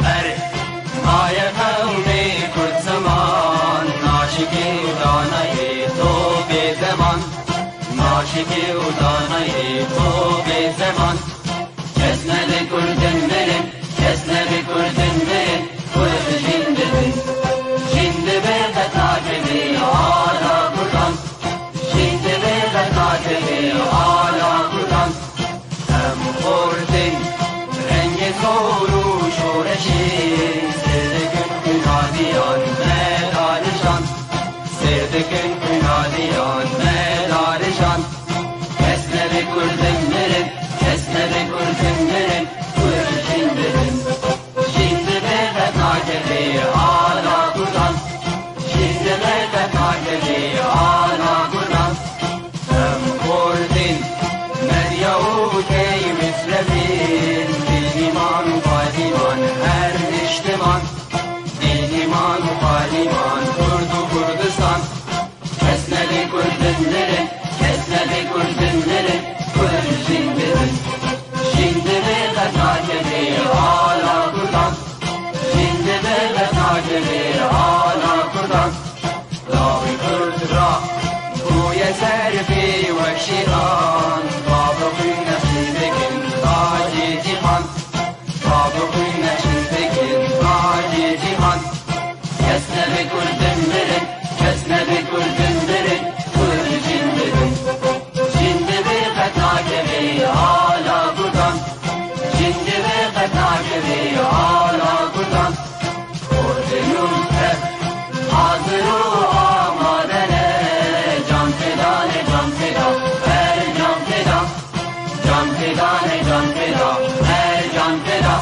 هر مای قوم کرد زمان عاشقی و دانای تو به زمان عاشقی و دانای تو به زمان Kesne kurdun verin, kesne kurdun verin, kurdu şimdi bin. Şimdi be takemi ala kurdan. Şimdi be takemi ala kurdan. Hem kurdin rengi zoru şoreşi. Serdegün günadiyan medarişan. Serdegün günadiyan medarişan. Kesne kurdun verin, kesne kurdun verin, kurdu şimdi bin. Şimdi be takemi ala kurdan. Şimdi be takemi ala kurdan. Hem kurdin medya ukey misrefin. Din iman fadiman her niştiman. Din iman fadiman kurdu Kurdistan. Kesneli kurdinleri, kesneli kurdinleri, kurdu şimdi bin. Şimdi be takemi ala kurdan. Şimdi be takemi ala kurdan. Lavi kurdra bu serfi ve şiran. Babı nesibekin taci cihan. Babı nesibekin taci cihan. Kesne be kurdun verin, kesne be kurdun verin, kurdu şimdi bin. Şimdi be takemi ala kurdan. Şimdi be takemi ala kurdan. Kurdunun hep hazır o amadene. Can feda ne can feda, her can feda. Can feda ne can feda, her can feda.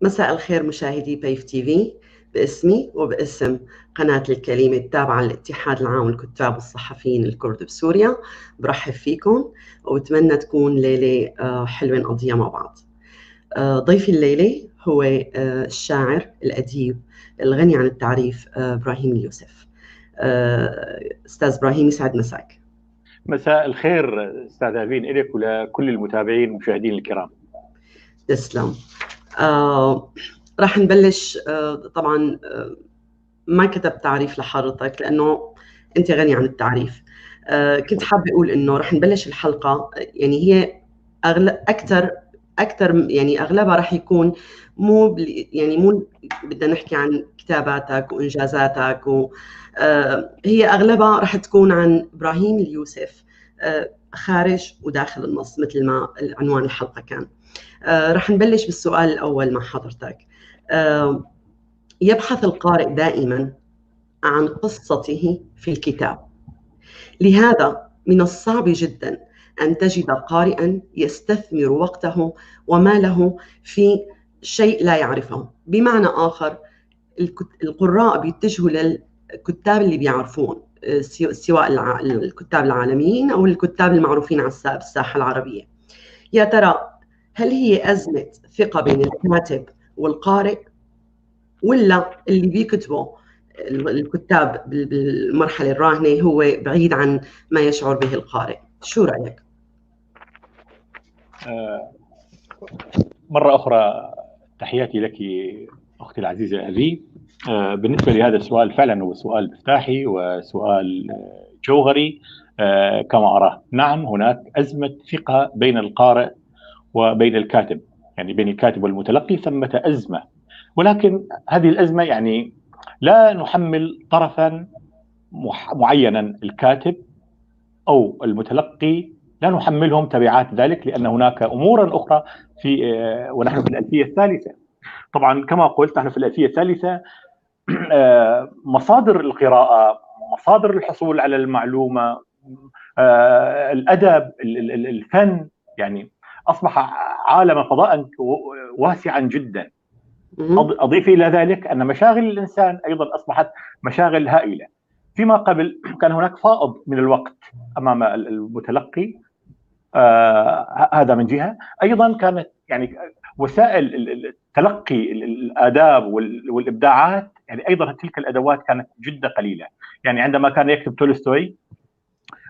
مساء الخير مشاهدي بيف تي في، باسمي وباسم قناة الكلمة التابعة للاتحاد العام للكتاب والصحفيين الكرد بسوريا برحب فيكم وبتمنى تكون ليلة حلوة نقضيها مع بعض. ضيفي الليلة هو الشاعر الأديب الغني عن التعريف إبراهيم اليوسف. أستاذ إبراهيم، يسعد مساك. مساء الخير أستاذ أفين، إليك ولكل المتابعين والمشاهدين الكرام. تسلم. راح نبلش. طبعا ما كتبت تعريف لحضرتك لأنه أنت غني عن التعريف. كنت حابة أقول إنه راح نبلش الحلقة، يعني هي أكثر يعني أغلبها راح يكون مو يعني مو بدنا نحكي عن كتاباتك وإنجازاتك هي أغلبها راح تكون عن إبراهيم اليوسف خارج وداخل النص مثل ما عنوان الحلقة كان. راح نبلش بالسؤال الأول مع حضرتك. يبحث القارئ دائما عن قصته في الكتاب، لهذا من الصعب جدا أن تجد قارئا يستثمر وقته وماله في شيء لا يعرفه. بمعنى آخر، القراء بيتجهوا للكتاب اللي بيعرفون، سواء الكتاب العالميين أو الكتاب المعروفين على الساحة العربية. يا ترى هل هي أزمة ثقة بين الكاتب والقارئ، ولا اللي بيكتبه الكتاب بالمرحلة الراهنة هو بعيد عن ما يشعر به القارئ؟ شو رأيك؟ مرة أخرى تحياتي لك أختي العزيزة أبي. بالنسبة لهذا السؤال، فعلا هو سؤال مفتاحي وسؤال جوهري كما أراه. نعم، هناك أزمة ثقة بين القارئ وبين الكاتب، يعني بين الكاتب والمتلقي ثمة أزمة، ولكن هذه الأزمة يعني لا نحمل طرفا معينا، الكاتب أو المتلقي لا نحملهم تبعات ذلك، لأن هناك أمورا أخرى في ونحن في الألفية الثالثة. طبعا كما قلت نحن في الألفية الثالثة، مصادر القراءة، مصادر الحصول على المعلومة، الأدب، الفن، يعني أصبح عالم فضاء واسعا جدا. أضيف إلى ذلك أن مشاغل الإنسان أيضا أصبحت مشاغل هائلة. فيما قبل كان هناك فائض من الوقت أمام المتلقي، هذا من جهة. أيضا كانت يعني وسائل تلقي الآداب والإبداعات، يعني أيضا تلك الأدوات كانت جدا قليلة. يعني عندما كان يكتب تولستوي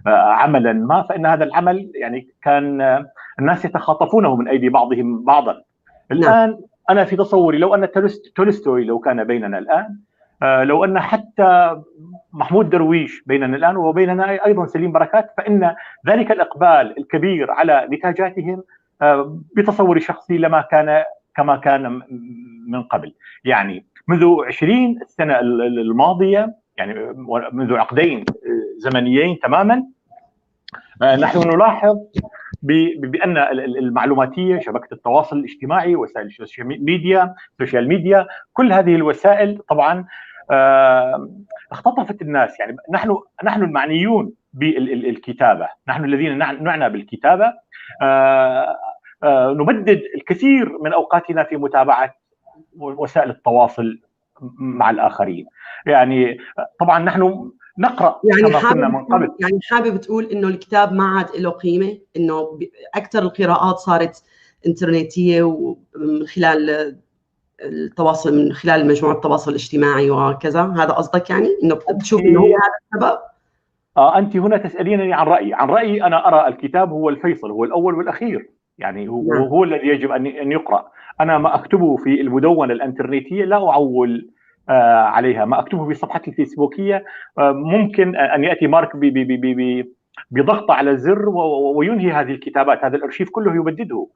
عملا ما، فإن هذا العمل يعني كان الناس يتخاطفونه من أيدي بعضهم بعضا. الآن أنا في تصوري لو أن تولستوي لو كان بيننا الآن، لو أن حتى محمود درويش بيننا الآن وبيننا أيضا سليم بركات، فإن ذلك الإقبال الكبير على نتاجاتهم بتصوري الشخصي لما كان كما كان من قبل. يعني منذ 20 سنة الماضية، يعني منذ عقدين زمنيين تماما، نحن نلاحظ بأن المعلوماتية، شبكة التواصل الاجتماعي، وسائل ال social media، كل هذه الوسائل طبعا اختطفت الناس. يعني نحن المعنيون بالكتابة، نحن الذين نعنى بالكتابة، نبدد الكثير من أوقاتنا في متابعة وسائل التواصل مع الآخرين. يعني طبعا نحن نقرأ يعني كما كنا من قبل. يعني حابب تقول إنه الكتاب ما عاد له قيمة، إنه أكثر القراءات صارت إنترنتية ومن خلال التواصل، من خلال مجموعة التواصل الاجتماعي وكذا، هذا قصدك يعني إنه بتشوف إنه هو هذا السبب؟ أنت هنا تسألينني عن رأيي. عن رأيي أنا أرى الكتاب هو الفيصل، هو الأول والأخير، يعني هو الذي يجب أن يقرأ. أنا ما أكتبه في المدونة الإنترنتية لا أعول عليها، ما أكتبه في صفحتي الفيسبوكية ممكن أن يأتي مارك بضغط على زر وينهي هذه الكتابات، هذا الأرشيف كله يبدده.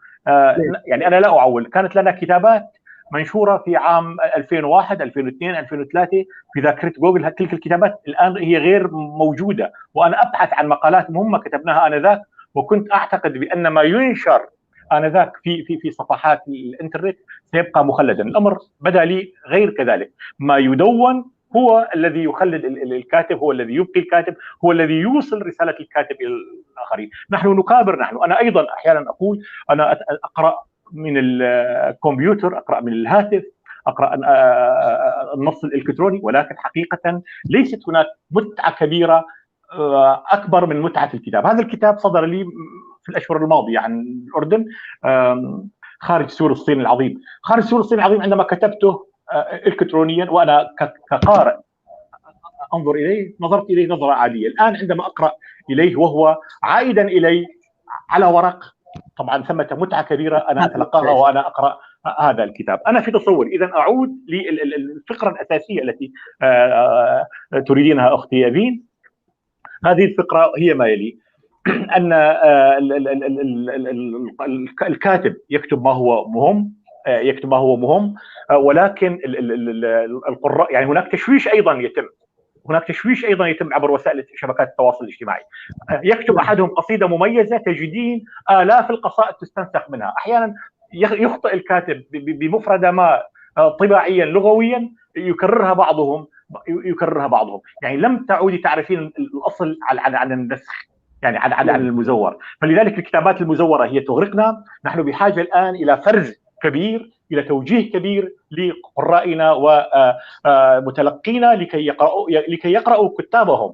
يعني أنا لا أعول. كانت لنا كتابات منشورة في عام 2001 2002 2003 في ذاكرة جوجل، تلك الكتابات الآن هي غير موجودة، وأنا أبحث عن مقالات مهمة كتبناها آنذاك، وكنت أعتقد بأن ما ينشر آنذاك في في في صفحات الإنترنت سيبقى مخلدا. الأمر بدا لي غير كذلك. ما يدون هو الذي يخلد الكاتب، هو الذي يبقي الكاتب، هو الذي يوصل رسالة الكاتب إلى الآخرين. نحن نكابر، نحن أنا أيضا أحيانا أقول أنا أقرأ من الكمبيوتر، أقرأ من الهاتف، أقرأ النص الإلكتروني، ولكن حقيقة ليست هناك متعة كبيرة أكبر من متعة الكتاب. هذا الكتاب صدر لي في الأشهر الماضية عن الأردن، خارج سور الصين العظيم. خارج سور الصين العظيم عندما كتبته إلكترونيا وأنا كقارئ أنظر إليه، نظرت إليه نظرة عادية. الآن عندما أقرأ إليه وهو عائدا إلي على ورق، طبعا ثمة متعة كبيرة أنا أتلقاها وأنا أقرأ هذا الكتاب. أنا في تصوري إذا أعود للفقرة الأساسية التي تريدينها أختي أبين. هذه الفقرة هي ما يلي: أن الكاتب يكتب ما هو مهم، يكتب ما هو مهم، ولكن القراء، يعني هناك تشويش أيضا يتم، هناك تشويش أيضا يتم عبر وسائل شبكات التواصل الاجتماعي. يكتب أحدهم قصيدة مميزة تجدين آلاف القصائد تستنسخ منها. أحيانا يخطئ الكاتب بمفردة ما طباعيا لغويا يكررها بعضهم، يكررها بعضهم. يعني لم تعودي تعرفين الأصل عن النسخ، يعني عن المزور. فلذلك الكتابات المزورة هي تغرقنا. نحن بحاجة الآن إلى فرز كبير، إلى توجيه كبير لقرائنا ومتلقينا لكي يقرأوا كتابهم،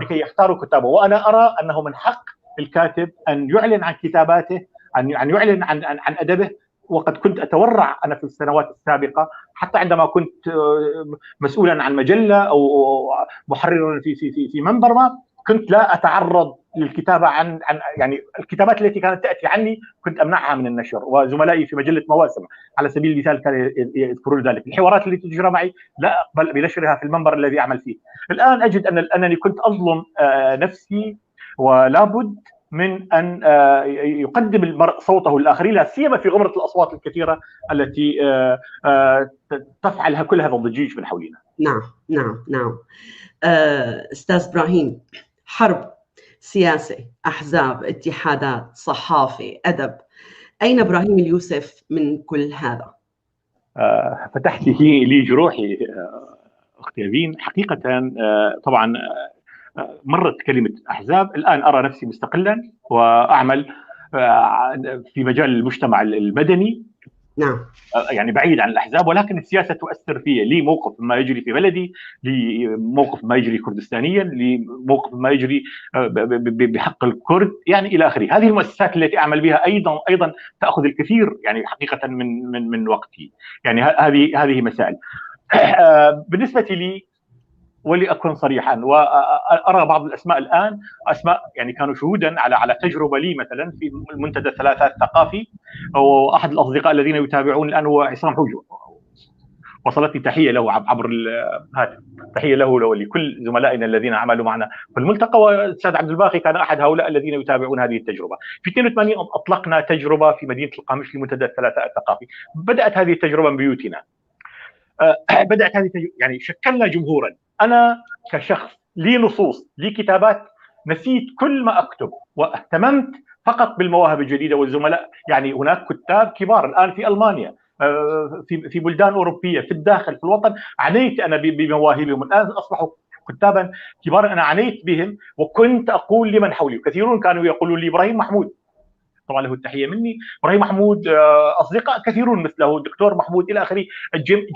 لكي يختاروا كتابهم. وأنا أرى أنه من حق الكاتب أن يعلن عن كتاباته، أن يعلن عن أدبه. وقد كنت أتورع أنا في السنوات السابقة، حتى عندما كنت مسؤولا عن مجلة أو محررا في في في في منبر ما، كنت لا أتعرض للكتابة عن يعني الكتابات التي كانت تأتي عني كنت أمنعها من النشر، وزملائي في مجلة مواسم على سبيل المثال كانوا يذكرون ذلك. الحوارات التي تجرى معي لا أقبل بنشرها في المنبر الذي أعمل فيه. الآن أجد أنني كنت أظلم نفسي، ولابد من أن يقدم المرء صوته للآخرين، لا سيما في غمرة الأصوات الكثيرة التي تفعلها كل هذا الضجيج من حولنا. نعم نعم نعم. أستاذ إبراهيم، حرب، سياسة، أحزاب، اتحادات، صحافة، أدب، أين إبراهيم اليوسف من كل هذا؟ فتحت لي جروحي أختي أبين. حقيقة طبعا مرت كلمة أحزاب. الآن أرى نفسي مستقلا وأعمل في مجال المجتمع المدني، نعم، يعني بعيد عن الأحزاب، ولكن السياسة تؤثر في، لي موقف ما يجري في بلدي، لي موقف ما يجري كردستانيا، لي موقف ما يجري بحق الكرد، يعني إلى آخره. هذه المؤسسات التي أعمل بها أيضا تأخذ الكثير يعني حقيقة من من من وقتي. يعني هذه مسائل. بالنسبة لي ولأكن صريحا، وأرى بعض الأسماء الآن، أسماء يعني كانوا شهودا على تجربة لي مثلا في المنتدى الثلاثاء الثقافي، وأحد الأصدقاء الذين يتابعون الآن هو عصام حوجو، وصلتني تحية له عبر الهاتف، تحية له ولكل زملائنا الذين عملوا معنا في الملتقى. والأستاذ عبد الباقي كان أحد هؤلاء الذين يتابعون هذه التجربة. في 82 أطلقنا تجربة في مدينة القامشلي منتدى الثلاثاء الثقافي. بدأت هذه التجربة من بيوتنا، بدأت هذه التجربة، يعني شكلنا جمهورا. أنا كشخص لي نصوص، لي كتابات، نسيت كل ما أكتب واهتممت فقط بالمواهب الجديدة والزملاء. يعني هناك كتاب كبار الآن في ألمانيا، في بلدان أوروبية، في الداخل، في الوطن، عنيت أنا بمواهبهم، الآن أصبحوا كتابا كبارا، أنا عنيت بهم. وكنت أقول لمن حولي، كثيرون كانوا يقولون لي إبراهيم محمود، طبعا له التحية مني، إبراهيم محمود، أصدقاء كثيرون مثله، الدكتور محمود إلى آخره،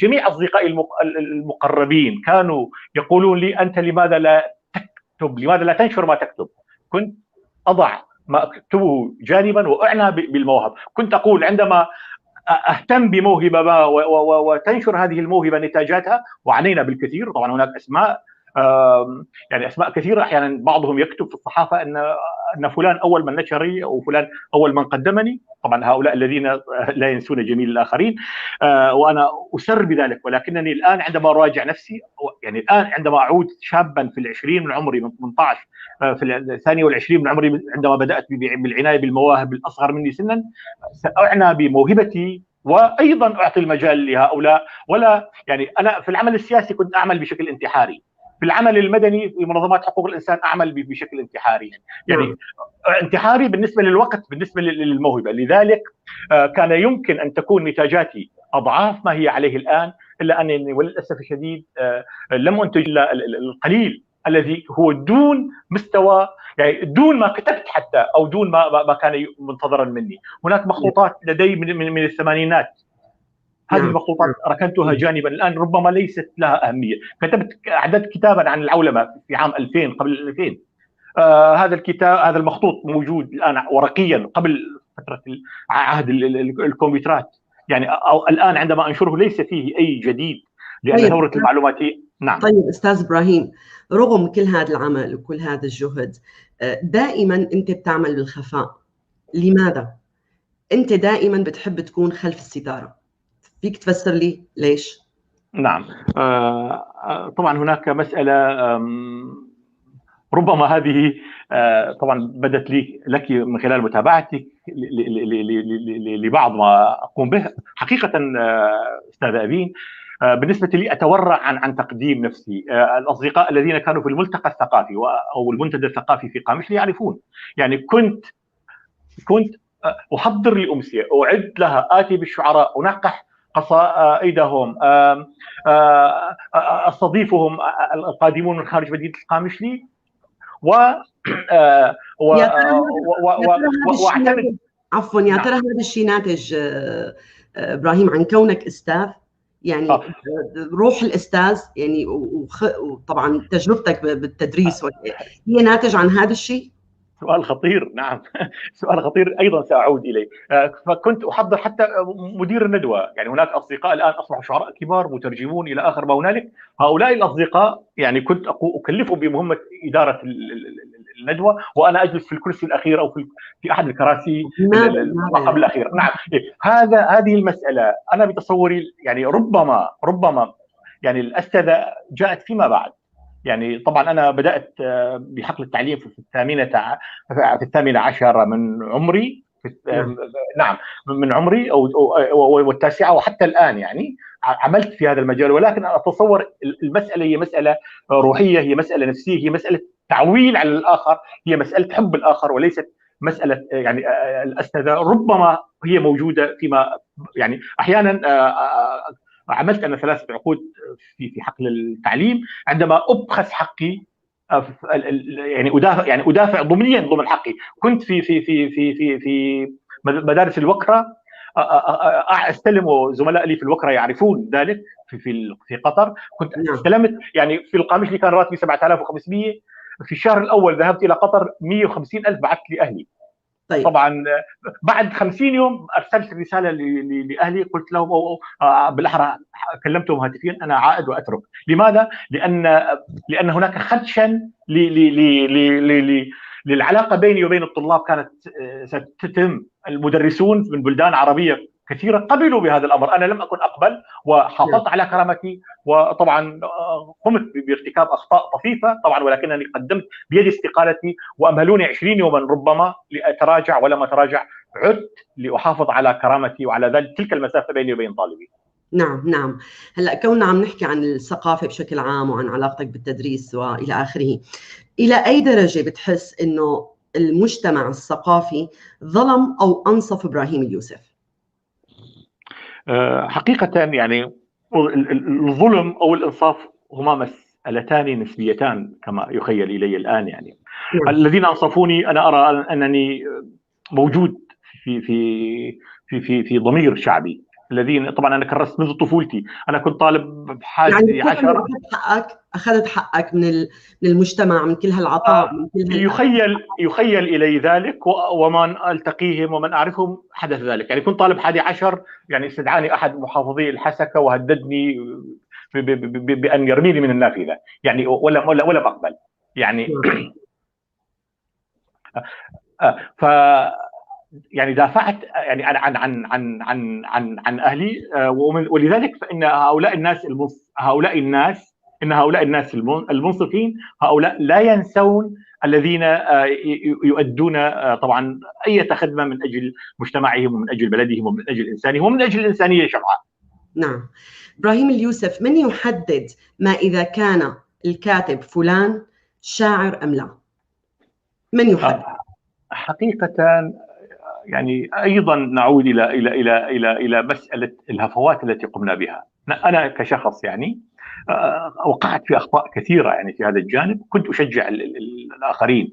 جميع أصدقائي المقربين كانوا يقولون لي أنت لماذا لا تكتب، لماذا لا تنشر ما تكتب؟ كنت أضع ما أكتبه جانبا وأعنى بالمواهب. كنت أقول عندما أهتم بموهبة ما وتنشر هذه الموهبة نتاجاتها، وعنينا بالكثير. طبعا هناك أسماء، يعني أسماء كثيرة، أحيانا بعضهم يكتب في الصحافة أن فلان أول من نشري أو فلان أول من قدمني. طبعا هؤلاء الذين لا ينسون جميل الآخرين، وأنا أسر بذلك. ولكنني الآن عندما أراجع نفسي، يعني الآن عندما أعود شابا في العشرين من عمري، من 18، في 22 من عمري، عندما بدأت بالعناية بالمواهب الأصغر مني سنا، سأعنى بموهبتي وأيضا أعطي المجال لهؤلاء. ولا يعني أنا في العمل السياسي كنت أعمل بشكل انتحاري، في العمل المدني في منظمات حقوق الإنسان أعمل بشكل انتحاري، يعني انتحاري بالنسبة للوقت، بالنسبة للموهبة. لذلك كان يمكن أن تكون نتاجاتي أضعاف ما هي عليه الآن، إلا أنني وللأسف الشديد لم أنتج إلا القليل الذي هو دون مستوى، يعني دون ما كتبت حتى، أو دون ما كان منتظرا مني. هناك مخطوطات لدي من الثمانينات، هذه المخطوطات ركنتها جانبا الآن، ربما ليست لها أهمية. كتبت أعددت كتابا عن العولمة في عام 2000، قبل 2000. هذا الكتاب، هذا المخطوط موجود الآن ورقيا قبل فترة عهد الكمبيوترات، يعني أو الآن عندما أنشره ليس فيه أي جديد، لأن طيب. ثورة المعلوماتية. نعم. طيب أستاذ إبراهيم، رغم كل هذا العمل وكل هذا الجهد، دائما أنت بتعمل بالخفاء، لماذا؟ أنت دائما بتحب تكون خلف الستارة، فيك تفسر لي ليش؟ نعم، طبعا هناك مسألة، ربما هذه طبعا بدت لي لك من خلال متابعتك لبعض ما أقوم به. حقيقة أستاذ أبين، بالنسبة لي أتورع عن تقديم نفسي. الأصدقاء الذين كانوا في الملتقى الثقافي أو المنتدى الثقافي في قامشلي يعرفون، يعني كنت أحضر لأمسية، أعد لها، آتي بالشعراء، أنقح قصائدهم، أستضيفهم القادمون من خارج مدينة القامشلي، واعتمد. عفوا، يا ترى هذا الشيء ناتج إبراهيم عن كونك أستاذ؟ يعني روح الأستاذ، يعني وطبعا تجربتك بالتدريس هي ناتج عن هذا الشيء؟ سؤال خطير، نعم سؤال خطير أيضا سأعود إليه. فكنت أحضر حتى مدير الندوة، يعني هناك أصدقاء الآن أصبحوا شعراء كبار مترجمون إلى آخر ما هنالك، هؤلاء الأصدقاء يعني كنت أكلفهم بمهمة إدارة الندوة، وأنا أجلس في الكرسي الأخير أو في أحد الكراسي قبل الأخير. نعم، هذه المسألة أنا بتصوري يعني ربما يعني الأستاذة جاءت فيما بعد. يعني طبعا أنا بدأت بحقل التعليم في 18 من عمري، نعم من عمري أو والتاسعة، وحتى الآن يعني عملت في هذا المجال. ولكن أتصور المسألة هي مسألة روحية، هي مسألة نفسية، هي مسألة تعويل على الآخر، هي مسألة حب الآخر، وليست مسألة يعني الأستاذة. ربما هي موجودة فيما يعني أحيانا عملت أنا 3 عقود في حقل التعليم، عندما أبخس حقي يعني أدافع ضمنيا ضمن حقي. كنت في في في في في في مدارس الوكرة أستلم، زملاء لي في الوكرة يعرفون ذلك، في في قطر كنت استلمت، يعني في القامشلي كان راتبي 7500، في الشهر الأول ذهبت إلى قطر 150,000 بعثت لأهلي. طيب. طبعا بعد 50 يوم ارسلت رسالة لاهلي، قلت لهم او بالاحرى كلمتهم هاتفيا، انا عائد واترك. لماذا؟ لان هناك خدشا للعلاقة بيني وبين الطلاب كانت ستتم. المدرسون من بلدان عربية كثيرة قبلوا بهذا الامر، انا لم اكن اقبل وحافظت على كرامتي، وطبعا قمت بارتكاب اخطاء طفيفة طبعا، ولكنني قدمت بيدي استقالتي وامهلوني 20 يوما ربما لاتراجع، ولم اتراجع، عدت لاحافظ على كرامتي وعلى ذلك تلك المسافة بيني وبين طالبي. نعم نعم. هلا كوننا عم نحكي عن الثقافة بشكل عام وعن علاقتك بالتدريس والى اخره، الى اي درجه بتحس انه المجتمع الثقافي ظلم او انصف ابراهيم اليوسف؟ حقيقة يعني الظلم أو الإنصاف هما مسألتان نسبيتان كما يخيل إلي الآن. يعني الذين أنصفوني أنا أرى أنني موجود في في في في في ضمير شعبي، الذين طبعا أنا كرست منذ طفولتي، أنا كنت طالب بحادي يعني عشر. أخذت حقك من المجتمع، من كل هالعطاء، من كل يخيل إلي ذلك، ومن ألتقيهم ومن أعرفهم حدث ذلك. يعني كنت طالب 11، يعني استدعاني أحد محافظي الحسكة وهددني بأن يرميني من النافذة، يعني ولا أقبل يعني. ف يعني دافعت يعني عن عن عن عن عن عن اهلي، ولذلك فان هؤلاء الناس ان هؤلاء الناس المنصفين هؤلاء لا ينسون الذين يؤدون طبعا اي خدمة من اجل مجتمعهم ومن اجل بلدهم ومن اجل انسانهم ومن اجل الانسانية شمعاء. نعم. ابراهيم اليوسف، من يحدد ما اذا كان الكاتب فلان شاعر ام لا؟ من يحدد؟ حقيقة يعني ايضا نعود الى الى الى الى الى مسالة الهفوات التي قمنا بها. انا كشخص يعني وقعت في اخطاء كثيرة يعني في هذا الجانب، كنت اشجع الاخرين.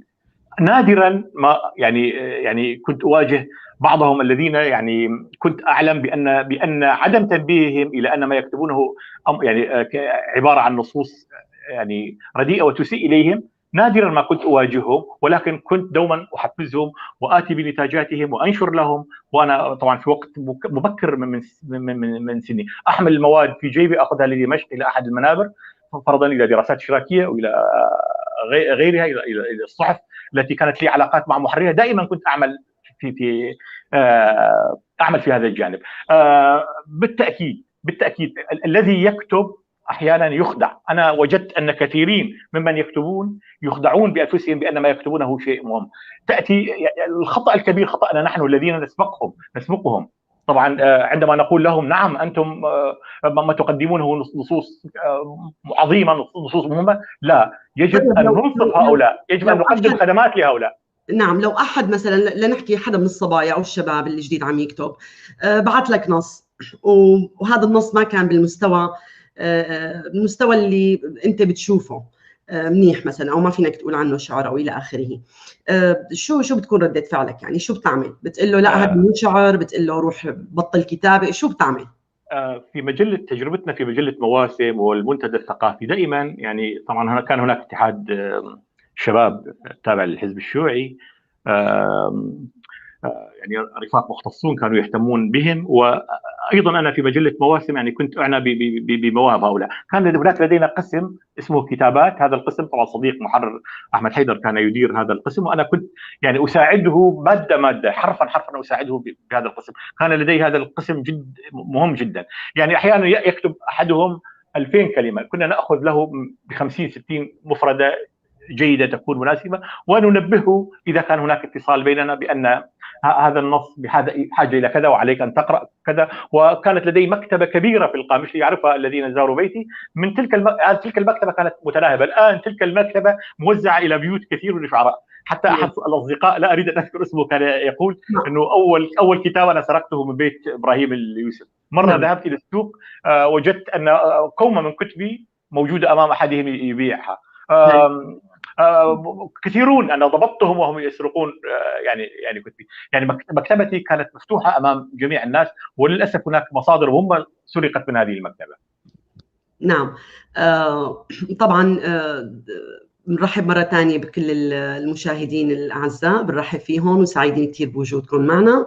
نادرا ما يعني كنت اواجه بعضهم الذين يعني كنت اعلم بان عدم تنبيههم الى ان ما يكتبونه يعني عبارة عن نصوص يعني رديئة وتسيء اليهم، نادرا ما كنت اواجههم، ولكن كنت دوما احفزهم واتي بنتاجاتهم وانشر لهم. وانا طبعا في وقت مبكر من من من, من سني احمل المواد في جيبي، اخذها لدمشق الى احد المنابر، فرضا الى دراسات اشتراكية والى غيرها، الى الصحف التي كانت لي علاقات مع محرريها. دائما كنت اعمل في في اعمل في هذا الجانب. بالتاكيد الذي يكتب احيانا يخدع. انا وجدت ان كثيرين ممن يكتبون يخدعون بانفسهم بان ما يكتبونه شيء مهم. تاتي الخطا الكبير خطانا نحن الذين نسبقهم طبعا عندما نقول لهم نعم انتم ما تقدمونه نصوص عظيمة، نصوص مهمة، لا، يجب ان ننصف هؤلاء، يجب ان نقدم خدمات لهؤلاء. نعم. لو احد مثلا، لنحكي حدا من الصبايا او الشباب اللي جديد عم يكتب، بعث لك نص وهذا النص ما كان بالمستوى المستوى اللي انت بتشوفه منيح مثلا، او ما فينك تقول عنه شعر او الى اخره، شو بتكون ردة فعلك؟ يعني شو بتعمل؟ بتقول له لا هذا مو شعر؟ بتقول له روح بطل كتابه؟ شو بتعمل؟ في مجلة تجربتنا في مجلة مواسم والمنتدى الثقافي دائما يعني طبعا كان هناك اتحاد شباب تابع للحزب الشيوعي، يعني رفاق مختصون كانوا يهتمون بهم، وايضا انا في مجلة مواسم يعني كنت اعنى بمواهب هؤلاء. كان هناك لدينا قسم اسمه كتابات، هذا القسم طبعا صديق محرر احمد حيدر كان يدير هذا القسم، وانا كنت يعني اساعده مادة مادة، حرفا حرفا اساعده بهذا القسم. كان لدي هذا القسم جد مهم جدا. يعني احيانا يكتب احدهم 2000 كلمة، كنا ناخذ له ب 50 60 مفرده جيدة تكون مناسبة، وننبهه اذا كان هناك اتصال بيننا بان هذا النص بحاجة الى كذا وعليك ان تقرا كذا. وكانت لدي مكتبه كبيرة في القامشلي يعرفها الذين زاروا بيتي، من تلك المكتبة كانت متناهبه. الان تلك المكتبة موزعة الى بيوت كثير من الشعراء، حتى احد الاصدقاء لا اريد ان اذكر اسمه كان يقول انه اول كتاب انا سرقته من بيت ابراهيم اليوسف. مرة ذهبت الى السوق وجدت ان كومة من كتبي موجودة امام احدهم يبيعها. كثيرون انا ضبطتهم وهم يسرقون يعني كتبي. يعني مكتبتي كانت مفتوحة امام جميع الناس، وللاسف هناك مصادر هم سرقت من هذه المكتبة. نعم. طبعا. بنرحب مرة ثانية بكل المشاهدين الأعزاء، بنرحب فيهم وسعيدين كثير بوجودكم معنا.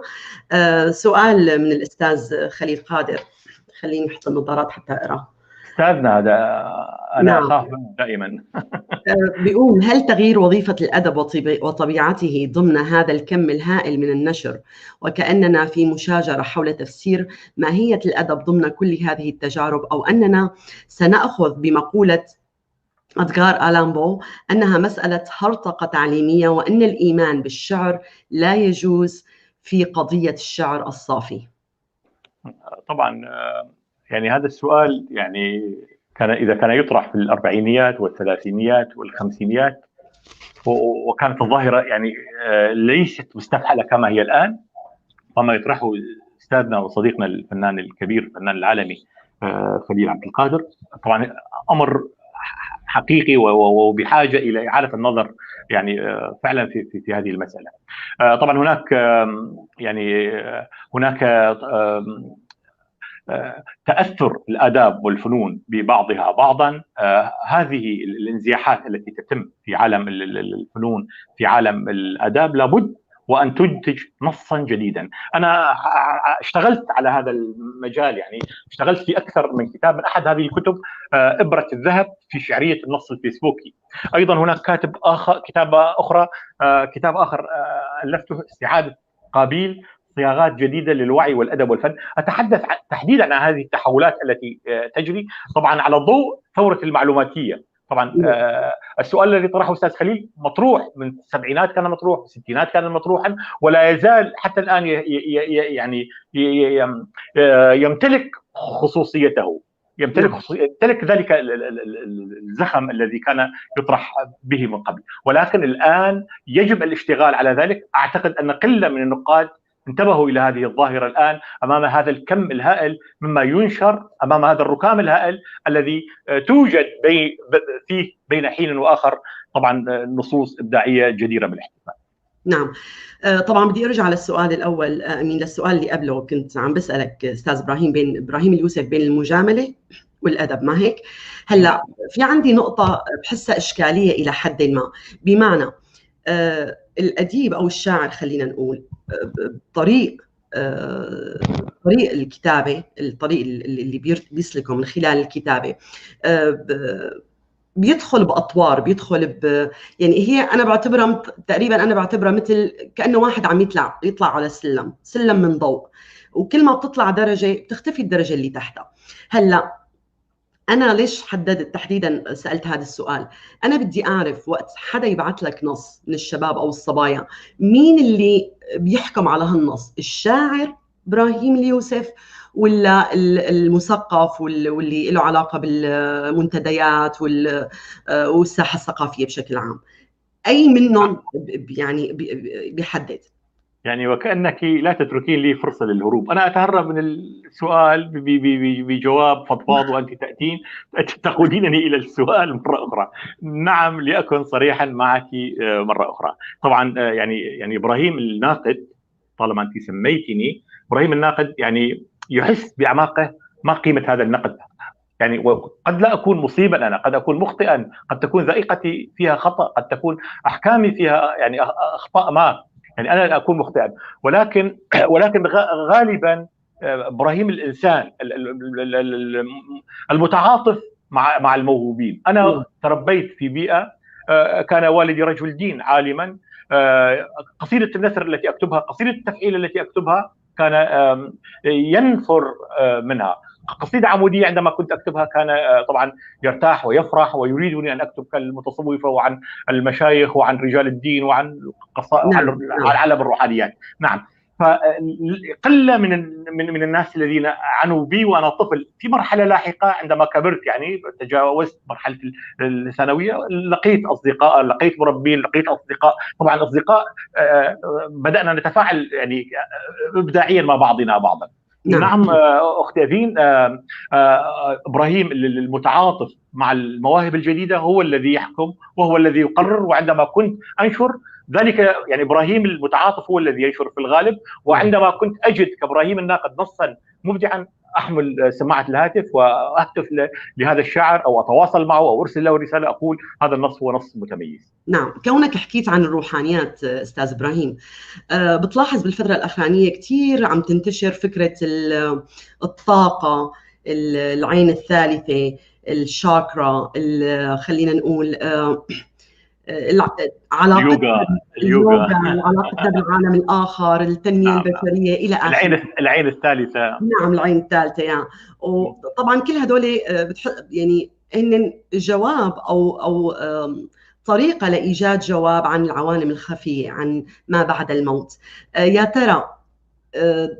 سؤال من الأستاذ خليل قادر، خليني أحط النظارات حتى أقرأ. أستاذنا هذا أنا أخاف منه دائما. بيقول: هل تغيير وظيفة الأدب وطبيعته ضمن هذا الكم الهائل من النشر، وكأننا في مشاجرة حول تفسير ماهية الأدب ضمن كل هذه التجارب، أو أننا سنأخذ بمقولة أدغار آلان بو أنها مسألة هرطقة تعليمية، وأن الإيمان بالشعر لا يجوز في قضية الشعر الصافي؟ طبعا يعني هذا السؤال يعني كان إذا كان يطرح في الأربعينيات والثلاثينيات والخمسينيات، وكانت الظاهرة يعني ليست مستفحلة كما هي الآن، فما يطرحه أستاذنا وصديقنا الفنان الكبير الفنان العالمي خليل عبد القادر طبعا أمر حقيقي وبحاجة إلى إعادة النظر يعني فعلا في هذه المسألة. طبعا هناك يعني هناك تأثر الآداب والفنون ببعضها بعضا. هذه الانزياحات التي تتم في عالم الفنون في عالم الآداب لابد وأن تنتج نصا جديدا. أنا اشتغلت على هذا المجال، يعني اشتغلت في أكثر من كتاب، من أحد هذه الكتب إبرة الذهب في شعرية النص الفيسبوكي. أيضا هناك كاتب آخر، كتابة أخرى، كتاب آخر ألفته استعادة قابيل، صياغات جديدة للوعي والأدب والفن. أتحدث تحديدا عن هذه التحولات التي تجري طبعا على ضوء ثورة المعلوماتية. طبعا السؤال الذي طرحه أستاذ خليل مطروح من السبعينات، كان مطروح الستينات، كان مطروحا ولا يزال حتى الآن يعني يمتلك خصوصيته، يمتلك ذلك الزخم الذي كان يطرح به من قبل، ولكن الآن يجب الاشتغال على ذلك. أعتقد أن قلة من النقاد انتبهوا إلى هذه الظاهرة الآن أمام هذا الكم الهائل مما ينشر، أمام هذا الركام الهائل الذي توجد فيه بين حين وآخر طبعا نصوص إبداعية جديرة بالاحتفال. نعم، طبعا بدي أرجع للسؤال الأول، أمين للسؤال اللي قبله. كنت عم بسألك أستاذ إبراهيم بين إبراهيم اليوسف بين المجاملة والأدب، ما هيك؟ هلا في عندي نقطة بحسها إشكالية إلى حد ما، بمعنى الأديب أو الشاعر خلينا نقول طريق الكتابة، الطريق اللي بيسلكه من خلال الكتابة بيدخل بأطوار، بيدخل يعني هي أنا بعتبرها تقريبا، أنا بعتبرها مثل كأنه واحد عم يطلع على سلم من ضوء، وكل ما بتطلع درجة بتختفي الدرجة اللي تحتها. هلا أنا ليش حددت تحديداً سألت هذا السؤال؟ أنا بدي أعرف وقت حدا يبعث لك نص من الشباب أو الصبايا، مين اللي بيحكم على هالنص؟ الشاعر إبراهيم اليوسف ولا المثقف واللي له علاقة بالمنتديات والساحة الثقافية بشكل عام؟ أي منهم يعني بيحدد؟ يعني وكأنك لا تتركين لي فرصة للهروب. أنا أتهرب من السؤال بجواب فضفاض، وأنت تأتين تقودينني إلى السؤال مرة أخرى. نعم، لأكن صريحا معك مرة أخرى. طبعا يعني إبراهيم الناقد، طالما أنت سميتني إبراهيم الناقد، يعني يحس بأعماقه ما قيمة هذا النقد. يعني قد لا أكون مصيبا، أنا قد أكون مخطئا، قد تكون ذائقتي فيها خطأ، قد تكون أحكامي فيها يعني أخطاء ما، يعني أنا أكون مخطئا، ولكن غالبا إبراهيم الإنسان المتعاطف مع الموهوبين. أنا تربيت في بيئة كان والدي رجل دين عالما. قصيدة النثر التي أكتبها، قصيدة التفعيل التي أكتبها، كان ينفر منها. قصيدة عمودية عندما كنت أكتبها كان طبعا يرتاح ويفرح ويريدني أن أكتب كالمتصوفة وعن المشايخ وعن رجال الدين وعن عالم الروحانيات. نعم، فقلة من الناس الذين عنوا بي وأنا طفل. في مرحلة لاحقة عندما كبرت، يعني تجاوزت مرحلة الثانوية، لقيت أصدقاء، لقيت مربين، لقيت أصدقاء، طبعا أصدقاء بدأنا نتفاعل يعني إبداعيا مع بعضنا بعضا. نعم أختي أفين، إبراهيم المتعاطف مع المواهب الجديدة هو الذي يحكم وهو الذي يقرر. وعندما كنت أنشر ذلك، يعني إبراهيم المتعاطف هو الذي ينشر في الغالب، وعندما كنت أجد كإبراهيم الناقد نصا مبدعا احمل سماعه الهاتف واهتف لهذا الشاعر او اتواصل معه او ارسل له رسالة اقول هذا النص هو نص متميز. نعم، كونك حكيت عن الروحانيات استاذ ابراهيم، بتلاحظ بالفترة الاخرانية كثير عم تنتشر فكرة الطاقة، العين الثالثة، الشاكرا، خلينا نقول علاقتنا اليوغا، علاقتنا بالعالم الاخر، التنمية البشرية الى اخره. العين الثالثة. نعم، العين الثالثة يعني. وطبعا كل هدول يعني هن جواب او طريقه لايجاد جواب عن العوالم الخفية، عن ما بعد الموت. يا ترى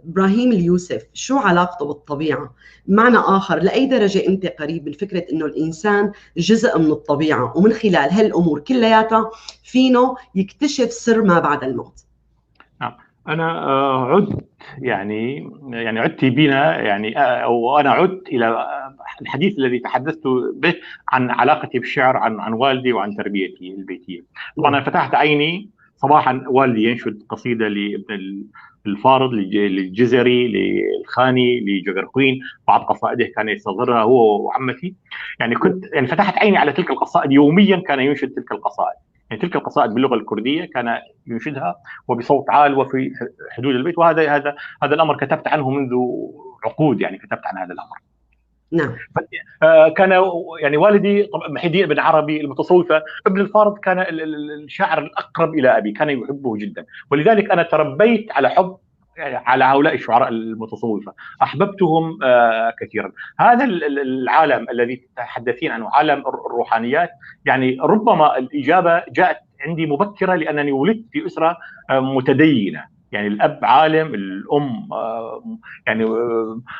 ابراهيم اليوسف شو علاقته بالطبيعة؟ بمعنى اخر، لاي درجه انت قريب من فكرة انه الانسان جزء من الطبيعة، ومن خلال هالامور كلياتها فينه يكتشف سر ما بعد الموت؟ نعم، انا عدت يعني عدت بنا يعني، او انا عدت الى الحديث الذي تحدثت به عن علاقتي بالشعر، عن والدي وعن تربيتي البيتية. طبعا انا فتحت عيني صباحا والدي ينشد قصيدة لابن الفارض، للجزري، للخاني، لجقرقين، بعض قصائده كان يستصدرها هو وعمتي. يعني كنت يعني فتحت عيني على تلك القصائد، يوميا كان ينشد تلك القصائد، يعني تلك القصائد باللغة الكردية كان ينشدها وبصوت عال وفي حدود البيت. وهذا هذا هذا الامر كتبت عنه منذ عقود، يعني كتبت عن هذا الامر. نعم. كان يعني والدي طبعا محي الدين بن عربي المتصوفة، ابن الفارض كان الشاعر الاقرب الى ابي، كان يحبه جدا، ولذلك انا تربيت على حب يعني على هؤلاء الشعراء المتصوفة، احببتهم كثيرا. هذا العالم الذي تتحدثين عنه، عالم الروحانيات، يعني ربما الاجابة جاءت عندي مبكرة لانني ولدت في اسره متدينه، يعني الاب عالم، الام يعني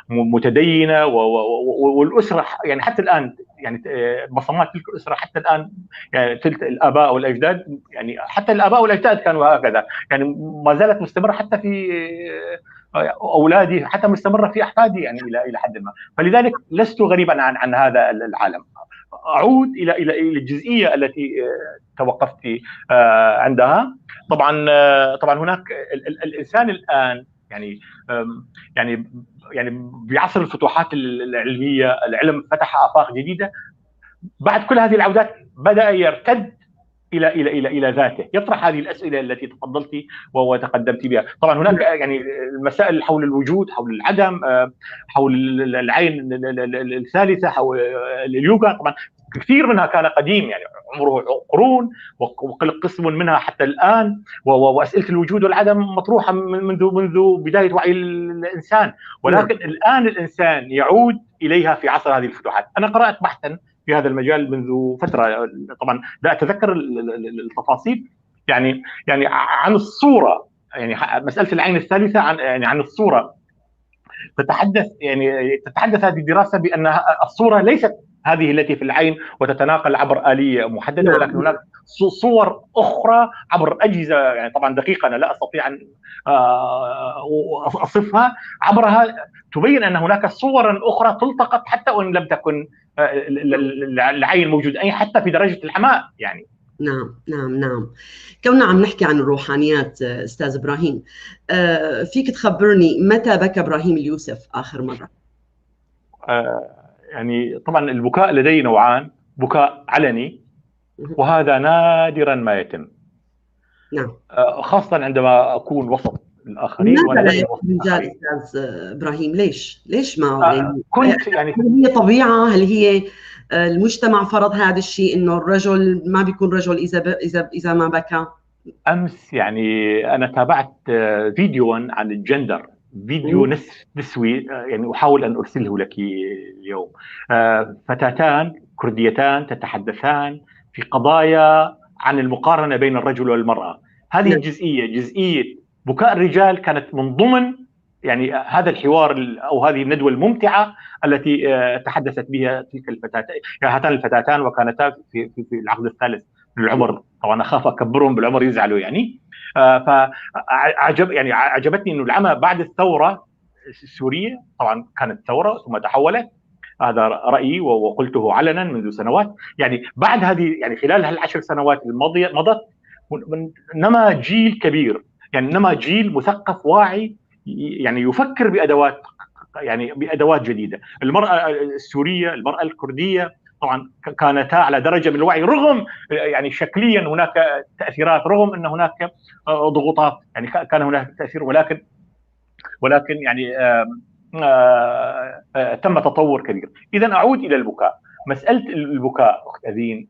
متدينه، والاسرة يعني حتى الان يعني بصمات تلك الاسرة حتى الان، يعني تلك الاباء والاجداد، يعني حتى الاباء والاجداد كانوا هكذا، يعني ما زالت مستمرة حتى في اولادي، حتى مستمرة في احفادي يعني الى حد ما. فلذلك لست غريبا عن هذا العالم. اعود الى الى الجزئية التي توقفت عندها. طبعا هناك الانسان الان يعني يعني يعني بعصر الفتوحات العلمية، العلم فتح افاق جديدة. بعد كل هذه العودات بدا يرتد الى الى الى الى ذاته، يطرح هذه الاسئلة التي تفضلت وتقدمت بها. طبعا هناك يعني المسائل حول الوجود، حول العدم، حول العين الثالثة، حول اليوغا. طبعا كثير منها كان قديم، يعني عمره قرون، وقسم منها حتى الان، واسئلة الوجود والعدم مطروحة منذ بداية وعي الانسان، ولكن الان الانسان يعود اليها في عصر هذه الفتوحات. انا قرات بحثا في هذا المجال منذ فترة، طبعا لا اتذكر التفاصيل، يعني عن الصورة، يعني مسالة العين الثالثة، عن يعني عن الصورة تتحدث، يعني تتحدث هذه الدراسة بان الصورة ليست هذه التي في العين وتتناقل عبر آلية محددة، ولكن هناك صور أخرى عبر أجهزة، يعني طبعا دقيقة أنا لا أستطيع أن أصفها، عبرها تبين أن هناك صورا أخرى تلتقط حتى وإن لم تكن العين موجودة، أي حتى في درجة العماء يعني. نعم نعم نعم. كوننا عم نحكي عن الروحانيات أستاذ إبراهيم، فيك تخبرني متى بكى إبراهيم اليوسف آخر مرة؟ يعني طبعا البكاء لدي نوعان، بكاء علني وهذا نادرا ما يتم. نعم. خاصة عندما أكون وسط الآخرين. وأنا رجال أستاذ إبراهيم، ليش ما يعني كنت يعني هل هي طبيعة؟ هل هي المجتمع فرض هذا الشيء إنه الرجل ما بيكون رجل إذا ما بكى؟ أمس يعني أنا تابعت فيديو عن الجندر، فيديو نسوي، يعني أحاول أن أرسله لك اليوم. فتاتان كرديتان تتحدثان في قضايا عن المقارنة بين الرجل والمرأة. هذه الجزئية، جزئية بكاء الرجال، كانت من ضمن يعني هذا الحوار أو هذه الندوة الممتعة التي تحدثت بها تلك الفتاتان، هاتان الفتاتان، وكانتا في العقد الثالث من العمر. طبعا أخاف أكبرهم بالعمر يزعلوا يعني. فعجب يعني عجبتني انه العمى بعد الثورة السورية، طبعا كانت ثورة ثم تحولت، هذا رايي وقلته علنا منذ سنوات، يعني بعد هذه يعني خلال هالعشر سنوات الماضية مضت نما جيل كبير، يعني نما جيل مثقف واعي، يعني يفكر بادوات يعني بادوات جديدة. المراة السورية، المراة الكردية طبعا كانتا على درجه من الوعي، رغم يعني شكليا هناك تاثيرات، رغم ان هناك ضغوطات، يعني كان هناك تاثير، ولكن يعني تم تطور كبير. اذا اعود الى البكاء، مسالة البكاء اخت اذين.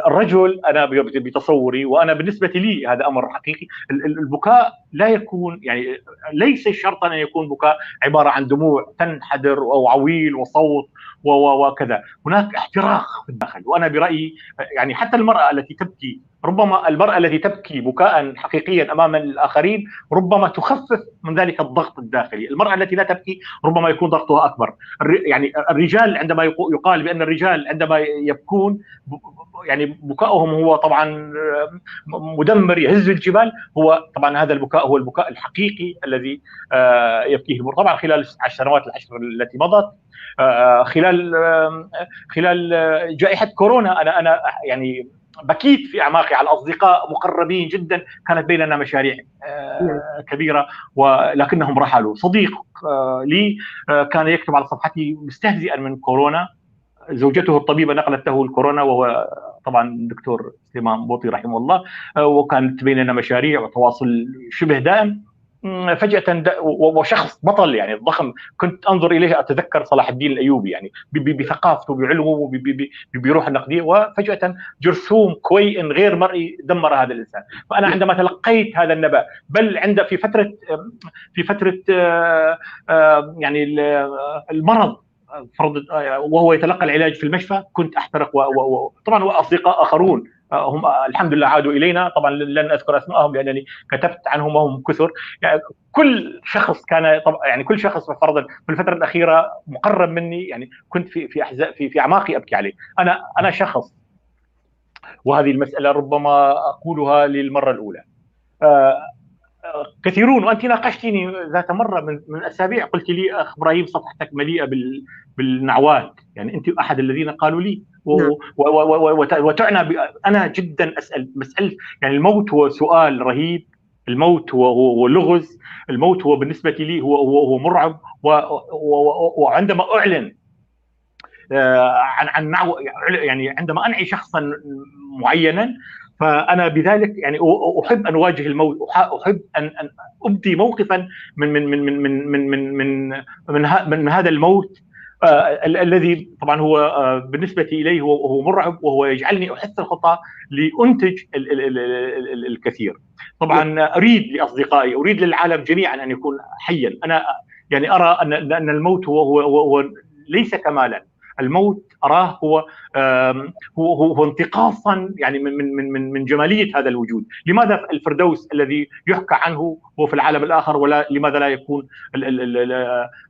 الرجل انا بتصوري وانا بالنسبة لي هذا امر حقيقي، البكاء لا يكون يعني ليس شرطا ان يكون بكاء عبارة عن دموع تنحدر او عويل وصوت وكذا، هناك احتراق في الداخل. وانا برايي يعني حتى المراة التي تبكي، ربما المراة التي تبكي بكاء حقيقيا امام الاخرين ربما تخفف من ذلك الضغط الداخلي، المراة التي لا تبكي ربما يكون ضغطها اكبر. يعني الرجال عندما يقال بان الرجال عندما يبكون يعني بكاؤهم هو طبعا مدمر يهز الجبال، هو طبعا هذا البكاء هو البكاء الحقيقي الذي يبكيه. طبعا خلال السنوات العشر التي مضت، خلال جائحة كورونا، انا يعني بكيت في اعماقي على اصدقاء مقربين جدا، كانت بيننا مشاريع كبيرة ولكنهم رحلوا. صديق لي كان يكتب على صفحتي مستهزئا من كورونا، زوجته الطبيبة نقلت له الكورونا، وهو طبعا الدكتور سليمان بوطي رحمه الله، وكانت بيننا مشاريع وتواصل شبه دائم. فجأة وشخص بطل يعني ضخم، كنت أنظر إليه أتذكر صلاح الدين الأيوبي، يعني بثقافته بعلمه بروحه النقدية، وفجأة جرثوم كويء غير مرئي دمر هذا الإنسان. فأنا عندما تلقيت هذا النبأ، بل عند في فترة يعني المرض فرض وهو يتلقى العلاج في المشفى، كنت أحترق. وطبعا وأصدقاء آخرون هم الحمد لله عادوا الينا، طبعا لن اذكر اسمائهم لانني كتبت عنهم وهم كثر. يعني كل شخص كان يعني كل شخص فرضا في الفترة الاخيرة مقرب مني، يعني كنت في في احزاء في في اعماقي ابكي عليه. انا شخص، وهذه المسالة ربما اقولها للمرة الاولى، كثيرون، وانت ناقشتني ذات مرة من اسابيع، قلت لي اخ ابراهيم صفحتك مليئة بالنعوات، يعني انت احد الذين قالوا لي وتعنى. انا جدا اسال مسالة، يعني الموت هو سؤال رهيب، الموت هو لغز، الموت هو بالنسبة لي هو مرعب. وعندما اعلن عن نعو، يعني عندما انعي شخصا معينا، فانا بذلك يعني احب ان اواجه الموت، احب ان ابدي موقفا من من من من من من من من, من هذا الموت الذي طبعا هو بالنسبة الي هو مرعب، وهو يجعلني احث الخطى لانتج الكثير. طبعا اريد لاصدقائي، اريد للعالم جميعا ان يكون حيا. انا يعني ارى ان الموت هو ليس كمالا، الموت اراه هو هو هو انتقاصا يعني من من من من جمالية هذا الوجود. لماذا الفردوس الذي يحكى عنه هو في العالم الاخر، ولا لماذا لا يكون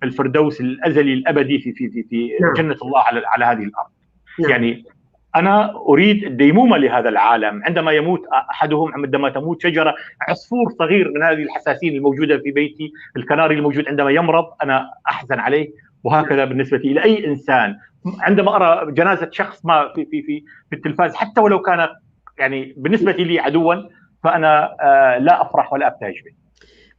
الفردوس الازلي الابدي في في في, في جنة الله على هذه الارض؟ يعني انا اريد الديمومه لهذا العالم. عندما يموت احدهم، عندما تموت شجرة، عصفور صغير من هذه الحساسين الموجودة في بيتي، الكناري الموجود عندما يمرض انا احزن عليه. وهكذا بالنسبة الى اي انسان. عندما ارى جنازه شخص ما في في في في التلفاز، حتى ولو كان يعني بالنسبة لي عدوا، فانا لا افرح ولا ابتهج به،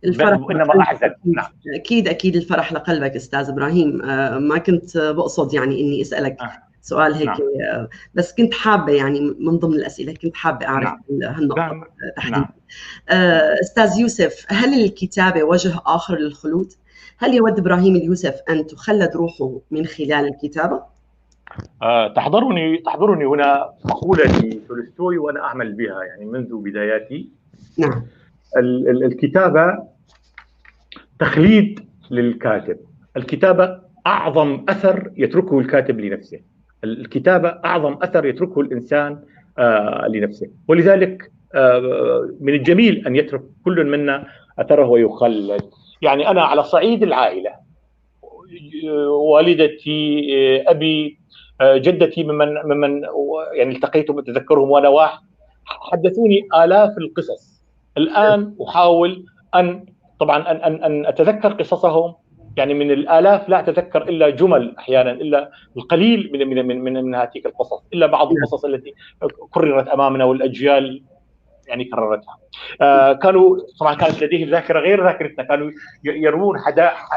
الفرح انما احزن. نعم. اكيد اكيد الفرح لقلبك استاذ ابراهيم. ما كنت بقصد يعني اني اسالك سؤال هيك. نعم. بس كنت حابة يعني من ضمن الاسئلة كنت حابة اعرف. نعم. هالنقطة. نعم. تحديدا. نعم. استاذ يوسف، هل الكتابة وجه اخر للخلود؟ هل يود ابراهيم اليوسف ان تخلد روحه من خلال الكتابة؟ تحضرني هنا مقولة لتولستوي وانا اعمل بها يعني منذ بداياتي. نعم. الكتابة تخليد للكاتب، الكتابة اعظم اثر يتركه الكاتب لنفسه، الكتابة اعظم اثر يتركه الانسان لنفسه، ولذلك من الجميل ان يترك كل منا اثره ويخلد. يعني انا على صعيد العائلة، والدتي، ابي، جدتي، ممن يعني التقيتهم اتذكرهم وانا واحد، حدثوني الاف القصص. الان احاول ان طبعا ان ان اتذكر قصصهم، يعني من الالاف لا اتذكر الا جمل احيانا، الا القليل من من من من, من هذه القصص، الا بعض القصص التي كررت امامنا والاجيال. يعني كررتها. كانوا طبعا كانت لديهم ذاكره غير ذاكرتنا، كانوا يروون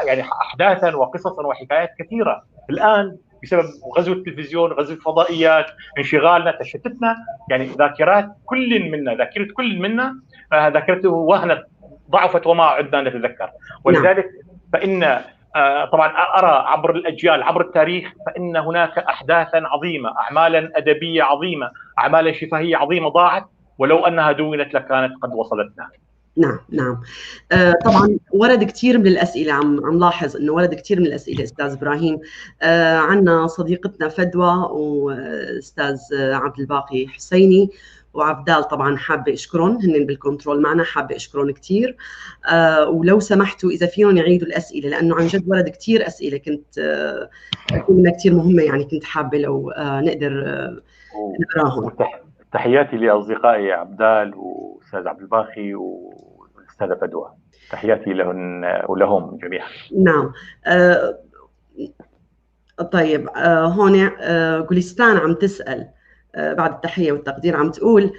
يعني احداثا وقصصا وحكايات كثيرة. الان بسبب غزو التلفزيون، غزو الفضائيات، انشغالنا، تشتتنا، يعني ذاكرات كل منا، ذاكره كل منا ذاكرته وهنت، ضعفت وما عدنا نتذكر. ولذلك فان طبعا ارى عبر الاجيال، عبر التاريخ، فان هناك احداثا عظيمة، اعمالا ادبية عظيمة، اعمالا شفاهيه عظيمة ضاعت، ولو انها دونت لكانت قد وصلتنا. نعم نعم. طبعا ورد كثير من الاسئلة، عم لاحظ انه ورد كثير من الاسئلة استاذ ابراهيم. عندنا صديقتنا فدوى واستاذ عبد الباقي حسيني وعبدال، طبعا حابة اشكرهم، هن بالكنترول معنا، حابة اشكرهم كثير. ولو سمحتوا اذا فيهم يعيدوا الاسئلة، لانه عن جد ورد كثير اسئلة كنت منها كثير مهمة، يعني كنت حابة لو نقدر نقراهم. تحياتي لاصدقائي عبدال واستاذ عبد الباقي والاستاذه فدوى، تحياتي لهن ولهم جميعا. نعم. طيب هون جولستان عم تسال بعد التحية والتقدير، عم تقول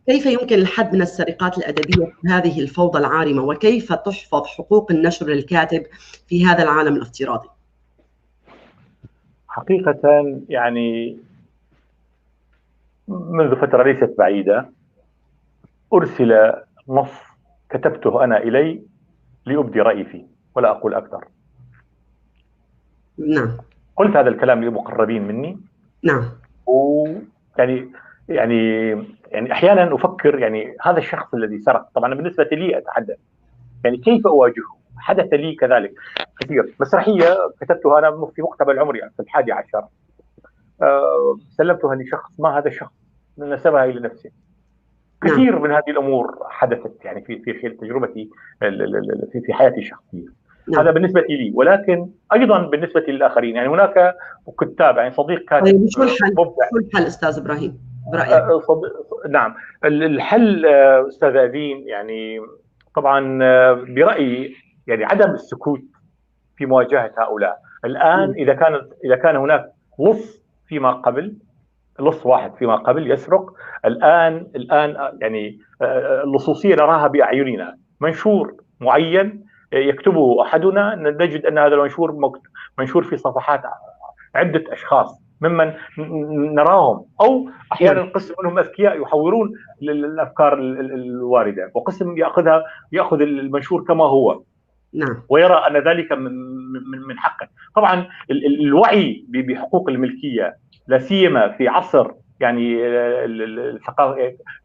كيف يمكن الحد من السرقات الأدبية في هذه الفوضى العارمة، وكيف تحفظ حقوق النشر للكاتب في هذا العالم الافتراضي؟ حقيقة يعني منذ فترة ليست بعيدة أرسل نص كتبته أنا إلي لأبدي رأيي فيه ولا أقول أكثر. نعم. قلت هذا الكلام لمقربين مني. نعم. ويعني يعني يعني احيانا افكر، يعني هذا الشخص الذي سرق، طبعا بالنسبة لي اتحدث، يعني كيف اواجهه؟ حدث لي كذلك كثير. مسرحية كتبتها انا في مقتبل عمري، يعني في 11، سلمتها لشخص، ما هذا الشخص نسبها الى نفسه. كثير من هذه الامور حدثت يعني في خلال تجربتي في حياتي الشخصية. هذا بالنسبة لي، ولكن ايضا بالنسبة للاخرين، يعني هناك كتاب، يعني صديق كاتب. طيب شو الحل؟ شو الحل استاذ ابراهيم برايك؟ نعم، الحل استاذ أبين، يعني طبعا برايي يعني عدم السكوت في مواجهة هؤلاء. الان اذا كان هناك لص فيما قبل، لص واحد فيما قبل يسرق، الان يعني اللصوصيه نراها باعيننا. منشور معين يكتبه احدنا، نجد ان هذا المنشور منشور في صفحات عده اشخاص ممن نراهم، او احيانا قسم منهم اذكياء يحورون الافكار الواردة، وقسم ياخذ المنشور كما هو. نعم. ويرى ان ذلك من حقه. طبعا الوعي بحقوق الملكية، لا سيما في عصر يعني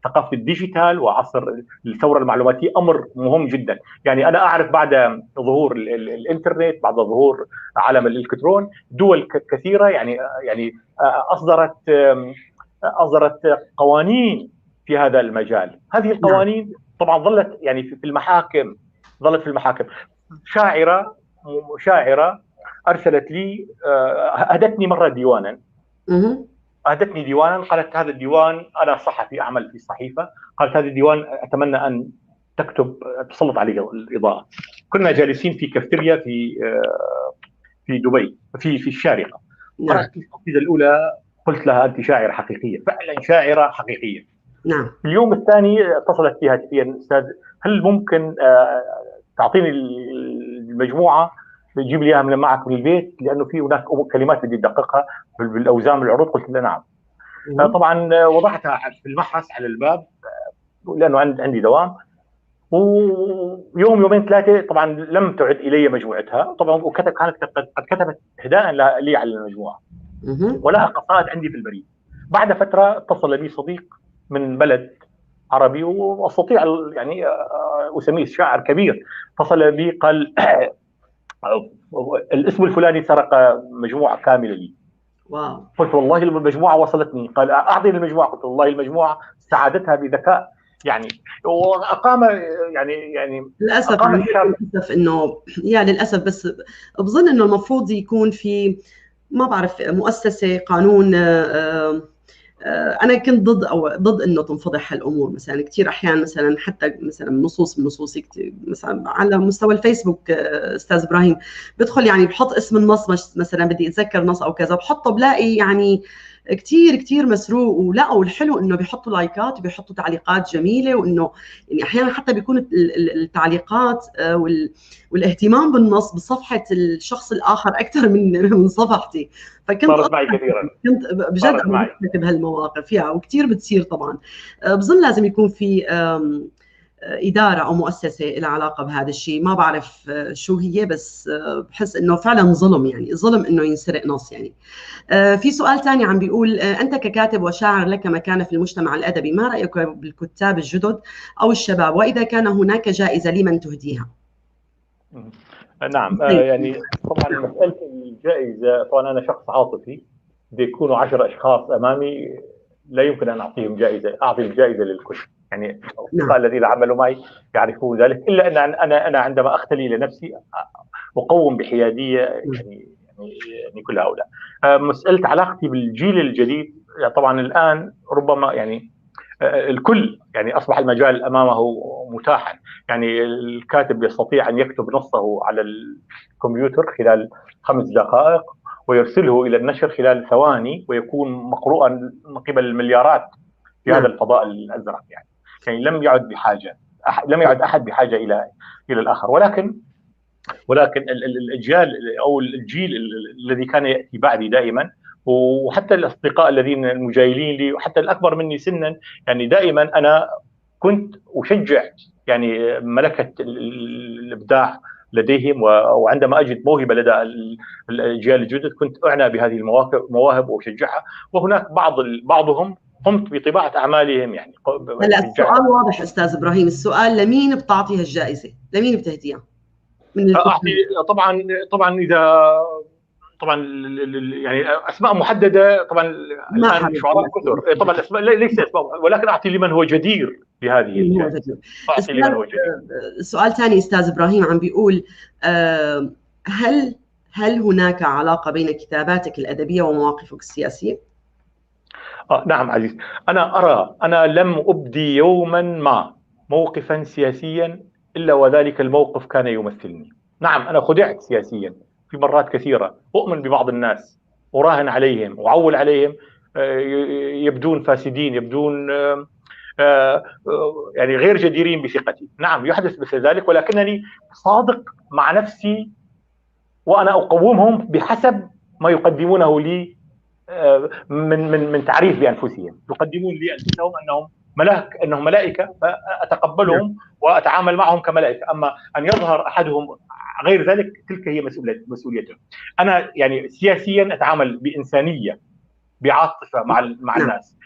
ثقافة ال digital وعصر الثورة المعلوماتيه، امر مهم جدا. يعني انا اعرف بعد ظهور الانترنت، بعد ظهور عالم الالكترون، دول كثيرة يعني اصدرت قوانين في هذا المجال. هذه القوانين طبعا ظلت يعني في المحاكم، ظلت في المحاكم. شاعره ارسلت لي، اهدتني مرة ديوانا. أهدتني ديوانا، قالت هذا الديوان، أنا صحفي أعمل في صحيفة، قالت هذا الديوان أتمنى أن تكتب، تسلط عليه الإضاءة. كنا جالسين في كافتيريا في دبي، في الشارقة. قرأت القصيدة الأولى، قلت لها أنت شاعرة حقيقية، فعلا شاعرة حقيقية. نعم. اليوم الثاني اتصلت بها هاتفيا، أستاذ هل ممكن تعطيني المجموعة، تجيب لي اياها من معك من البيت، لانه في هناك كلمات بدي ادققها بالاوزان بالعروض. قلت لها نعم. طبعا وضعتها في المحرس على الباب لانه عندي دوام. ويوم يومين ثلاثة طبعا لم تعد الي مجموعتها، طبعا وكتب، كانت قد كتبت اهداء لي على المجموعة، ولها قصائد عندي في البريد. بعد فترة اتصل بي صديق من بلد عربي، واستطيع يعني اسميه شاعر كبير، اتصل بي قال الاسم الفلاني سرق مجموعة كاملة لي. واو. قلت والله المجموعة وصلتني. قال اعطيني المجموعة. قلت والله المجموعة استعادتها بذكاء، يعني واقام يعني للاسف للاسف انه يا للاسف، بس بظن انه المفروض يكون في، ما بعرف، مؤسسة، قانون. انا كنت ضد او ضد انه تنفضح هالامور مثلا كثير احيان، مثلا حتى مثلا نصوص من نصوصي مثلا على مستوى الفيسبوك استاذ ابراهيم، بدخل يعني بحط اسم النص مثلا، بدي اتذكر نص او كذا، بحطه بلاقي يعني كثير كثير مسروق. ولا والحلو انه بيحطوا لايكات وبيحطوا تعليقات جميلة، وانه يعني احيانا حتى بيكون التعليقات والاهتمام بالنص بصفحة الشخص الاخر اكثر من صفحتي. فكنت صارت معي كثيرا، كنت بجد بهالمواقف يا، وكثير بتصير طبعا. بظن لازم يكون في إدارة أو مؤسسة لها علاقة بهذا الشيء، ما بعرف شو هي، بس بحس إنه فعلا ظلم، يعني ظلم إنه ينسرق نص يعني. في سؤال ثاني عم بيقول أنت ككاتب وشاعر لك مكانة في المجتمع الأدبي، ما رأيك بالكتاب الجدد أو الشباب، وإذا كان هناك جائزة لمن تهديها؟ نعم، يعني طبعا مسألة الجائزة، طبعا أنا شخص عاطفي، بده يكونوا 10 أشخاص أمامي لا يمكن أن أعطيهم جائزة، أعطي الجائزة للكل. يعني الأصدقاء الذين عملوا معي يعرفون ذلك، إلا أن أنا عندما أختلي لنفسي أقوم بحيادية يعني كل هؤلاء. مسألة علاقتي بالجيل الجديد، طبعا الآن ربما يعني الكل يعني أصبح المجال أمامه متاحا، يعني الكاتب يستطيع أن يكتب نصه على الكمبيوتر خلال 5 دقائق ويرسله إلى النشر خلال ثواني ويكون مقروءا من قبل المليارات في هذا الفضاء الأزرق. يعني لم يعد بحاجة، لم يعد أحد بحاجة إلى الآخر. ولكن الأجيال أو الجيل الذي كان يأتي بعدي دائما، وحتى الأصدقاء الذين المجايلين لي وحتى الأكبر مني سنا، يعني دائما أنا كنت أشجع يعني ملكة الإبداع لديهم، وعندما أجد موهبة لدى الأجيال الجدد كنت أعنى بهذه المواهب وأشجعها. وهناك بعضهم قمت بطباعة أعمالهم. يعني هلا السؤال واضح أستاذ إبراهيم، السؤال لمين بتعطيها الجائزة؟ لمين بتهديها؟ أعطي طبعا إذا طبعا يعني أسماء محددة، طبعا الآن شعراء كثر، طبعا الأسماء ليس أسماء، ولكن أعطي لمن هو جدير بهذه الجائزة. أعطي لمن هو جدير. سؤال ثاني أستاذ إبراهيم عم بيقول هل هناك علاقة بين كتاباتك الأدبية ومواقفك السياسية؟ نعم عزيز، أنا أرى أنا لم أبدي يوما ما موقفا سياسيا إلا وذلك الموقف كان يمثلني. نعم أنا خدعت سياسيا في مرات كثيرة، أؤمن ببعض الناس، أراهن عليهم، أعول عليهم، يبدون فاسدين، يبدون يعني غير جديرين بثقتي. نعم يحدث مثل ذلك، ولكنني صادق مع نفسي وأنا أقومهم بحسب ما يقدمونه لي من من من تعريف بانفسهم. يقدمون لي انفسهم انهم ملاك، انهم ملائكة، فاتقبلهم واتعامل معهم كملائكه. اما ان يظهر احدهم غير ذلك تلك هي مسؤوليته. انا يعني سياسيا اتعامل بانسانيه، بعاطفه مع الناس.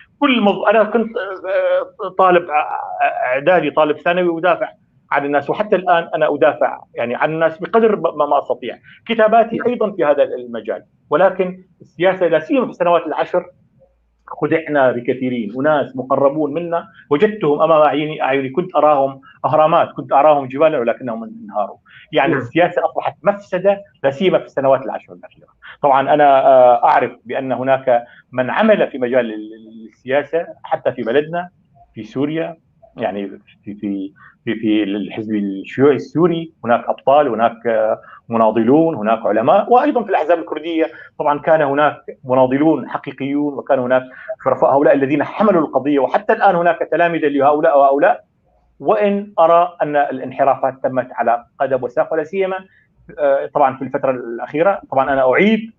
انا كنت طالب اعدادي، طالب ثانوي، ودافع عن الناس، وحتى الان انا ادافع يعني عن الناس بقدر ما استطيع. كتاباتي ايضا في هذا المجال، ولكن السياسة لا سيما في السنوات العشر خدعنا بكثيرين، وناس مقربون منا وجدتهم امام اعيني، كنت اراهم اهرامات، كنت اراهم جبالا، ولكنهم انهاروا. يعني السياسة اصبحت مفسدة لا سيما في السنوات العشر الاخيرة. طبعا انا اعرف بان هناك من عمل في مجال السياسة حتى في بلدنا في سوريا، يعني في في في في الحزب الشيوعي السوري هناك ابطال، هناك مناضلون، هناك علماء، وايضا في الاحزاب الكردية طبعا كان هناك مناضلون حقيقيون، وكان هناك شرفاء، هؤلاء الذين حملوا القضية، وحتى الان هناك تلامذه لهؤلاء وهؤلاء. وان ارى ان الانحرافات تمت على قدم وساق، ولا سيما طبعا في الفترة الاخيرة. طبعا انا اعيد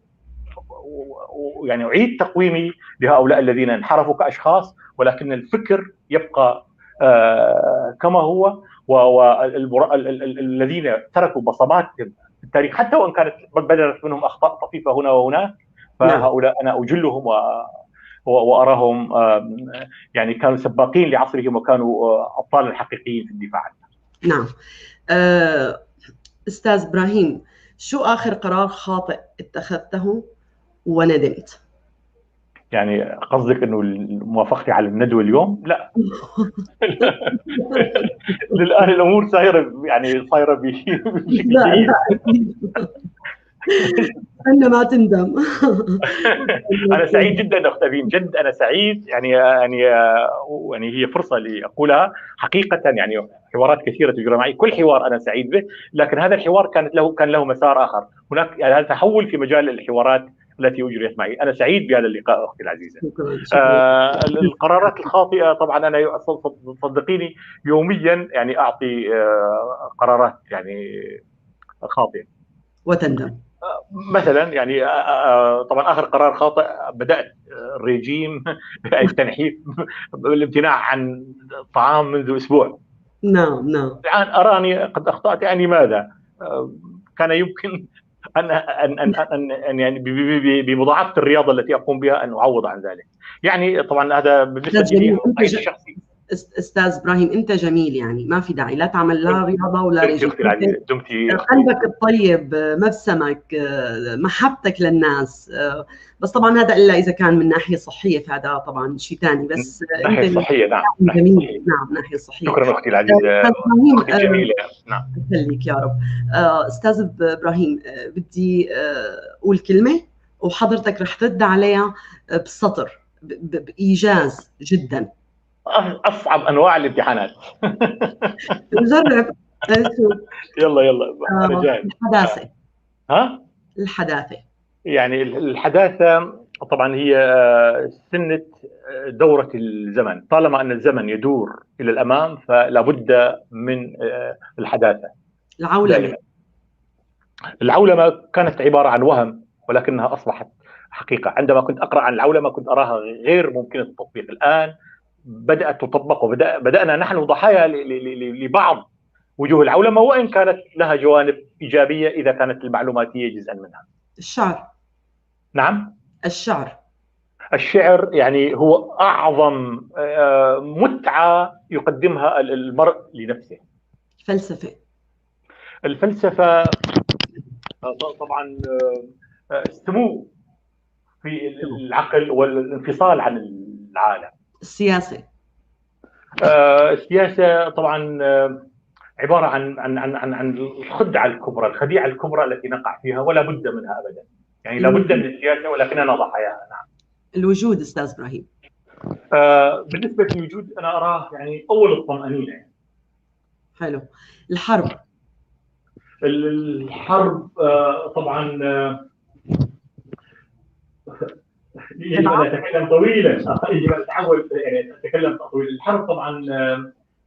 يعني اعيد تقويمي لهؤلاء الذين انحرفوا كاشخاص، ولكن الفكر يبقى كما هو، والذين تركوا بصماتهم في التاريخ حتى وان كانت بدرت منهم اخطاء طفيفة هنا وهناك، فهؤلاء انا اجلهم واراهم يعني كانوا سباقين لعصرهم وكانوا ابطالا حقيقيين في الدفاع عنه. نعم. استاذ ابراهيم، شو اخر قرار خاطئ اتخذته وندمت؟ يعني قصدك انه موافقتي على الندوة اليوم؟ لا. للان الامور صايرة يعني صايرة بشكل جيد. أنا ما تندم. انا سعيد جدا اخت أبين، جد انا سعيد، يعني يعني يعني هي فرصة لاقولها حقيقة. يعني حوارات كثيرة تجرى معي، كل حوار انا سعيد به، لكن هذا الحوار كان له مسار اخر. هناك يعني هذا تحول في مجال الحوارات التي اجريت معي. انا سعيد بهذا اللقاء اختي العزيزة. شكرا شكرا. القرارات الخاطئة طبعا انا صدقيني يوميا يعني اعطي قرارات يعني خاطئه وتندم. مثلا يعني طبعا اخر قرار خاطئ بدات الرجيم التنحيف بالامتناع عن الطعام منذ اسبوع. نعم نعم. الان اراني قد اخطات، يعني ماذا؟ كان يمكن ان ان ان ان, أن يعني بمضاعفه الرياضة التي اقوم بها ان اعوض عن ذلك. يعني طبعا هذا بالنسبة لي الشخصي. استاذ ابراهيم انت جميل، يعني ما في داعي لا تعمل لا رياضة ولا رجيم. دمتي قلبك الطيب، مبسمك، محبتك للناس. بس طبعا هذا الا اذا كان من ناحية صحية فهذا طبعا شيء ثاني. بس ناحية صحية، نعم جميل، نعم ناحية صحية. شكرا اختي العزيزة، اختي الجميلة. نعم يخليك يا رب. استاذ ابراهيم بدي اقول كلمة وحضرتك رح ترد عليها بسطر بايجاز جدا. اصعب انواع الامتحانات. نجرب. يلا يلا انا جاهز. الحداثة. ها؟ الحداثة. يعني الحداثة طبعا هي سنة دوره الزمن، طالما ان الزمن يدور الى الامام فلا بد من الحداثة. العولمة. العولمة كانت عبارة عن وهم ولكنها اصبحت حقيقة. عندما كنت اقرا عن العولمة كنت اراها غير ممكنة التطبيق، الان بدأت تطبق وبدأنا نحن ضحايا لبعض وجوه العولمة، وإن كانت لها جوانب إيجابية إذا كانت المعلوماتية جزءا منها. الشعر. نعم. الشعر. الشعر يعني هو أعظم متعة يقدمها المرء لنفسه. الفلسفة. الفلسفة طبعا السمو في العقل والانفصال عن العالم. السياسة. السياسة طبعا عبارة عن عن عن عن الخدعة الكبرى، الخديعة الكبرى التي نقع فيها ولا بد منها أبدا. يعني لا بد من السياسة ولكننا ضحاياها. نعم. الوجود أستاذ إبراهيم. بالنسبة للوجود أنا أراه يعني أول الطمأنينة يعني. حلو. الحرب. الحرب طبعا يجب ان اتكلم طويلا، يجب ان اتحول يعني اتكلم طويلا. الحرب طبعا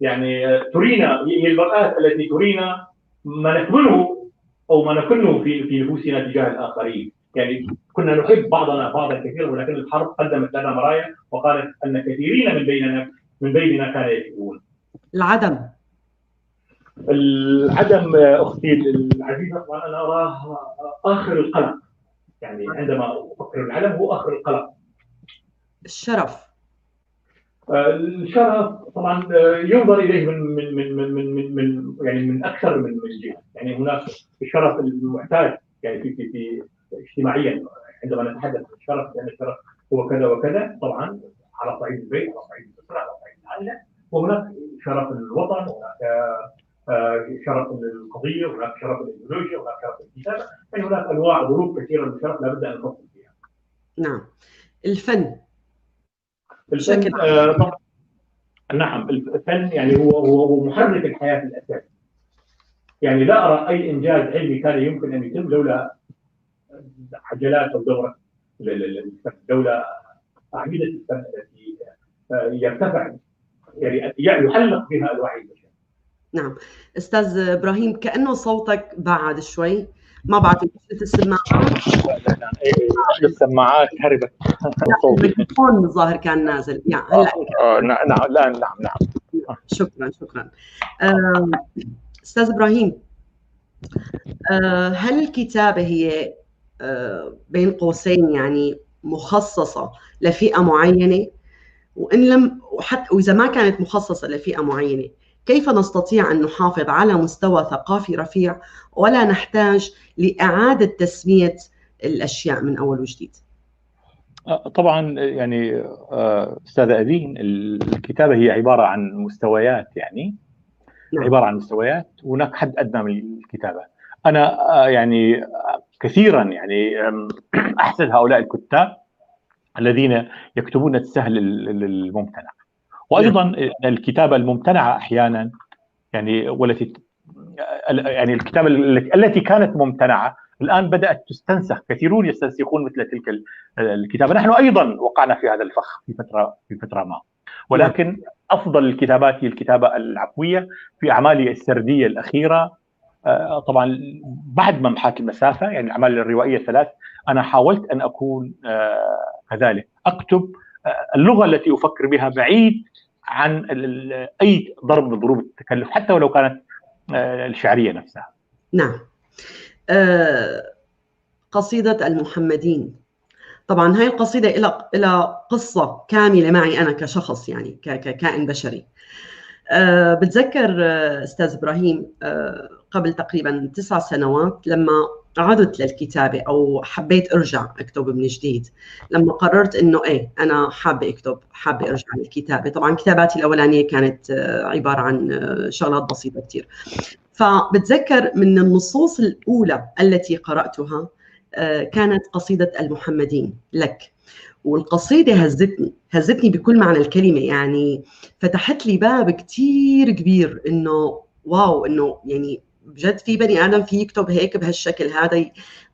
يعني ترينا، هي المرآة التي ترينا ما نكمنه او ما نكنه في نفوسنا تجاه الاخرين. يعني كنا نحب بعضنا بعضا كثيرا، ولكن الحرب قدمت لنا مرايا وقالت ان كثيرين من بيننا كانوا يكذبون. العدم. العدم اختي العزيزة طبعا انا اراه اخر القلق. يعني عندما افكر العدم هو اخر القلق. الشرف. الشرف طبعا ينظر اليه من من من من من, من يعني من اكثر من جهة. يعني هناك الشرف المعتاد يعني في في في اجتماعيا عندما نتحدث عن الشرف، لان الشرف هو كذا وكذا طبعا على صعيد البيت، على صعيد الاسرة، على صعيد العائلة، وهناك شرف الوطن، هناك شرف القضية، هناك شرف الايديولوجيا، هناك شرف الكتابة، يعني هناك انواع ظروف كثيرة للشرف لا بد ان نفصل فيها. نعم. الفن. الفن طبعا نعم، الفن يعني هو محرك الحياة الاساسي. يعني لا ارى اي انجاز علمي كان يمكن ان يتم لولا عجلات او دوره الفن، لولا اعمدة الفن التي يرتفع يعني يحلق بها الوعي البشري. نعم. استاذ ابراهيم كانه صوتك بعد شوي، ما بعرف مشكلة السماعات. لا لا السماعات هربت. الميكروفون الظاهر كان نازل يعني هلا. نعم لا نعم نعم. شكرا شكرا. استاذ ابراهيم، هل الكتابة هي بين قوسين يعني مخصصة لفئة معينة؟ وان لم وحتى واذا ما كانت مخصصة لفئة معينة، كيف نستطيع أن نحافظ على مستوى ثقافي رفيع ولا نحتاج لإعادة تسمية الأشياء من أول وجديد؟ طبعا يعني أستاذة أدين، الكتابة هي عبارة عن مستويات، يعني نعم. عبارة عن مستويات، وهناك حد أدنى من الكتابة. أنا يعني كثيرا يعني أحسد هؤلاء الكتاب الذين يكتبون السهل الممتنع، وايضا الكتابة الممتنعه احيانا يعني، والتي يعني الكتابة التي كانت ممتنعه الآن بدأت تستنسخ، كثيرون يستنسخون مثل تلك الكتابة. نحن أيضا وقعنا في هذا الفخ في فترة ما، ولكن أفضل الكتابات هي الكتابة العفوية. في أعمالي السردية الأخيرة طبعا بعد ما محاك المسافة، يعني الأعمال الروائية الثلاث، أنا حاولت أن أكون كذلك، أكتب اللغة التي أفكر بها بعيد عن أي ضرب من ضروب التكلف، حتى ولو كانت الشعرية نفسها. نعم. قصيدة المحمدين، طبعا هاي القصيدة إلى قصة كاملة معي أنا كشخص، يعني ككائن بشري. بتذكر أستاذ إبراهيم قبل تقريبا 9 سنوات لما عدت للكتابة أو حبيت أرجع أكتب من جديد، لما قررت إنه إيه أنا حابة أكتب، حابة أرجع للكتابة. طبعا كتاباتي الأولانية كانت عبارة عن شغلات بسيطة كتير. فبتذكر من النصوص الأولى التي قرأتها كانت قصيدة المحمدين لك، والقصيدة هزتني بكل معنى الكلمة، يعني فتحت لي باب كتير كبير إنه واو، إنه يعني بجد في بني آدم في يكتب هيك بهالشكل هذا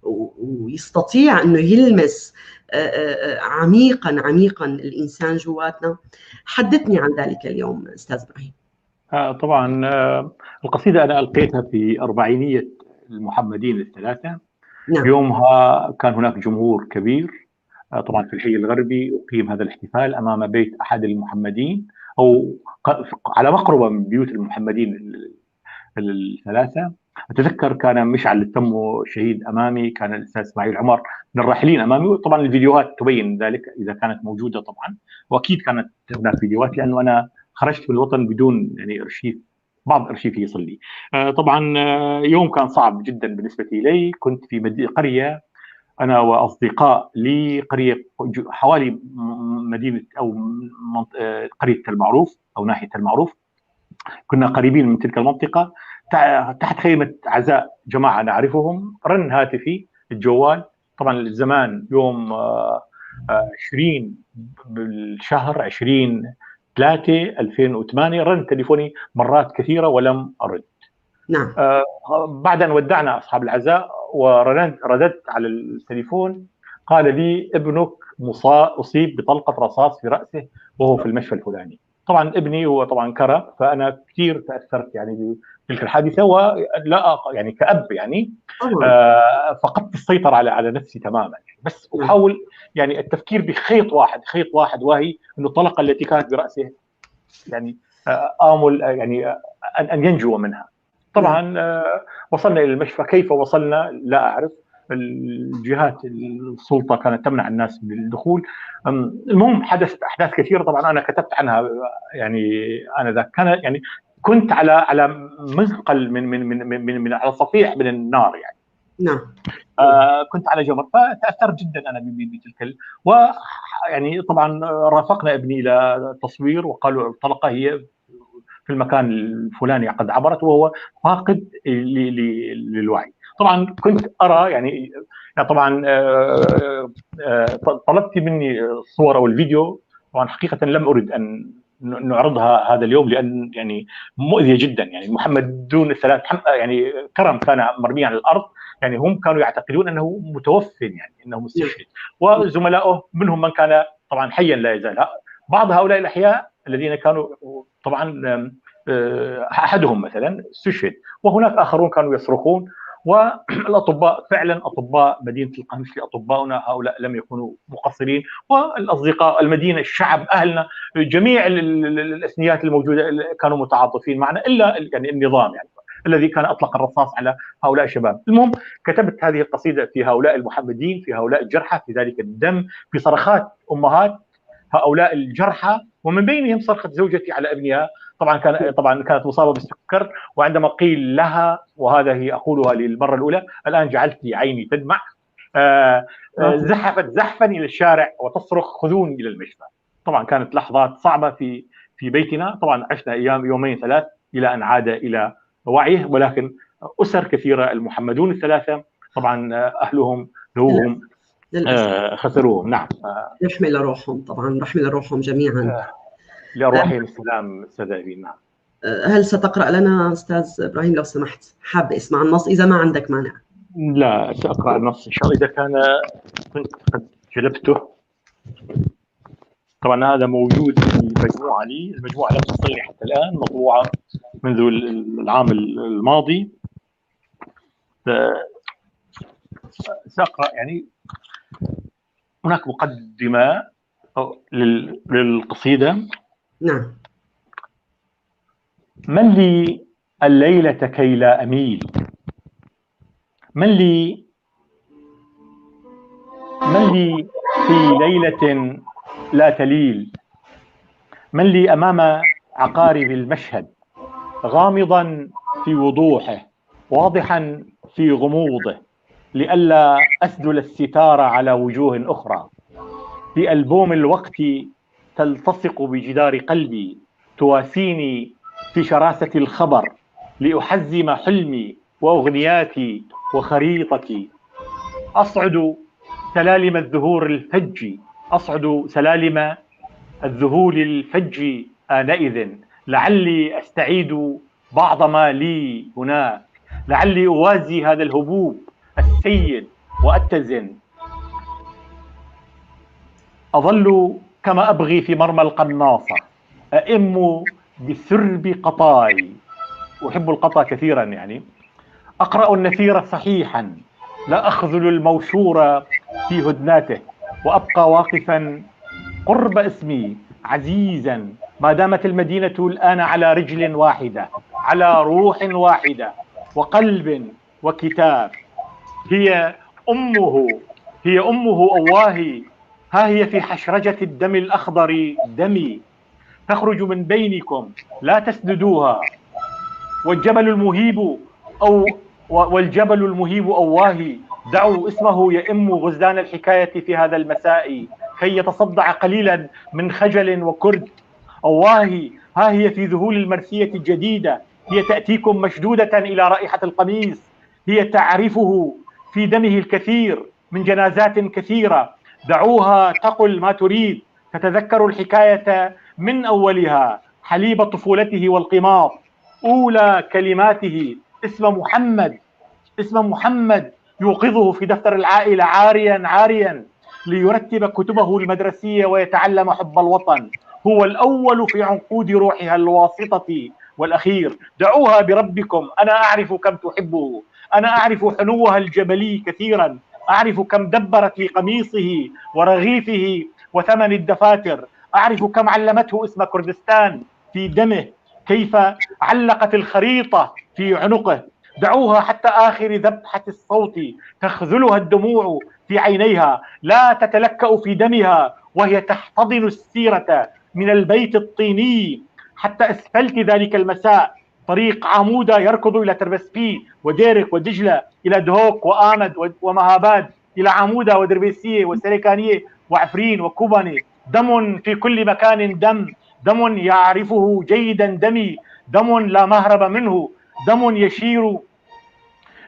ويستطيع إنه يلمس عميقا عميقا الإنسان جواتنا. حدثني عن ذلك اليوم أستاذ إبراهيم. طبعا القصيدة أنا ألقيتها في أربعينية المحمدين الثلاثة. نعم. يومها كان هناك جمهور كبير، طبعا في الحي الغربي أقيم هذا الاحتفال أمام بيت أحد المحمدين أو على مقربة من بيوت المحمدين الثلاثة. أتذكر كان مشعل التمو شهيد أمامي، كان الأستاذ إسماعيل عمر من الراحلين أمامي، طبعا الفيديوهات تبين ذلك إذا كانت موجودة طبعا، وأكيد كانت هناك فيديوهات لأنه أنا خرجت من الوطن بدون يعني أرشيف، بعض أرشيفي يصل لي. طبعا يوم كان صعب جدا بالنسبة لي، كنت في قرية أنا وأصدقاء لي، قرية حوالي مدينة أو قرية المعروف أو ناحية المعروف، كنا قريبين من تلك المنطقة، تحت خيمة عزاء جماعة نعرفهم. رن هاتفي الجوال، طبعا الزمان يوم 20 بالشهر 20/3/2008، رن تليفوني مرات كثيرة ولم أرد. نعم. بعد أن ودعنا أصحاب العزاء ورددت على التليفون، قال لي ابنك أصيب بطلقة رصاص في رأسه وهو في المشفى الفلاني. طبعا ابني هو طبعا كره، فأنا كثير تأثرت يعني بتلك الحادثة، ولا يعني كأب يعني فقدت السيطرة على نفسي تماما، بس أحاول يعني التفكير بخيط واحد، خيط واحد، وهي أن الطلقة التي كانت برأسه يعني آمل يعني أن ينجو منها. طبعا وصلنا إلى المشفى، كيف وصلنا لا أعرف، الجهات السلطة كانت تمنع الناس من الدخول. المهم حدثت أحداث كثيرة طبعا أنا كتبت عنها، يعني أنا ذاك كان يعني كنت على مزقل من من من من, من على صفيح من النار يعني. نعم. كنت على جمر، فتأثرت جدا أنا بتلك، ويعني طبعا رافقنا ابني إلى التصوير وقالوا الطلقة هي في المكان الفلاني قد عبرت، وهو فاقد للوعي. طبعا كنت ارى يعني طبعا طلبت مني الصور او الفيديو، طبعا حقيقة لم اريد ان نعرضها هذا اليوم لان يعني مؤذية جدا، يعني محمدون الثلاث يعني كرم كان مرميا على الارض، يعني هم كانوا يعتقدون انه متوفي يعني انه مستشهد، وزملائه منهم من كان طبعا حيا لا يزال. بعض هؤلاء الاحياء الذين كانوا طبعا احدهم مثلا استشهد، وهناك اخرون كانوا يصرخون، والاطباء فعلا اطباء مدينة القامشلي اطباؤنا هؤلاء لم يكونوا مقصرين، والاصدقاء المدينة الشعب اهلنا جميع الاثنيات الموجودة كانوا متعاطفين معنا، الا يعني النظام يعني الذي كان اطلق الرصاص على هؤلاء الشباب. المهم كتبت هذه القصيدة في هؤلاء المحمدين، في هؤلاء الجرحى، في ذلك الدم، في صرخات امهات هؤلاء الجرحى، ومن بينهم صرخة زوجتي على ابنها. طبعا كانت مصابه بالسكر، وعندما قيل لها، وهذا هي اقولها للمرة الاولى الان جعلت عيني تدمع، زحفت زحفا الى الشارع وتصرخ خذوني الى المشفى. طبعا كانت لحظات صعبة في بيتنا، طبعا عشنا ايام يومين ثلاث الى ان عاد الى وعيه، ولكن اسر كثيرة المحمدون الثلاثة طبعا اهلهم ذوهم خسروهم. نعم، رحمه لروحهم، طبعا رحمه لروحهم جميعا، لأرواحهم السلام أستاذ أبين. نعم. هل ستقرأ لنا أستاذ إبراهيم لو سمحت؟ حابة اسمع النص إذا ما عندك مانع. لا، سأقرأ النص إن شاء الله إذا كان كنت قد جلبته. طبعا هذا موجود في مجموعة لي، المجموعة لم تصلني حتى الآن، مطبوعة منذ العام الماضي. سأقرأ، يعني هناك مقدمة للقصيدة. نعم. من لي الليلة كي لا أميل، من لي في ليلة لا تليل، من لي أمام عقارب المشهد، غامضا في وضوحه، واضحا في غموضه، لئلا أسدل الستار على وجوه أخرى. في ألبوم الوقت تلتصق بجدار قلبي، تواسيني في شراسة الخبر، لأحزم حلمي وأغنياتي وخريطتي. أصعد سلالم الذهول الفج، أصعد سلالم الذهول الفج آنئذ، لعلي أستعيد بعض ما لي هناك، لعلي أوازي هذا الهبوب السيد وأتزن. أظل كما أبغي في مرمى القناصة، أئم بسرب قطاي، أحب القطا كثيرا يعني. أقرأ النثير صحيحا، لا أخذل الموشور في هدناته، وأبقى واقفا قرب اسمي عزيزا ما دامت المدينة الآن على رجل واحدة، على روح واحدة وقلب وكتاب. هي أمه، هي أمه أواهي، ها هي في حشرجة الدم الأخضر دمي، تخرج من بينكم لا تسندوها. والجبل المهيب أو والجبل المهيب أواهي، دعوا اسمه يئم غزلان الحكاية في هذا المساء كي يتصدع قليلا من خجل وكرد. أواهي، ها هي في ذهول المرثية الجديدة، هي تأتيكم مشدودة إلى رائحة القميص، هي تعرفه في دمه الكثير من جنازات كثيرة. دعوها تقل ما تريد، تتذكر الحكاية من أولها، حليب طفولته والقماط، أولى كلماته، اسم محمد، اسم محمد يوقظه في دفتر العائلة عاريا عاريا ليرتب كتبه المدرسية ويتعلم حب الوطن. هو الأول في عنقود روحها الواسطة والأخير. دعوها بربكم، أنا أعرف كم تحبه، أنا أعرف حنوها الجبلي كثيرا، أعرف كم دبرت لقميصه ورغيفه وثمن الدفاتر، أعرف كم علمته اسم كردستان في دمه، كيف علقت الخريطة في عنقه. دعوها حتى آخر ذبحة الصوت تخذلها الدموع في عينيها، لا تتلكأ في دمها وهي تحتضن السيرة من البيت الطيني حتى أسفلت ذلك المساء. طريق عمودة يركض إلى تربسبي وديرك ودجلة، إلى دهوك وآمد ومهاباد، إلى عمودة ودربيسية وسريكانية وعفرين وكوباني. دم في كل مكان، دم، دم يعرفه جيدا دمي، دم لا مهرب منه، دم يشير،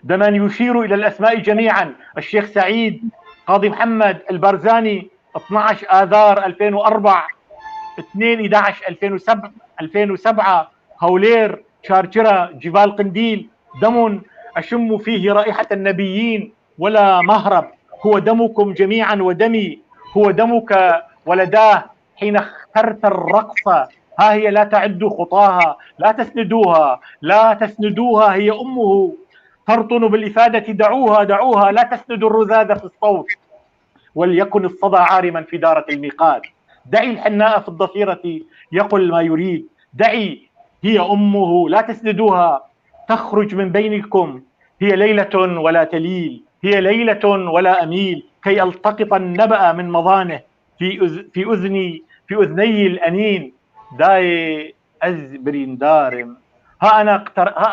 دما يشير إلى الأسماء جميعا. الشيخ سعيد، قاضي محمد البرزاني، 12 آذار 2004، 2/11 2007، هولير، شارجرة، جبال قنديل. دم أشم فيه رائحة النبيين ولا مهرب، هو دمكم جميعا ودمي، هو دمك ولداه حين اخترت الرقصة. ها هي لا تعد خطاها، لا تسندوها، لا تسندوها، هي أمه ترطن بالإفادة. دعوها دعوها، لا تسندوا الرذاذ في الصوت، وليكن الصدى عارما في دارة الميقات. دعي الحناء في الضفيرة يقل ما يريد، دعي، هي أمه، لا تسندوها، تخرج من بينكم. هي ليلة ولا تليل، هي ليلة ولا أميل، كي ألتقط النبأ من مضانه في أذني، في أذني الأنين. داي أزبرين دارم، ها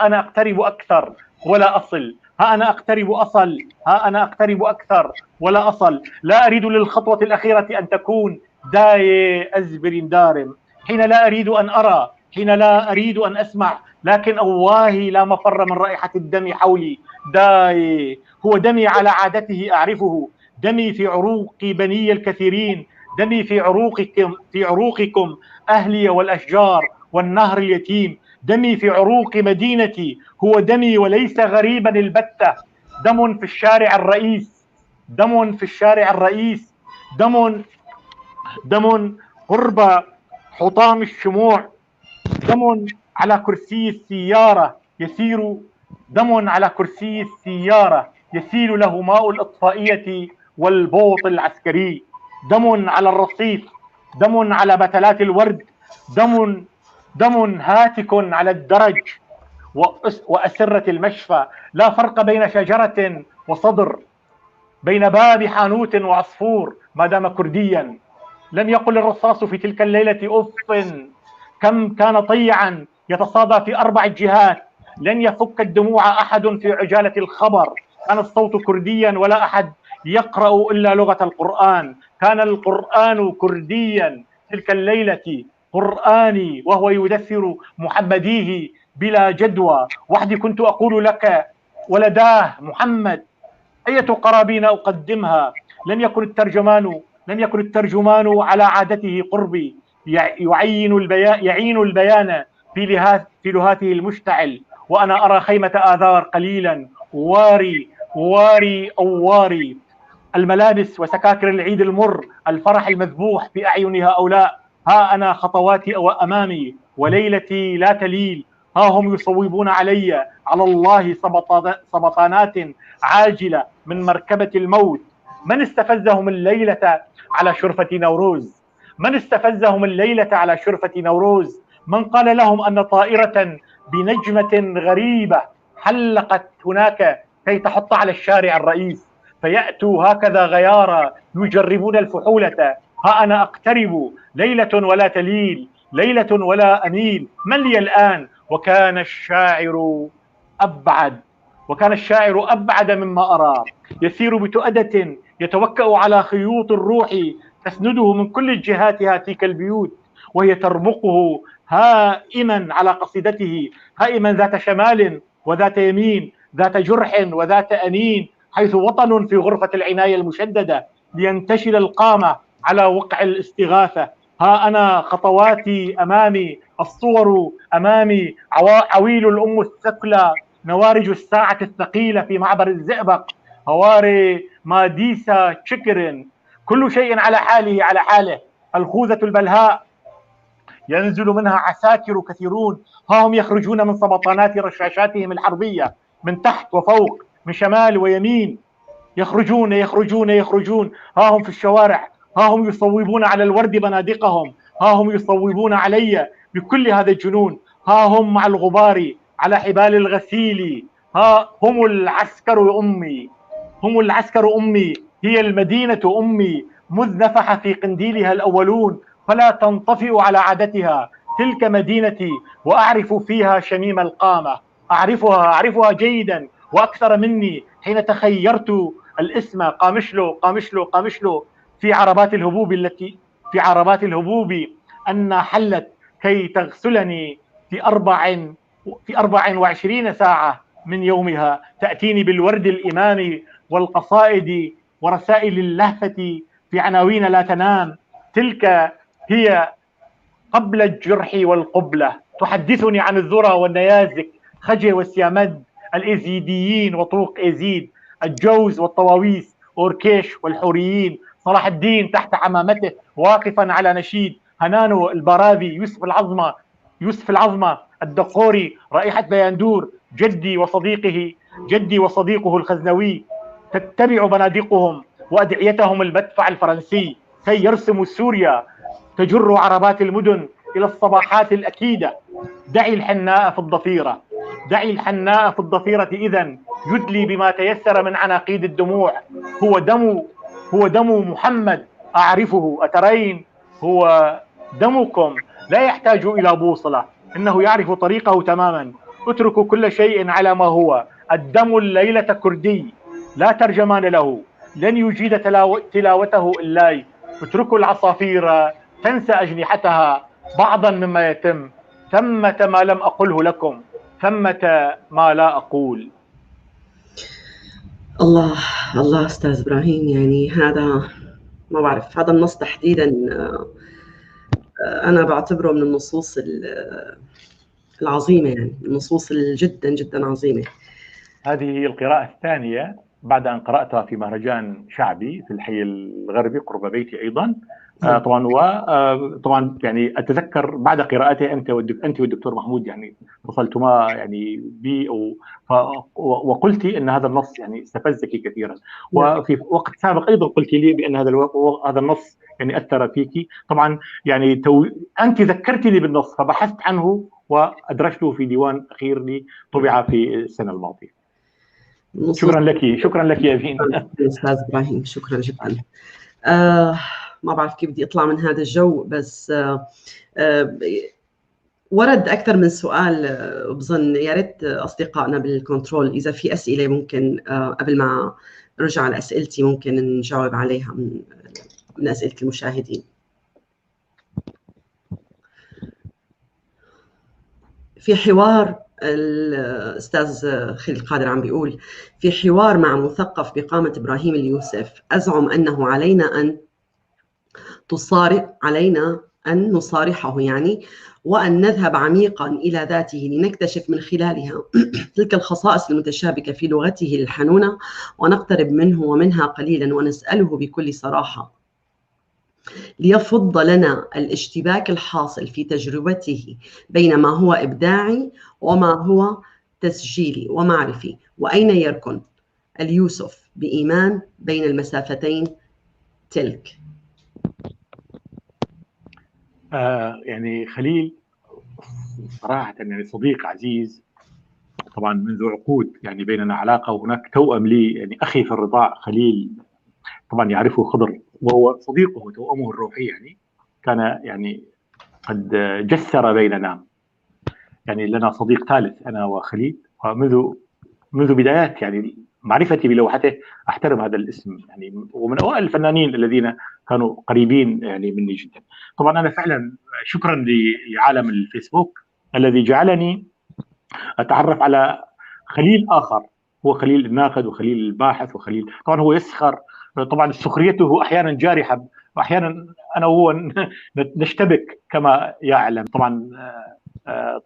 أنا أقترب أكثر ولا أصل، ها أنا أقترب أصل، ها أنا أقترب أكثر ولا أصل. لا أريد للخطوة الأخيرة أن تكون داي أزبرين دارم، حين لا أريد أن أرى، حين لا أريد أن أسمع، لكن أواهي لا مفر من رائحة الدم حولي. داي هو دمي على عادته أعرفه، دمي في عروق بني الكثيرين، دمي في عروقكم، في عروقكم أهلي والأشجار والنهر اليتيم، دمي في عروق مدينتي، هو دمي وليس غريبا البتة. دم في الشارع الرئيس، دم في الشارع الرئيس، دم دم قرب حطام الشموع، دم على كرسي السيارة يسير، دم على كرسي السيارة يسيل له ماء الإطفائية والبوط العسكري، دم على الرصيف، دم على بتلات الورد، دم دم هاتك على الدرج وأسرة المشفى. لا فرق بين شجرة وصدر، بين باب حانوت وعصفور ما دام كرديا. لم يقل الرصاص في تلك الليلة أف، كم كان طيعا يتصادى في 4 جهات. لن يفك الدموع أحد في عجالة الخبر. كان الصوت كرديا ولا أحد يقرأ إلا لغة القرآن. كان القرآن كرديا تلك الليلة، قرآني وهو يدثر محمديه بلا جدوى. وحدي كنت أقول لك ولداه محمد، أية قرابين أقدمها؟ لم يكن الترجمان على عادته قربي يعين البيان في لهاته المشتعل، وأنا أرى خيمة آذار قليلا واري واري أواري الملابس وسكاكر العيد المر، الفرح المذبوح في أعين هؤلاء. ها أنا خطواتي أمامي وليلتي لا تليل. ها هم يصوبون علي، على الله سبطانات عاجلة من مركبة الموت. من استفزهم الليلة على شرفة نوروز؟ من استفزهم الليلة على شرفة نوروز؟ من قال لهم أن طائرة بنجمة غريبة حلقت هناك كي تحط على الشارع الرئيس؟ فيأتوا هكذا غيارا يجربون الفحولة. ها أنا أقترب، ليلة ولا تليل، ليلة ولا أميل، من لي الآن؟ وكان الشاعر أبعد، وكان الشاعر أبعد مما أرى، يسير بتؤدة يتوكأ على خيوط الروح تسنده من كل الجهات هاتيك البيوت، وهي ترمقه هائما على قصيدته، هائما ذات شمال وذات يمين، ذات جرح وذات أنين، حيث وطن في غرفة العناية المشددة لينتشل القامة على وقع الاستغاثة. ها أنا خطواتي أمامي، الصور أمامي، عويل الأم الثقلى، نوارج الساعة الثقيلة في معبر الزئبق، هواري ماديسا تشكرن، كل شيء على حاله على حاله. الخوذة البلهاء ينزل منها عساكر كثيرون، ها هم يخرجون من سبطانات رشاشاتهم الحربية من تحت وفوق، من شمال ويمين، يخرجون يخرجون يخرجون. ها هم في الشوارع، ها هم يصوبون على الورد بنادقهم، ها هم يصوبون علي بكل هذا الجنون، ها هم مع الغبار على حبال الغسيل، ها هم العسكر أمي، هم العسكر أمي، هي المدينة أمي، مذ نفح في قنديلها الأولون فلا تنطفئ على عادتها. تلك مدينتي وأعرف فيها شميم القامة، أعرفها أعرفها جيدا وأكثر مني حين تخيرت الاسم قامشلو قامشلو قامشلو في عربات الهبوب التي في عربات الهبوب أن حلت كي تغسلني في 24 ساعة من يومها، تأتيني بالورد الإمامي والقصائد ورسائل اللهفة في عناوين لا تنام. تلك هي قبل الجرح والقبلة، تحدثني عن الذرة والنيازك، خجي والسيامد، الإزيديين وطوق إزيد، الجوز والطواويس، أوركيش والحوريين، صلاح الدين تحت عمامته واقفا على نشيد، هنانو البراذي، يوسف العظمة، يوسف العظمة الدقوري، رائحة بياندور، جدي وصديقه، جدي وصديقه الخزنوي، تتبع بنادقهم وأدعيتهم المدفع الفرنسي كي يرسموا سوريا، تجر عربات المدن إلى الصباحات الأكيدة. دعي الحناء في الضفيرة، دعي الحناء في الضفيرة إذن يدلي بما تيسر من عناقيد الدموع. هو دم، هو دم محمد أعرفه، أترين هو دمكم، لا يحتاج إلى بوصلة، إنه يعرف طريقه تماما. اتركوا كل شيء على ما هو. الدم الليلة كردي لا ترجمان له، لن يجيد تلاوته إلاي. اتركوا العصافير تنسى أجنحتها بعضا مما يتم. ثمة ما لم أقله لكم، ثمة ما لا أقول. الله الله أستاذ إبراهيم، يعني هذا ما بعرف، هذا النص تحديدا أنا بعتبره من النصوص العظيمة، يعني النصوص جدا جدا عظيمة. هذه هي القراءة الثانية بعد أن قرأتها في مهرجان شعبي في الحي الغربي قرب بيتي أيضا. طبعا وطبعا يعني اتذكر بعد قراءتها انت والدكتور محمود يعني اتصلتما يعني بي وقلت ان هذا النص يعني استفزك كثيرا، وفي وقت سابق ايضا قلت لي بان هذا النص يعني اثر فيك. طبعا يعني انت ذكرتني لي بالنص فبحثت عنه وادرجته في ديوان اخير لي طبع في السنة الماضية. شكرا لك، شكرا لك يا فين. استاذ ابراهيم، شكرا جدا. ما بعرف كيف بدي اطلع من هذا الجو، بس ورد اكثر من سؤال، بظن يا ريت اصدقائنا بالكنترول اذا في اسئلة ممكن قبل ما ارجع لاسئلتي ممكن نجاوب عليها من اسئلة المشاهدين. في حوار الأستاذ خليل قادر عم بيقول في حوار مع مثقف بقامة إبراهيم اليوسف، أزعم أنه علينا أن نصارحه يعني، وأن نذهب عميقا إلى ذاته لنكتشف من خلالها تلك الخصائص المتشابكة في لغته الحنونة، ونقترب منه ومنها قليلا ونسأله بكل صراحة ليفض لنا الاشتباك الحاصل في تجربته بين ما هو إبداعي وما هو تسجيلي ومعرفي، وأين يركن اليوسف بإيمان بين المسافتين تلك. يعني خليل صراحة يعني صديق عزيز طبعا منذ عقود، يعني بيننا علاقة، وهناك توأم لي يعني أخي في الرضاع خليل طبعا يعرفه خضر، وهو صديقه وتوأمه الروحي، يعني كان يعني قد جسر بيننا، يعني لنا صديق ثالث أنا وخليل، ومنذ بدايات يعني معرفتي بلوحته أحترم هذا الاسم يعني، ومن أوائل الفنانين الذين كانوا قريبين يعني مني جدا. طبعا أنا فعلا شكرا لعالم الفيسبوك الذي جعلني أتعرف على خليل آخر، هو خليل الناقد وخليل الباحث وخليل طبعا هو يسخر، طبعا سخريته احيانا جارحه واحيانا انا وهو نشتبك كما يعلم، طبعا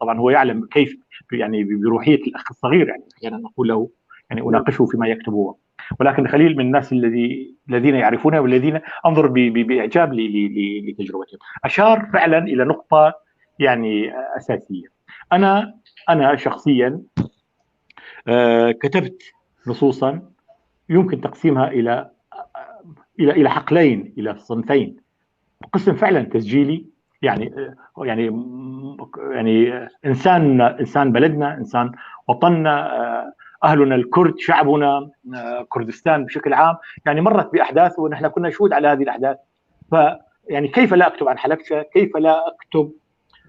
طبعا هو يعلم كيف يعني بروحيه الاخ الصغير، يعني احيانا اقول له يعني اناقشه فيما يكتبه، ولكن خليل من الناس الذين يعرفونه والذين انظر باعجاب لتجربتهم. اشار فعلا الى نقطة يعني اساسية. انا شخصيا كتبت نصوصا يمكن تقسيمها الى الى الى حقلين، الى صنفين. قسم فعلا تسجيلي، يعني يعني يعني انسان بلدنا، انسان وطننا، اهلنا الكرد، شعبنا كردستان بشكل عام، يعني مرت باحداث ونحن كنا شهود على هذه الاحداث. ف يعني كيف لا اكتب عن حلبشة؟ كيف لا اكتب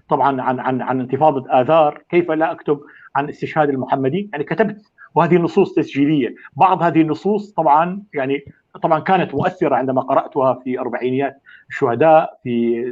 طبعا عن عن عن انتفاضة اذار؟ كيف لا اكتب عن استشهاد المحمدي؟ يعني كتبت، وهذه النصوص تسجيليه. بعض هذه النصوص طبعا يعني طبعا كانت مؤثرة عندما قراتها في اربعينيات الشهداء، في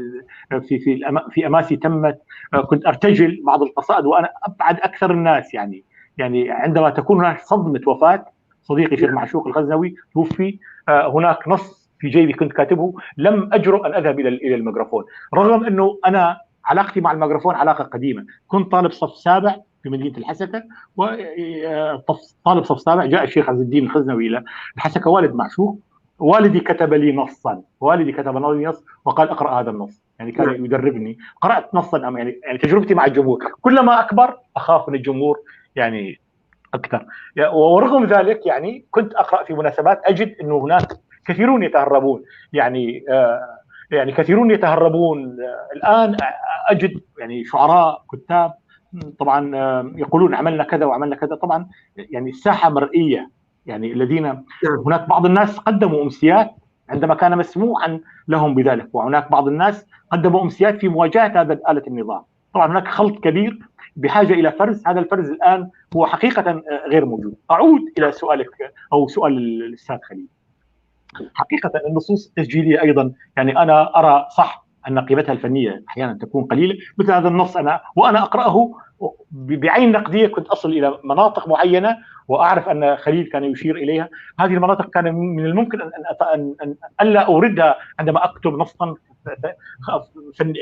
في في في اماسي تمت، كنت ارتجل بعض القصائد وانا ابعد اكثر الناس، يعني عندما تكون هناك صدمة وفاه صديقي شيخ معشوق الغزنوي توفي، هناك نص في جيبي كنت كاتبه لم اجرؤ ان اذهب الى الميكروفون، رغم انه انا علاقتي مع الميكروفون علاقة قديمة، كنت طالب صف سابع في مدينة الحسكه، وطالب صف سابع جاء الشيخ عز الدين الخزنوي الى الحسكه، والد معشوق، والدي كتب لي نصا، والدي كتب لي نص وقال اقرا هذا النص، يعني كان يدربني، قرات نصا. يعني تجربتي مع الجمهور كلما اكبر اخاف من الجمهور يعني اكثر، ورغم ذلك يعني كنت اقرا في مناسبات اجد انه هناك كثيرون يتهربون، يعني يعني كثيرون يتهربون. الان اجد يعني شعراء كتاب طبعا يقولون عملنا كذا وعملنا كذا، طبعا يعني الساحة مرئية، يعني الذين هناك بعض الناس قدموا امسيات عندما كان مسموعا لهم بذلك، وهناك بعض الناس قدموا امسيات في مواجهة هذا آلة النظام. طبعا هناك خلط كبير بحاجة الى فرز، هذا الفرز الان هو حقيقة غير موجود. اعود الى سؤالك او سؤال الاستاذ خليل. حقيقة النصوص التسجيليه ايضا يعني انا ارى صح ان قيمتها الفنية احيانا تكون قليله، مثل هذا النص انا وانا اقراه بعين نقدية كنت اصل الى مناطق معينة واعرف ان خليل كان يشير اليها، هذه المناطق كان من الممكن ان الا اوردها عندما اكتب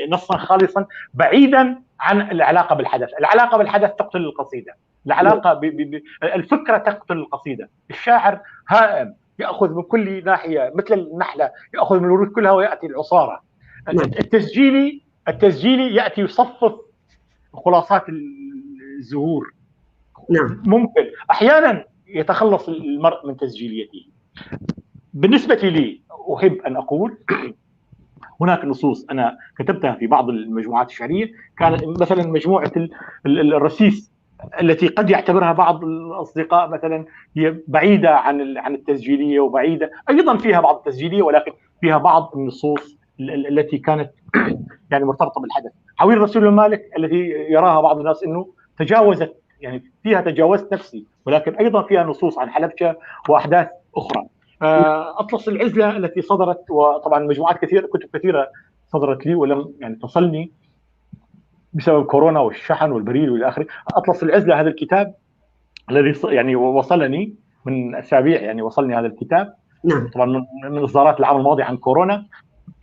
نصا خالصا بعيدا عن العلاقة بالحدث، العلاقة بالحدث تقتل القصيدة، العلاقة الفكرة تقتل القصيدة، الشاعر هائم ياخذ من كل ناحية مثل النحلة، ياخذ من الورود كلها وياتي العصاره. التسجيلي ياتي يصفف خلاصات الزهور. نعم. ممكن احيانا يتخلص المرء من تسجيليته. بالنسبة لي احب ان اقول هناك نصوص انا كتبتها في بعض المجموعات الشعرية، كانت مثلا مجموعة الرسيس التي قد يعتبرها بعض الاصدقاء مثلا هي بعيدة عن التسجيليه، وبعيدة ايضا فيها بعض التسجيليه، ولكن فيها بعض النصوص التي كانت يعني مرتبطة بالحدث. عويل رسول المالك التي يراها بعض الناس انه تجاوزت، يعني فيها تجاوزت نفسي، ولكن ايضا فيها نصوص عن حلبجه واحداث اخرى. اطلس العزلة التي صدرت، وطبعا مجموعات كثيرة، كتب كثيرة صدرت لي ولم يعني تصلني بسبب كورونا والشحن والبريد والى اخره. اطلس العزلة هذا الكتاب الذي يعني وصلني من اسابيع، يعني وصلني هذا الكتاب. نعم. طبعا من اصدارات العام الماضي عن كورونا.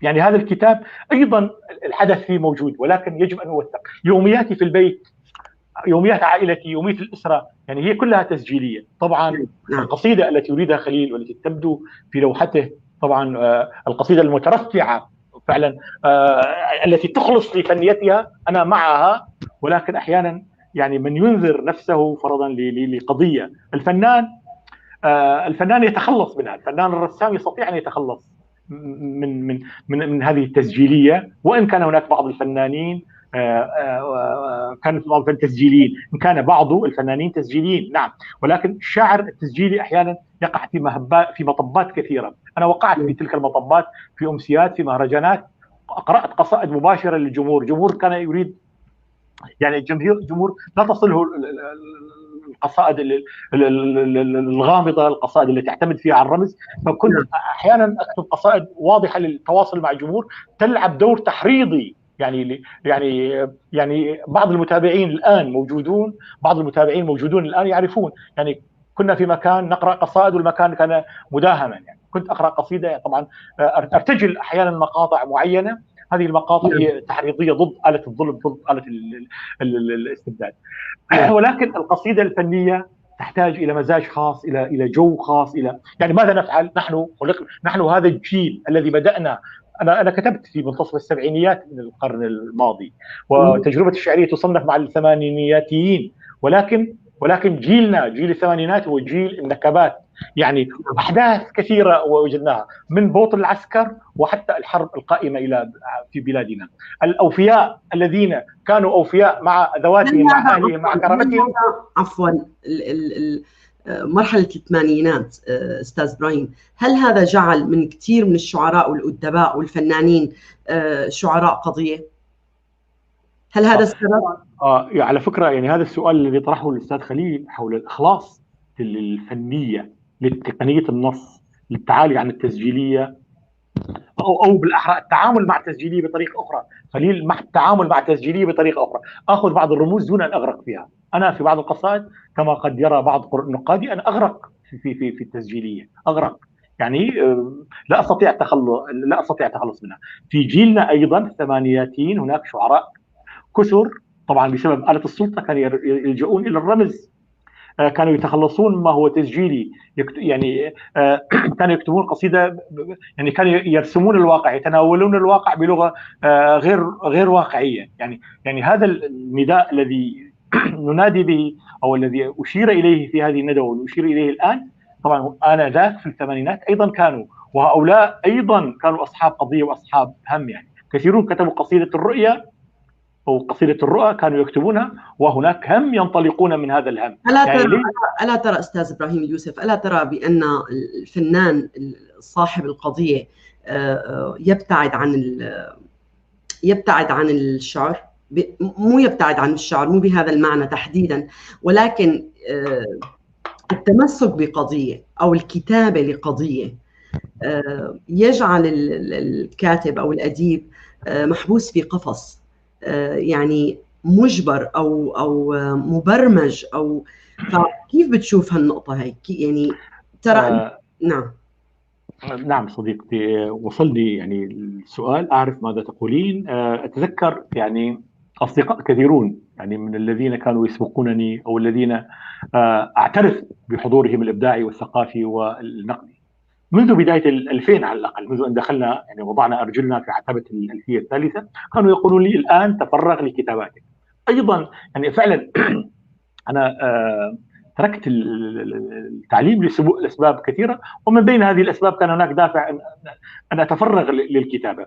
يعني هذا الكتاب ايضا الحدث فيه موجود، ولكن يجب ان اوثق. يومياتي في البيت، يوميات عائلتي، يومية الاسرة، يعني هي كلها تسجيليه. طبعا القصيدة التي يريدها خليل والتي تبدو في لوحته، طبعا القصيدة المترفعه فعلا التي تخلص لفنيتها انا معها، ولكن احيانا يعني من ينذر نفسه فرضا لقضيه، الفنان يتخلص منها، الفنان الرسام يستطيع ان يتخلص من من من من هذه التسجيليه، وان كان هناك بعض الفنانين كانت بعض التسجيليين، ان كان بعض الفنانين تسجيليين نعم، ولكن الشاعر التسجيلي احيانا يقع في مهبات، في مطبات كثيرة. انا وقعت في تلك المطبات في امسيات، في مهرجانات، قرات قصائد مباشرة للجمهور، جمهور كان يريد، يعني الجمهور لا تصله القصائد الغامضة، القصائد اللي تعتمد فيها على الرمز، فكنت احيانا اكتب قصائد واضحة للتواصل مع الجمهور تلعب دور تحريضي. يعني يعني يعني بعض المتابعين الان موجودون، بعض المتابعين موجودون الان يعرفون، يعني كنا في مكان نقرا قصائد والمكان كان مداهما، يعني كنت اقرا قصيدة، طبعا ارتجل احيانا مقاطع معينة، هذه المقاطع هي تحريضيه ضد آلة الظلم، ضد آلة الاستبداد. ولكن القصيدة الفنية تحتاج الى مزاج خاص، الى جو خاص، الى يعني ماذا نفعل؟ نحن خلقنا، نحن هذا الجيل الذي بدأنا. انا كتبت في منتصف السبعينيات من القرن الماضي، وتجربتي الشعرية تصنف مع الثمانينياتيين، ولكن جيلنا، جيل الثمانينات، هو جيل النكبات، يعني احداث كثيرة وجدناها من بوط العسكر وحتى الحرب القائمة الى في بلادنا. الاوفياء الذين كانوا اوفياء مع ذواتهم، مع اهلهم، مع كرامتهم. عفوا، مرحلة الثمانينات أستاذ إبراهيم، هل هذا جعل من كثير من الشعراء والأدباء والفنانين شعراء قضية؟ هل هذا السبب؟ على فكرة يعني هذا السؤال الذي طرحه الأستاذ خليل حول الإخلاص للفنية، لتقنية النص، للتعالي عن التسجيلية، أو بالأحرى التعامل مع التسجيلية بطريقة أخرى. خليل مع التعامل مع التسجيلية بطريقة أخرى، آخذ بعض الرموز دون أن أغرق فيها. أنا في بعض القصائد كما قد يرى بعض نقادي أنا أغرق في في في التسجيلية، أغرق، يعني لا أستطيع التخلص، لا أستطيع التخلص منها. في جيلنا أيضا الثمانياتيين هناك شعراء كثر، طبعا بسبب آلة السلطة كانوا يلجؤون إلى الرمز، كانوا يتخلصون مما هو تسجيلي، يعني كانوا يكتبون قصيدة، يعني كانوا يرسمون الواقع، يتناولون الواقع بلغة غير واقعية. يعني هذا النداء الذي ننادي به او الذي اشير اليه في هذه الندوة واشير اليه الان، طبعا انذاك في الثمانينات ايضا كانوا، وهؤلاء ايضا كانوا اصحاب قضية واصحاب هم، يعني كثيرون كتبوا قصيدة الرؤية او قصيدة الرؤى كانوا يكتبونها، وهناك هم ينطلقون من هذا الهم. الا ترى استاذ ابراهيم اليوسف، الا ترى بان الفنان صاحب القضية يبتعد عن الشعر؟ مو يبتعد عن الشعر، مو بهذا المعنى تحديدا، ولكن التمسك بقضية أو الكتابة لقضية يجعل الكاتب أو الأديب محبوس في قفص، يعني مجبر أو مبرمج أو، فكيف بتشوف هالنقطة هي؟ يعني ترى نعم. نعم صديقتي، وصلني يعني السؤال، أعرف ماذا تقولين. أتذكر يعني أصدقاء كثيرون يعني من الذين كانوا يسبقونني أو الذين أعترف بحضورهم الإبداعي والثقافي والنقدي منذ بداية 2000 على الأقل، منذ أن دخلنا يعني وضعنا أرجلنا في عتبة الألفية الثالثة، كانوا يقولون لي الآن تفرغ لكتاباتك. أيضا يعني فعلا أنا تركت التعليم لأسباب كثيرة، ومن بين هذه الأسباب كان هناك دافع أن أتفرغ للكتابة،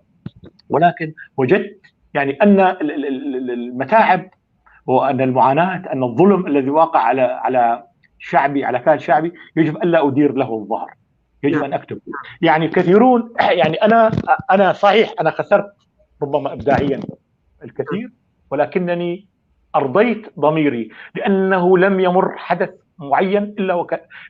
ولكن وجدت يعني أن المتاعب وأن المعاناة، أن الظلم الذي واقع على شعبي، على كان شعبي، يجب ألا أدير له الظهر، يجب أن أكتب. يعني كثيرون، يعني أنا صحيح أنا خسرت ربما إبداعيا الكثير، ولكنني أرضيت ضميري لأنه لم يمر حدث معين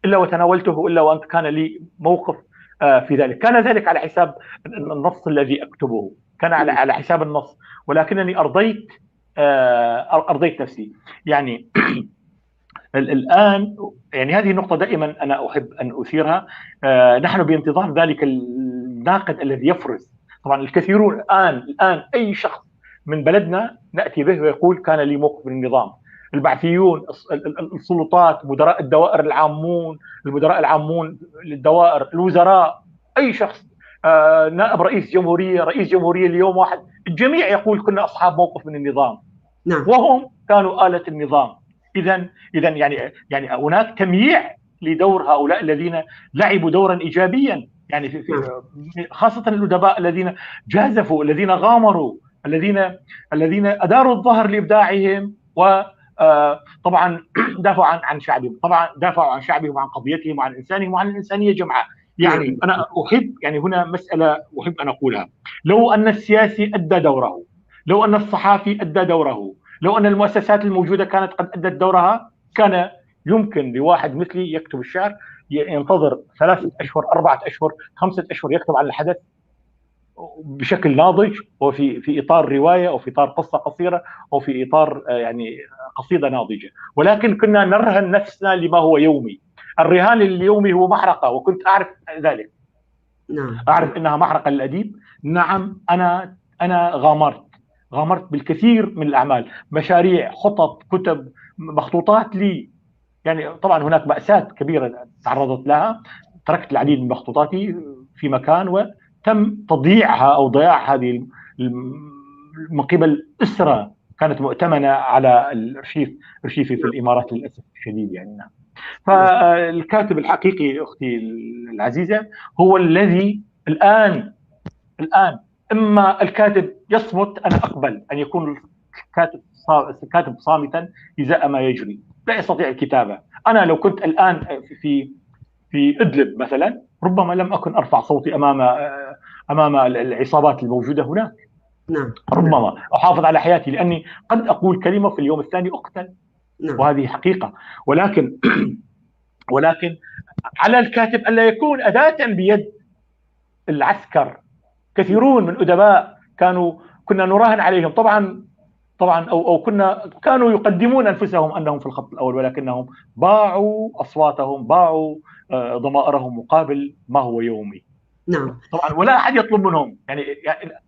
إلا وتناولته، إلا وأن كان لي موقف في ذلك. كان ذلك على حساب النص الذي أكتبه، كان على حساب النص، ولكنني أرضيت نفسي. يعني الآن يعني هذه النقطة دائما أنا أحب أن أثيرها. نحن بانتظار ذلك الناقد الذي يفرز. طبعا الكثيرون الآن أي شخص من بلدنا نأتي به ويقول كان لي موقف من النظام، البعثيون، السلطات، مدراء الدوائر العامون، المدراء العامون للدوائر، الوزراء، أي شخص، نائب رئيس جمهورية، رئيس جمهورية اليوم واحد، الجميع يقول كنا أصحاب موقف من النظام. نعم. وهم كانوا آلة النظام. إذا يعني هناك تمييع لدور هؤلاء الذين لعبوا دورا إيجابيا، يعني في خاصة الأدباء الذين جازفوا، الذين غامروا، الذين أداروا الظهر لإبداعهم، وطبعا دافعوا عن شعبهم، طبعا دافعوا عن شعبهم وعن قضيتهم وعن إنسانهم وعن الإنسانية جمعاء. يعني أنا أحب، يعني هنا مسألة أحب أن أقولها، لو أن السياسي أدى دوره، لو أن الصحافي أدى دوره، لو أن المؤسسات الموجودة كانت قد أدت دورها، كان يمكن لواحد مثلي يكتب الشعر، ينتظر 3 أشهر، 4 أشهر، 5 أشهر، يكتب عن الحدث بشكل ناضج، وفي في إطار رواية أو في إطار قصة قصيرة أو في إطار يعني قصيدة ناضجة. ولكن كنا نرهن نفسنا لما هو يومي. الرهان اليومي هو محرقة، وكنت أعرف ذلك. نعم. أعرف أنها محرقة للأديب. نعم، أنا غامرت بالكثير من الأعمال، مشاريع، خطط، كتب، مخطوطات لي. يعني طبعا هناك مأساة كبيرة تعرضت لها، تركت العديد من مخطوطاتي في مكان وتم تضييعها أو ضياع هذه من قبل أسرة كانت مؤتمنة على الأرشيف، أرشيفي في الإمارات للأسف الشديد. يعني نعم. فالكاتب الحقيقي أختي العزيزة هو الذي الآن إما الكاتب يصمت، أنا أقبل أن يكون الكاتب صامتا إزاء ما يجري، لا يستطيع الكتابة. أنا لو كنت الآن في إدلب مثلا، ربما لم أكن أرفع صوتي أمام العصابات الموجودة هناك. نعم. ربما أحافظ على حياتي، لأني قد أقول كلمة في اليوم الثاني أقتل. نعم. وهذه حقيقة. ولكن على الكاتب ألا يكون أداة بيد العسكر. كثيرون من أدباء كنا نراهن عليهم طبعا أو كانوا يقدمون أنفسهم أنهم في الخط الأول، ولكنهم باعوا أصواتهم، باعوا ضمائرهم مقابل ما هو يومي. نعم. طبعا ولا أحد يطلب منهم.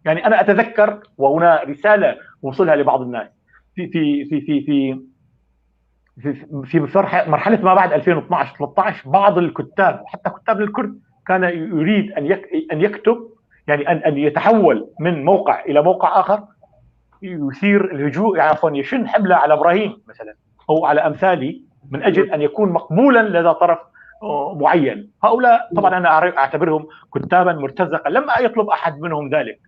يعني أنا أتذكر، وهنا رسالة وصلها لبعض الناس في في في في في في في مرحلة ما بعد 2012-13، بعض الكتاب حتى كتاب الكرد كان يريد أن يكتب، يعني أن يتحول من موقع إلى موقع آخر، يثير الهجوم، يعني عفوا يشن حملة على إبراهيم مثلا أو على أمثالي من أجل أن يكون مقبولا لدى طرف معين. هؤلاء طبعا أنا أعتبرهم كتابا مرتزقة، لم يطلب أحد منهم ذلك.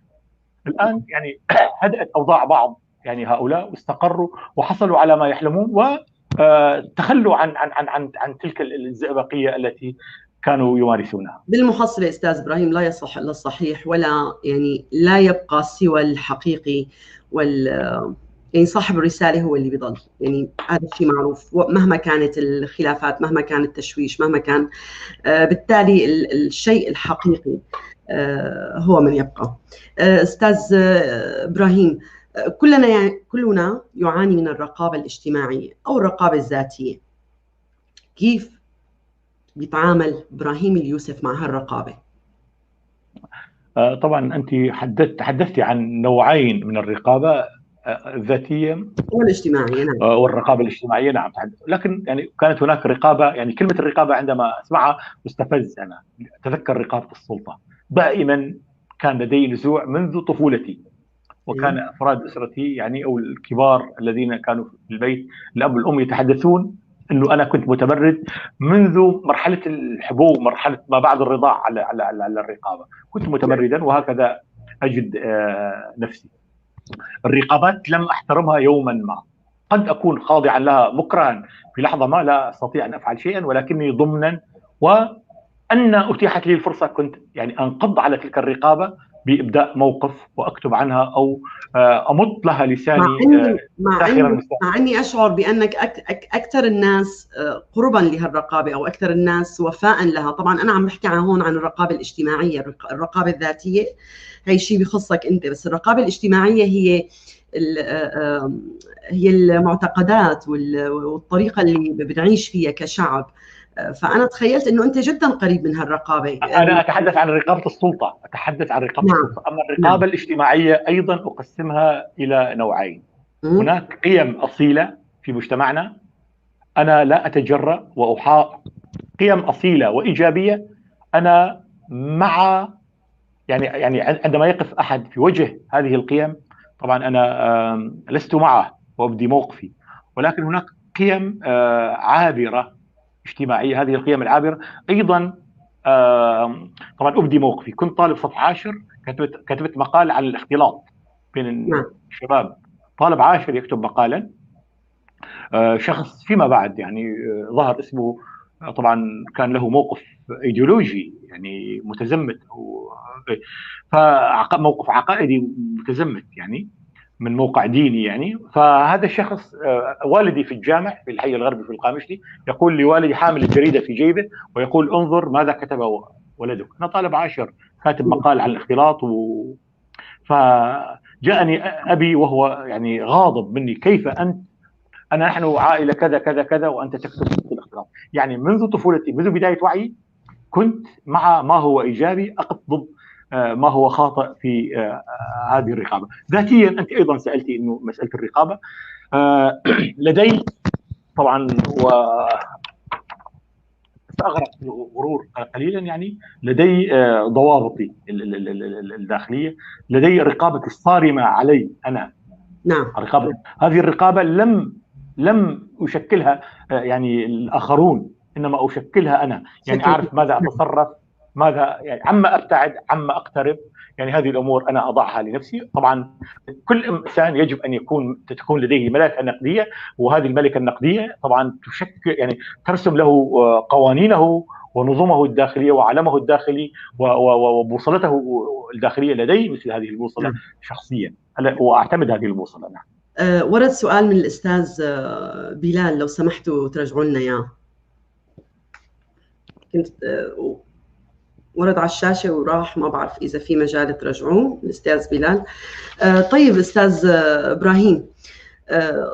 الآن يعني هدأت أوضاع بعض يعني هؤلاء واستقروا وحصلوا على ما يحلمون، وتخلوا عن عن عن عن عن تلك الزئبقية التي كانوا يمارسونها. بالمحصلة أستاذ إبراهيم لا يصح إلا الصحيح، ولا يعني لا يبقى سوى الحقيقي يعني صاحب الرسالة هو اللي بيضل، يعني هذا الشيء معروف مهما كانت الخلافات، مهما كان التشويش، مهما كان، بالتالي الشيء الحقيقي هو من يبقى. أستاذ إبراهيم، كلنا يعاني من الرقابة الاجتماعية أو الرقابة الذاتية. كيف بيتعامل إبراهيم اليوسف مع هالرقابة؟ طبعا أنت تحدثتي عن نوعين من الرقابة، الذاتية والاجتماعية. نعم. والرقابة الاجتماعية، نعم. لكن يعني كانت هناك رقابة، يعني كلمة الرقابة عندما أسمعها أستفز، أنا أتذكر رقابة السلطة. دائما كان لدي نزوع منذ طفولتي، وكان أفراد أسرتي يعني أو الكبار الذين كانوا في البيت، الأب والأم، يتحدثون أنه أنا كنت متمرد منذ مرحلة الحبوب، مرحلة ما بعد الرضاعة على على على الرقابة، كنت متمردا، وهكذا أجد نفسي. الرقابات لم أحترمها يوما ما، قد أكون خاضعا لها مكرها في لحظة ما، لا أستطيع أن أفعل شيئا، ولكني ضمنا وأن أتيحت لي الفرصة كنت يعني أنقض على تلك الرقابة بإبداء موقف وأكتب عنها أو أمط لها لساني. مع أني أشعر بأنك أكثر الناس قربا لهالرقابة أو أكثر الناس وفاء لها. طبعا أنا عم بحكي هون عن الرقابة الاجتماعية، الرقابة الذاتية هي شيء بخصك أنت، بس الرقابة الاجتماعية هي المعتقدات والطريقة اللي بنعيش فيها كشعب. فأنا تخيلت أنه أنت جدا قريب من هالرقابة. أنا أتحدث عن رقابة السلطة، أتحدث عن رقابة السلطة. أما الرقابة الاجتماعية أيضا أقسمها إلى نوعين. هناك قيم أصيلة في مجتمعنا أنا لا أتجرأ قيم أصيلة وإيجابية أنا مع، يعني عندما يقف أحد في وجه هذه القيم طبعا أنا لست معه وأبدي موقفي. ولكن هناك قيم عابرة اجتماعية، هذه القيم العابرة أيضا طبعا أبدي موقفي. كنت طالب صف عاشر، كتبت مقال عن الاختلاط بين الشباب. طالب عاشر يكتب مقالا، شخص فيما بعد يعني ظهر اسمه، طبعا كان له موقف ايديولوجي يعني متزمت، فموقف عقائدي متزمت يعني من موقع ديني يعني. فهذا الشخص والدي في الجامع في الحي الغربي في القامشلي يقول لوالدي حامل الجريدة في جيبه ويقول انظر ماذا كتب ولدك. أنا طالب عاشر كاتب مقال عن الاختلاط فجاءني أبي وهو يعني غاضب مني، كيف أنت، أنا نحن عائلة كذا كذا كذا وأنت تكتب في الاختلاط. يعني منذ طفولتي، منذ بداية وعي، كنت مع ما هو إيجابي، أقف ضد ما هو خاطئ في هذه الرقابة. ذاتيا أنت أيضا سألتي أنه مسألة الرقابة لدي طبعا، و سأغرق في الغرور قليلا، يعني لدي ضوابطي الداخلية، لدي رقابة الصارمة علي أنا. نعم. الرقابة، هذه الرقابة لم أشكلها يعني الآخرون، إنما أشكلها أنا، يعني أعرف ماذا أتصرف، ماذا يعني، عما أبتعد، عما أقترب، يعني هذه الأمور أنا أضعها لنفسي. طبعا كل إنسان يجب أن تكون لديه ملكة نقدية، وهذه الملكة النقدية طبعا تشكل يعني ترسم له قوانينه ونظمه الداخلية وعالمه الداخلي وبوصلته الداخلية. لدي مثل هذه البوصلة شخصيا، وأعتمد هذه البوصلة. نعم. ورد سؤال من الأستاذ بلال، لو سمحتوا ترجعوا لنا إياه. كنت ورد على الشاشة وراح، ما بعرف إذا في مجال ترجعوه الأستاذ بلال. طيب أستاذ إبراهيم،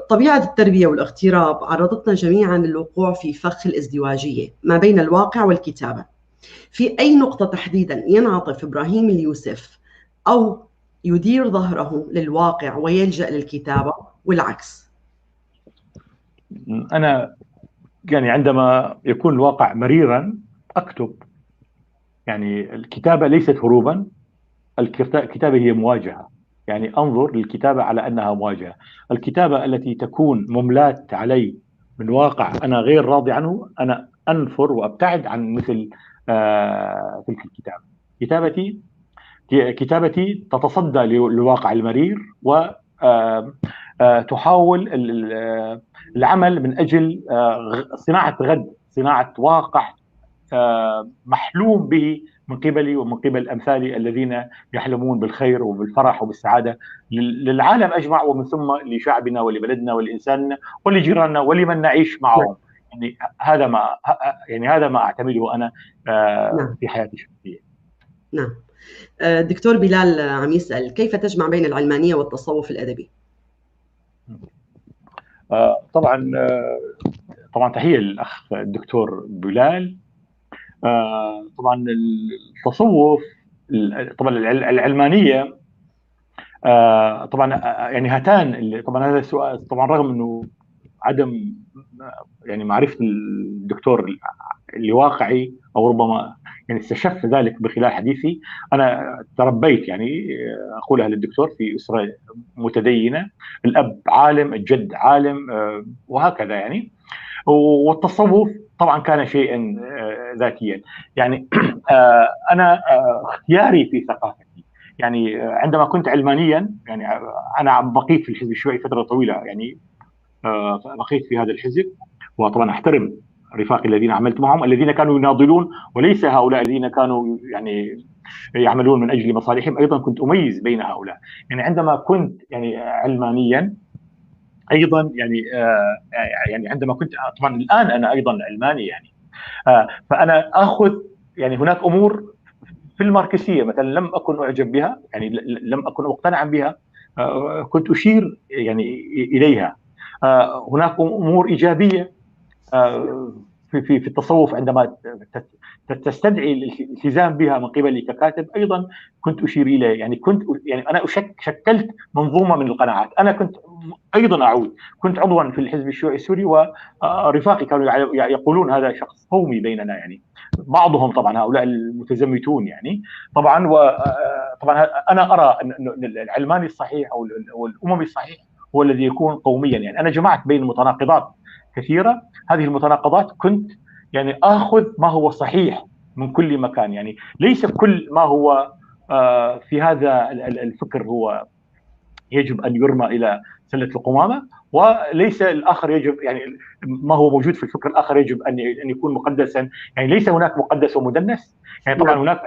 طبيعة التربية والاغتراب عرضتنا جميعا للوقوع في فخ الازدواجية ما بين الواقع والكتابة. في أي نقطة تحديدا ينعطف إبراهيم اليوسف أو يدير ظهره للواقع ويلجأ للكتابة والعكس؟ أنا يعني عندما يكون الواقع مريرا أكتب. يعني الكتابة ليست هروبا، الكتابة هي مواجهة. يعني أنظر للكتابة على أنها مواجهة. الكتابة التي تكون مملاة علي من واقع أنا غير راضي عنه، أنا أنفر وأبتعد عن مثل تلك الكتابة. كتابتي تتصدى للواقع المرير وتحاول العمل من أجل صناعة غد، صناعة واقع محلوم به من قبلي ومن قبل أمثالي الذين يحلمون بالخير وبالفرح وبالسعادة للعالم أجمع، ومن ثم لشعبنا ولبلدنا ولإنساننا ولجيراننا ولمن نعيش معهم. يعني هذا ما يعني هذا ما أعتمده أنا في حياتي الشخصية. نعم. دكتور بلال عم يسأل: كيف تجمع بين العلمانية والتصوف الأدبي؟ طبعا تحية للأخ الدكتور بلال. طبعا التصوف، طبعا العلمانية، طبعا يعني هاتان، طبعا هذا السؤال طبعا رغم انه عدم يعني معرفة الدكتور لواقعي او ربما يعني استشف ذلك بخلال حديثي، انا تربيت يعني اقولها للدكتور في اسره متدينه، الاب عالم، الجد عالم، وهكذا يعني. والتصوف طبعا كان شيئا ذاتيا يعني. انا اختياري في ثقافتي يعني عندما كنت علمانيا، يعني انا بقيت في الحزب الشيوعي فترة طويلة، يعني بقيت في هذا الحزب، وطبعا احترم رفاقي الذين عملت معهم الذين كانوا يناضلون وليس هؤلاء الذين كانوا يعني يعملون من اجل مصالحهم. ايضا كنت اميز بين هؤلاء. يعني عندما كنت يعني علمانيا ايضا يعني يعني عندما كنت طبعا الان انا ايضا علماني يعني، فانا اخذ يعني هناك امور في الماركسيه مثلا لم اكن اعجب بها، يعني لم اكن مقتنعا بها، كنت اشير يعني اليها. هناك امور ايجابية في في في التصوف عندما تستدعي الالتزام بها من قبلي ككاتب ايضا كنت اشير اليه. يعني كنت يعني انا شكلت منظومة من القناعات. انا كنت ايضا اعود كنت عضوا في الحزب الشيوعي السوري، ورفاقي كانوا يقولون هذا شخص قومي بيننا، يعني بعضهم طبعا هؤلاء المتزمتون يعني طبعا. وطبعا انا ارى ان العلماني الصحيح او الاممي الصحيح هو الذي يكون قوميا. يعني انا جمعت بين متناقضات كثيرة، هذه المتناقضات كنت يعني اخذ ما هو صحيح من كل مكان، يعني ليس كل ما هو في هذا الفكر هو يجب ان يرمى الى سله القمامة، وليس الاخر يجب يعني ما هو موجود في الفكر الاخر يجب ان يكون مقدسا. يعني ليس هناك مقدس ومدنس، يعني طبعا هناك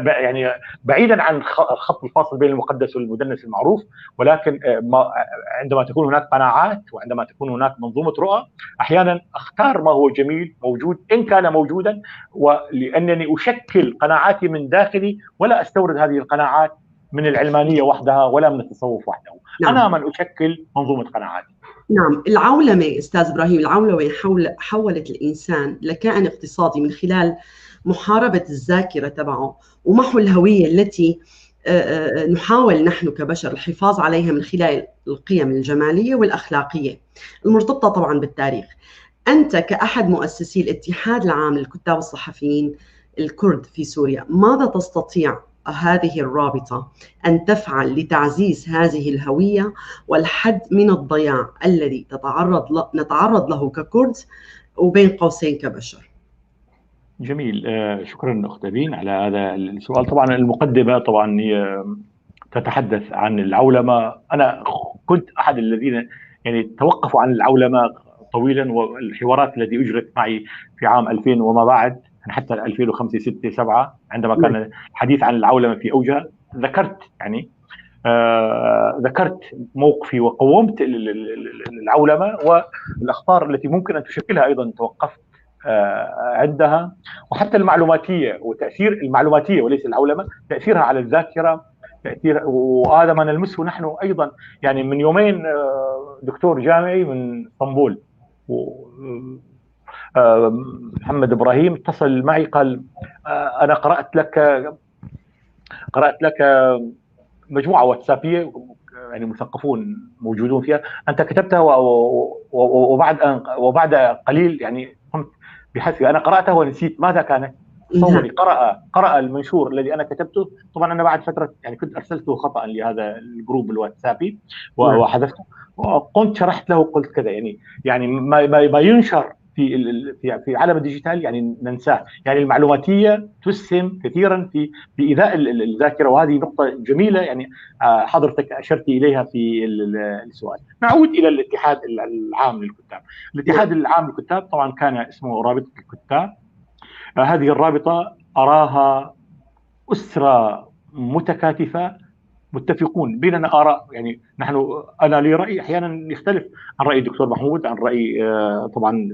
يعني بعيدا عن الخط الفاصل بين المقدس والمدنس المعروف، ولكن عندما تكون هناك قناعات وعندما تكون هناك منظومة رؤى احيانا اختار ما هو جميل موجود ان كان موجودا، ولانني اشكل قناعاتي من داخلي ولا استورد هذه القناعات من العلمانية وحدها ولا من التصوف وحده. نعم. أنا من أشكل منظومة قناعاتي. نعم. العولمة أستاذ إبراهيم، العولمة حولت الإنسان لكائن اقتصادي من خلال محاربة الذاكرة تبعه ومحو الهوية التي نحاول نحن كبشر الحفاظ عليها من خلال القيم الجمالية والأخلاقية المرتبطة طبعا بالتاريخ. أنت كأحد مؤسسي الاتحاد العام للكتاب الصحفيين الكرد في سوريا، ماذا تستطيع هذه الرابطة أن تفعل لتعزيز هذه الهوية والحد من الضياع الذي نتعرض له ككرد وبين قوسين كبشر؟ جميل، شكرا أخت أبين على هذا السؤال. طبعا المقدمة طبعا هي تتحدث عن العولمة. أنا كنت أحد الذين يعني توقفوا عن العولمة طويلا، والحوارات التي أجرت معي في عام 2000 وما بعد، حتى 2005 6 7 عندما كان الحديث عن العولمة في اوجها، ذكرت يعني ذكرت موقفي وقومت العولمة والاخطار التي ممكن ان تشكلها، ايضا توقفت عندها، وحتى المعلوماتيه وتاثير المعلوماتيه وليس العولمة، تاثيرها على الذاكرة، تاثير، وهذا ما نلمسه نحن ايضا. يعني من يومين دكتور جامعي من اسطنبول محمد ابراهيم اتصل معي، قال انا قرات لك مجموعة واتسابيه يعني مثقفون موجودون فيها، انت كتبتها وبعد قليل يعني قمت بحذفها، انا قراتها ونسيت ماذا كانت. تصوري قرأ المنشور الذي انا كتبته. طبعا انا بعد فترة يعني كنت ارسلته خطا لهذا الجروب الواتسابي وحذفته، وقمت شرحت له وقلت كذا، يعني ما ينشر في في عالم ال digital يعني ننساه. يعني المعلوماتيه تسهم كثيرا في ايذاء الذاكرة، وهذه نقطة جميلة يعني حضرتك اشرت اليها في السؤال. نعود الى الاتحاد العام للكتاب. الاتحاد العام للكتاب طبعا كان اسمه رابطه الكتاب. هذه الرابطة أراها أسرة متكاتفة، متفقون بيننا آراء، يعني نحن أنا لي رأي أحيانا يختلف عن رأي الدكتور محمود، عن رأي طبعا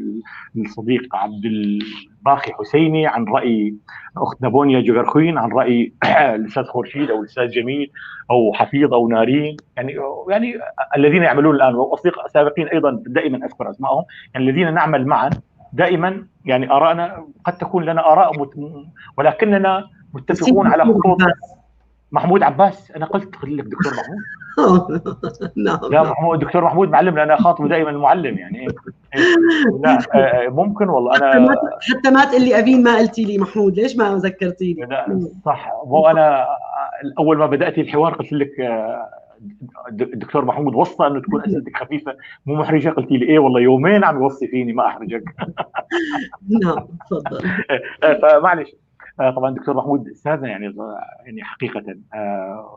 الصديق عبد الباقي حسيني، عن رأي أختنا بونيا جغرخوين، عن رأي الأستاذ خورشيد أو الأستاذ جميل أو حفيظ أو نارين، يعني الذين يعملون الآن وأصدقاء سابقين أيضا دائما أذكر أسمائهم، يعني الذين نعمل معا دائما، يعني آراءنا قد تكون لنا آراء ولكننا متفقون على خطوط. محمود عباس، انا قلت لك دكتور محمود. نعم لا محمود، دكتور محمود معلم، انا خاطبه دائما المعلم يعني. لا ممكن والله انا حتى ما تقول لي ابين ما قلتي لي محمود، ليش ما ذكرتيني؟ لا صح، وانا اول ما بدات الحوار قلت لك الدكتور محمود وصى انه تكون اسئلتك خفيفة مو محرجه، قلتي لي ايه والله يومين عم يوصي فيني ما احرجك. نعم تفضل. فمعلش طبعا دكتور محمود استاذنا، يعني حقيقة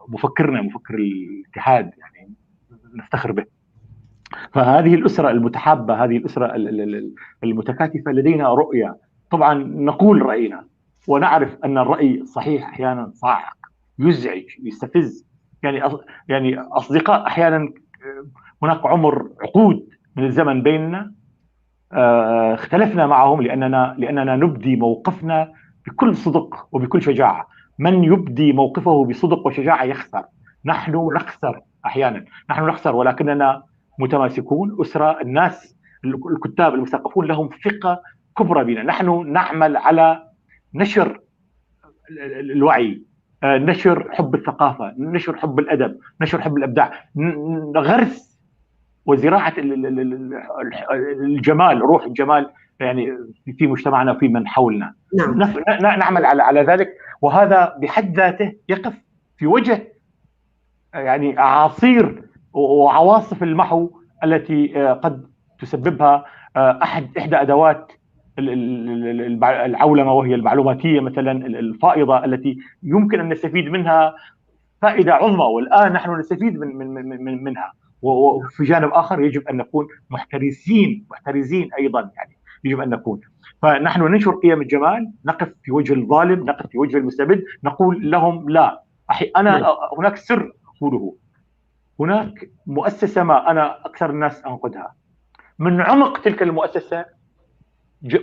مفكرنا، مفكر الاتحاد، يعني نفتخر به. فهذه الاسرة المتحابه، هذه الاسرة المتكاتفه، لدينا رؤية، طبعا نقول راينا ونعرف ان الراي الصحيح احيانا صاعق، يزعج، يستفز، يعني اصدقاء احيانا هناك عمر عقود من الزمن بيننا اختلفنا معهم لاننا نبدي موقفنا بكل صدق وبكل شجاعة. من يبدي موقفه بصدق وشجاعة يخسر. نحن نخسر أحيانا، نحن نخسر، ولكننا متماسكون. أسرة، الناس الكتاب المثقفون لهم ثقة كبرى بنا. نحن نعمل على نشر الوعي، نشر حب الثقافة، نشر حب الأدب، نشر حب الإبداع، غرس وزراعة الجمال، روح الجمال يعني في مجتمعنا وفي من حولنا. نعم. نعمل على ذلك، وهذا بحد ذاته يقف في وجه يعني اعاصير وعواصف المحو التي قد تسببها احدى ادوات العولمة، وهي المعلوماتيه مثلا الفائضه التي يمكن ان نستفيد منها فائدة عظمى، والان نحن نستفيد من من من منها. وفي جانب اخر يجب ان نكون محترزين ايضا، يعني يجب أن نكون. فنحن ننشر قيم الجمال، نقف في وجه الظالم، نقف في وجه المستبد، نقول لهم لا. أنا هناك سر أقوله، هناك مؤسسة ما أنا أكثر الناس أنقدها، من عمق تلك المؤسسة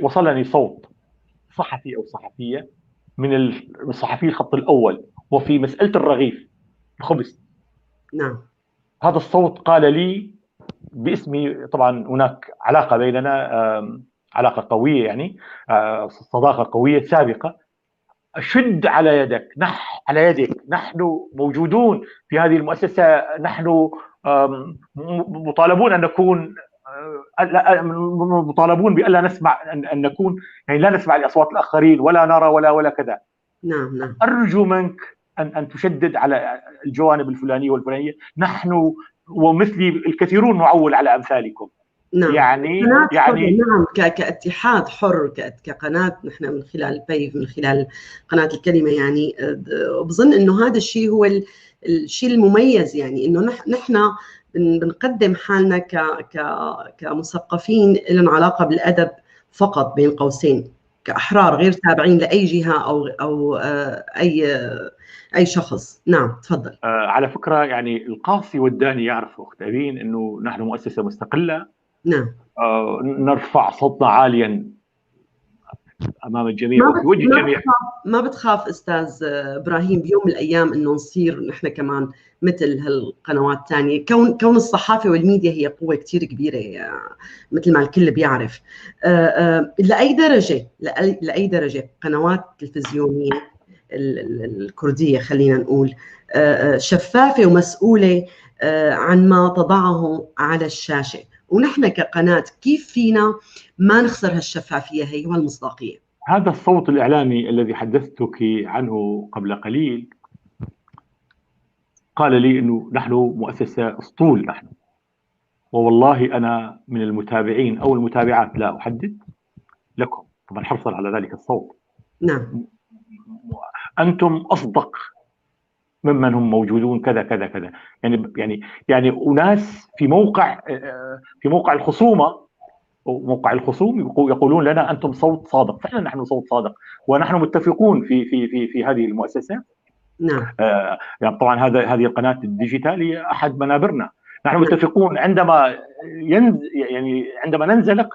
وصلني صوت صحفي أو صحفية من الصحفي الخط الأول، وفي مسألة الرغيف الخبز. نعم. هذا الصوت قال لي باسمي، طبعا هناك علاقة بيننا، علاقة قوية، يعني صداقة قوية سابقة، أشد على يدك، على يدك، نحن موجودون في هذه المؤسسة، نحن مطالبون أن نكون، مطالبون بألا نسمع، أن نكون يعني لا نسمع لأصوات الآخرين ولا نرى ولا كذا. نعم نعم. أرجو منك أن تشدد على الجوانب الفلانية والفلانية، نحن ومثلي الكثيرون نعول على أمثالكم. نعم. يعني نعم، كاتحاد حر، كقناة نحن من خلال بيف، من خلال قناة الكلمة، يعني بظن انه هذا الشيء هو الشيء المميز، يعني انه نحن بنقدم حالنا كمثقفين لهم علاقة بالأدب فقط بين قوسين، كأحرار غير تابعين لأي جهة أو أي شخص. نعم تفضل. على فكرة يعني القاصي والداني يعرف أخت أبين أنه نحن مؤسسة مستقلة. نعم. نرفع صوتنا عاليا امام الجميع وفي وجه الجميع. ما بتخاف استاذ ابراهيم بيوم من الايام انه نصير نحن كمان مثل هالقنوات الثانية؟ كون الصحافة والميديا هي قوة كثير كبيرة مثل ما الكل بيعرف. لاي درجه، لاي درجه قنوات تلفزيونية الكردية خلينا نقول شفافة ومسؤولة عن ما تضعه على الشاشة، ونحن كقناة كيف فينا ما نخسر هالشفافية هي والمصداقية؟ هذا الصوت الإعلامي الذي حدثتك عنه قبل قليل قال لي أنه نحن مؤسسة أسطول نحن، ووالله أنا من المتابعين أو المتابعات لا أحدد لكم، طبعا حرصا على ذلك الصوت. نعم. أنتم أصدق ممن هم موجودون كذا كذا كذا، يعني يعني يعني أناس في موقع الخصومة موقع الخصوم يقولون لنا أنتم صوت صادق. فعلا نحن صوت صادق، ونحن متفقون في في في في هذه المؤسسة. نعم. يعني طبعا هذه القناة ال digital هي أحد منابرنا. نحن متفقون عندما يعني عندما ننزلق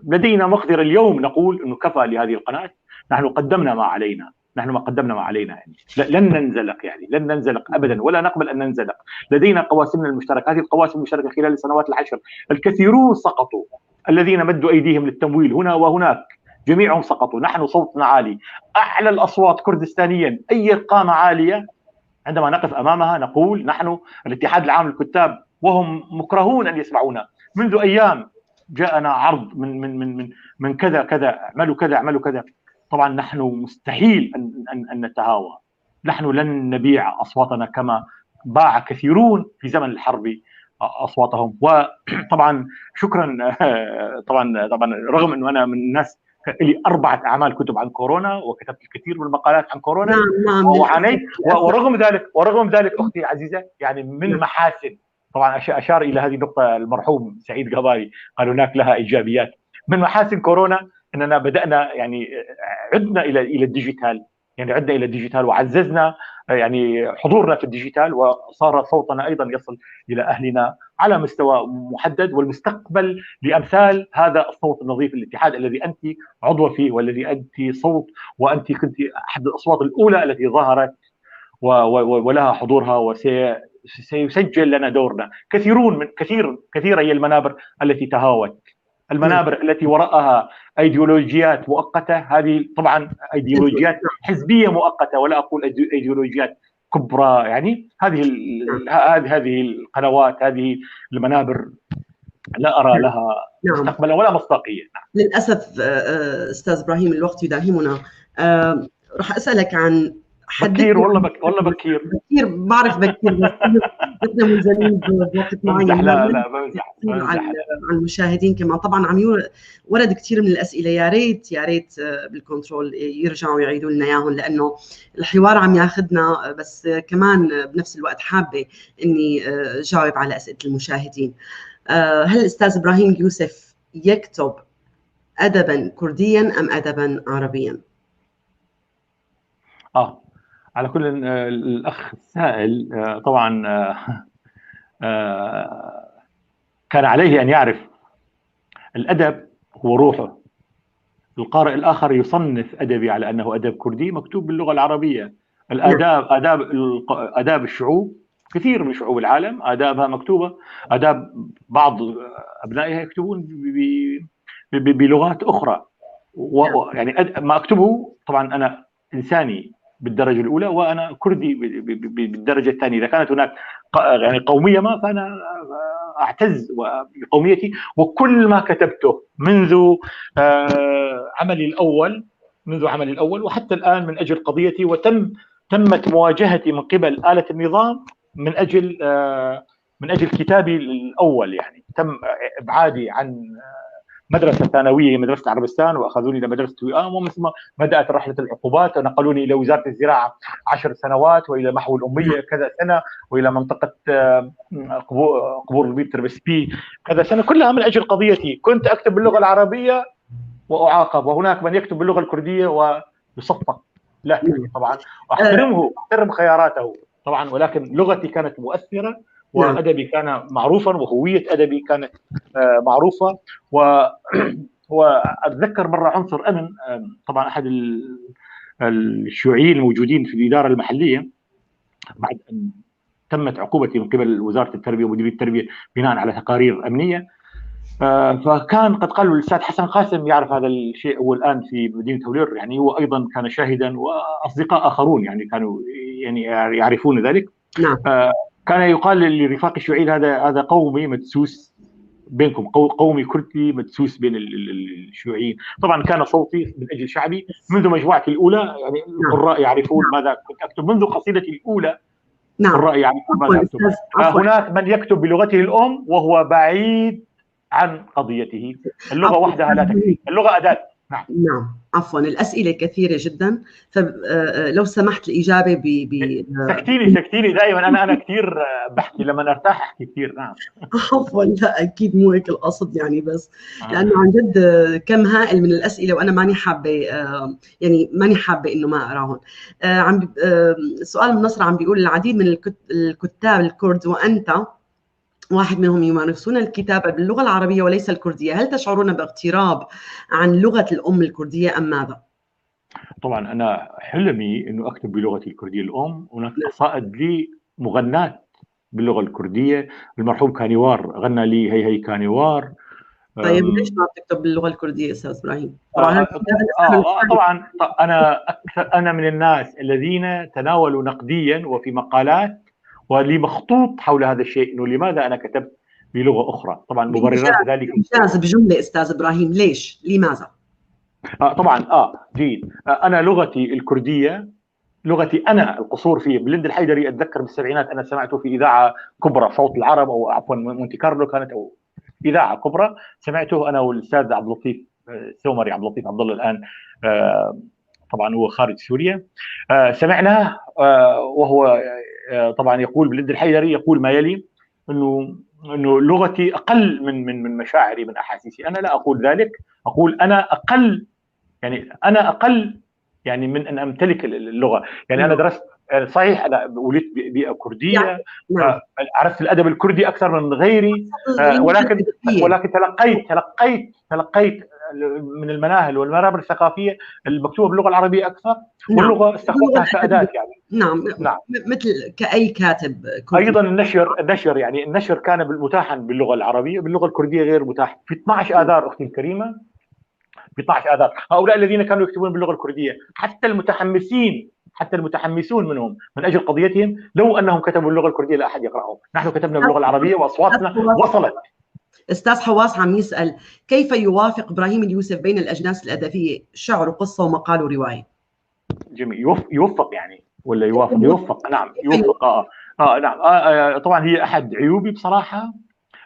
لدينا مقدرة اليوم نقول انه كفى لهذه القناة، نحن قدمنا ما علينا، نحن ما قدمنا ما علينا، يعني لن ننزلق، يعني لن ننزلق ابدا ولا نقبل ان ننزلق. لدينا قواسمنا المشتركة، هذه القواسم المشتركة خلال السنوات العشر الكثيرون سقطوا، الذين مدوا ايديهم للتمويل هنا وهناك جميعهم سقطوا. نحن صوتنا عالي، اعلى الاصوات كردستانيا، اي قامه عالية عندما نقف امامها نقول نحن الاتحاد العام للكتاب، وهم مكرهون ان يسمعونا. منذ ايام جاءنا عرض من من من من من كذا كذا، اعملوا كذا اعملوا كذا. طبعا نحن مستحيل ان نتهاوى، نحن لن نبيع اصواتنا كما باع كثيرون في زمن الحرب اصواتهم. وطبعا شكرا، طبعا رغم انه انا من الناس لي 4 اعمال كتب عن كورونا، وكتبت الكثير من المقالات عن كورونا. نعم. وعانيت، ورغم ذلك اختي العزيزة، يعني من محاسن، طبعا اشار الى هذه النقطة المرحوم سعيد قباري، قال هناك لها ايجابيات. من محاسن كورونا اننا بدانا يعني عدنا الى ال digital، يعني عدنا الى ال digital وعززنا يعني حضورنا في ال digital، وصار صوتنا ايضا يصل الى اهلنا على مستوى محدد. والمستقبل لامثال هذا الصوت النظيف، الاتحاد الذي انت عضوة فيه والذي انت صوت، وانت كنت احد الاصوات الاولى التي ظهرت ولها حضورها، وسيسجل لنا دورنا. كثيرون من كثيرة هي المنابر التي تهاوت، المنابر التي وراءها ايديولوجيات مؤقتة، هذه طبعا ايديولوجيات حزبية مؤقتة، ولا اقول ايديولوجيات كبرى. يعني هذه القنوات، هذه المنابر لا ارى لها مستقبلا ولا مصداقية. للاسف استاذ ابراهيم الوقت يداهمنا. راح اسالك عن بكير، والله والله بكير بعرف بكير، بس نحن ملزمين بوقت معين. لا بمزح على المشاهدين كمان. طبعا عم ورد كثير من الاسئلة، يا ريت يا ريت بالكنترول يرجعوا يعيدوا لنا اياهم، لانه الحوار عم ياخذنا، بس كمان بنفس الوقت حابة اني جاوب على اسئلة المشاهدين. هل الاستاذ ابراهيم يوسف يكتب ادبا كرديا ام ادبا عربيا؟ على كل الأخ السائل طبعا كان عليه أن يعرف الأدب هو روحه. القارئ الآخر يصنف أدبي على أنه أدب كردي مكتوب باللغة العربية. الآداب، آداب الشعوب، كثير من شعوب العالم آدابها مكتوبة، آداب بعض أبنائها يكتبون بلغات أخرى. يعني ما أكتبه طبعا أنا إنساني بالدرجة الأولى، وأنا كردي بالدرجة الثانية. إذا كانت هناك يعني قومية ما، فأنا أعتز بقوميتي، وكل ما كتبته منذ عملي الأول، وحتى الآن من أجل قضيتي، وتمت مواجهتي من قبل آلة النظام من أجل كتابي الأول. يعني تم إبعادي عن مدرسة ثانوية، مدرسة عربستان، وأخذوني إلى مدرسة وئام، ومن ثم بدأت رحلة العقوبات، ونقلوني إلى وزارة الزراعة 10 سنوات، وإلى محو الأمية كذا سنة، وإلى منطقة قبور البيت تربسبي كذا سنة، كلها من أجل قضيتي. كنت أكتب باللغة العربية وأعاقب، وهناك من يكتب باللغة الكردية ويصفق له طبعا، وأحترمه، أحترم خياراته طبعا، ولكن لغتي كانت مؤثرة، وأدبي كان معروفا، وهوية أدبي كانت معروفة. وأتذكر مرة عنصر أمن، طبعا أحد الشيوعيين الموجودين في الإدارة المحلية، بعد أن تمت عقوبتي من قبل وزارة التربية ومديرية التربية بناء على تقارير أمنية، فكان قد قالوا الأستاذ حسن قاسم يعرف هذا الشيء، هو الآن في مدينة هولير، يعني هو أيضا كان شاهدا، وأصدقاء آخرون يعني كانوا يعني يعرفون ذلك. نعم. كان يقال لرفاق الشيوعيين هذا قومي مدسوس بينكم، قومي كردي مدسوس بين الشيوعيين. طبعا كان صوتي من اجل شعبي منذ مجموعتي الاولى، يعني القراء يعرفون ماذا كنت اكتب منذ قصيدتي الاولى. نعم. القراء يعرفون ماذا اكتب. هناك من يكتب بلغته الام وهو بعيد عن قضيته. اللغة وحدها لا تكفي، اللغة اداه. نعم. نعم، عفوا، الأسئلة كثيرة جدا، فلو سمحت الإجابة ب سكتيني دائما، أنا كثير بحكي لما أرتاح أحكي كثير. نعم. عفوا، لا أكيد مو هيك القصد يعني، بس لأنه عن جد كم هائل من الأسئلة وأنا ماني حابة، يعني ماني حابة إنه ما أقراهم. عم سؤال من نصر عم بيقول العديد من الكتاب الكرد وأنت واحد منهم يمارسون الكتابة باللغة العربية وليس الكردية، هل تشعرون باغتراب عن لغة الأم الكردية أم ماذا؟ طبعا أنا حلمي أنه أكتب بلغتي الكردية الأم. هناك قصائد لي مغنات باللغة الكردية، المرحوم كانيوار غنى لي هي هي كانيوار. طيب ليش ما بتكتب باللغة الكردية أستاذ إبراهيم؟ طبعا طبعا أنا من الناس الذين تناولوا نقديا وفي مقالات ولي مخطوط حول هذا الشيء، انه لماذا انا كتبت بلغه اخرى. طبعا مبررات ذلك. إنجاز بجملة استاذ ابراهيم، ليش؟ لماذا؟ طبعا جيد. انا لغتي الكردية، لغتي انا القصور فيه بلند الحيدري، اتذكر بالسبعينات انا سمعته في اذاعة كبرى، صوت العرب او عفوا مونتي كارلو كانت، او اذاعة كبرى، سمعته انا والاستاذ عبد اللطيف السومري، عبد اللطيف عبد الله الان طبعا هو خارج سوريا، سمعناه وهو طبعا يقول بلند الحيدري، يقول ما يلي، انه لغتي اقل من من من مشاعري، من احاسيسي. انا لا اقول ذلك، اقول انا اقل، يعني انا اقل يعني من ان امتلك اللغة. يعني انا درست، صحيح انا ولدت ببيئه كرديه، عرفت الادب الكردي اكثر من غيري، ولكن تلقيت من المناهل والمنابر الثقافية المكتوبة باللغة العربية اكثر. نعم. واللغة استخدمتها كاداة يعني. نعم. نعم، مثل كاي كاتب كردي. ايضا النشر يعني النشر كان متاحا باللغة العربية، باللغة الكردية غير متاح. في 12 اذار اختي الكريمة، في 12 اذار هؤلاء الذين كانوا يكتبون باللغة الكردية، حتى المتحمسون منهم من اجل قضيتهم، لو انهم كتبوا باللغة الكردية لا احد يقراهم. نحن كتبنا باللغة العربية واصواتنا وصلت. استاذ حواس عم يسأل كيف يوافق ابراهيم اليوسف بين الاجناس الادبية، شعر وقصة ومقال ورواية؟ جميل، يوفق يعني ولا يوافق؟ يوفق، نعم يوفق. نعم. طبعا هي احد عيوبي بصراحة،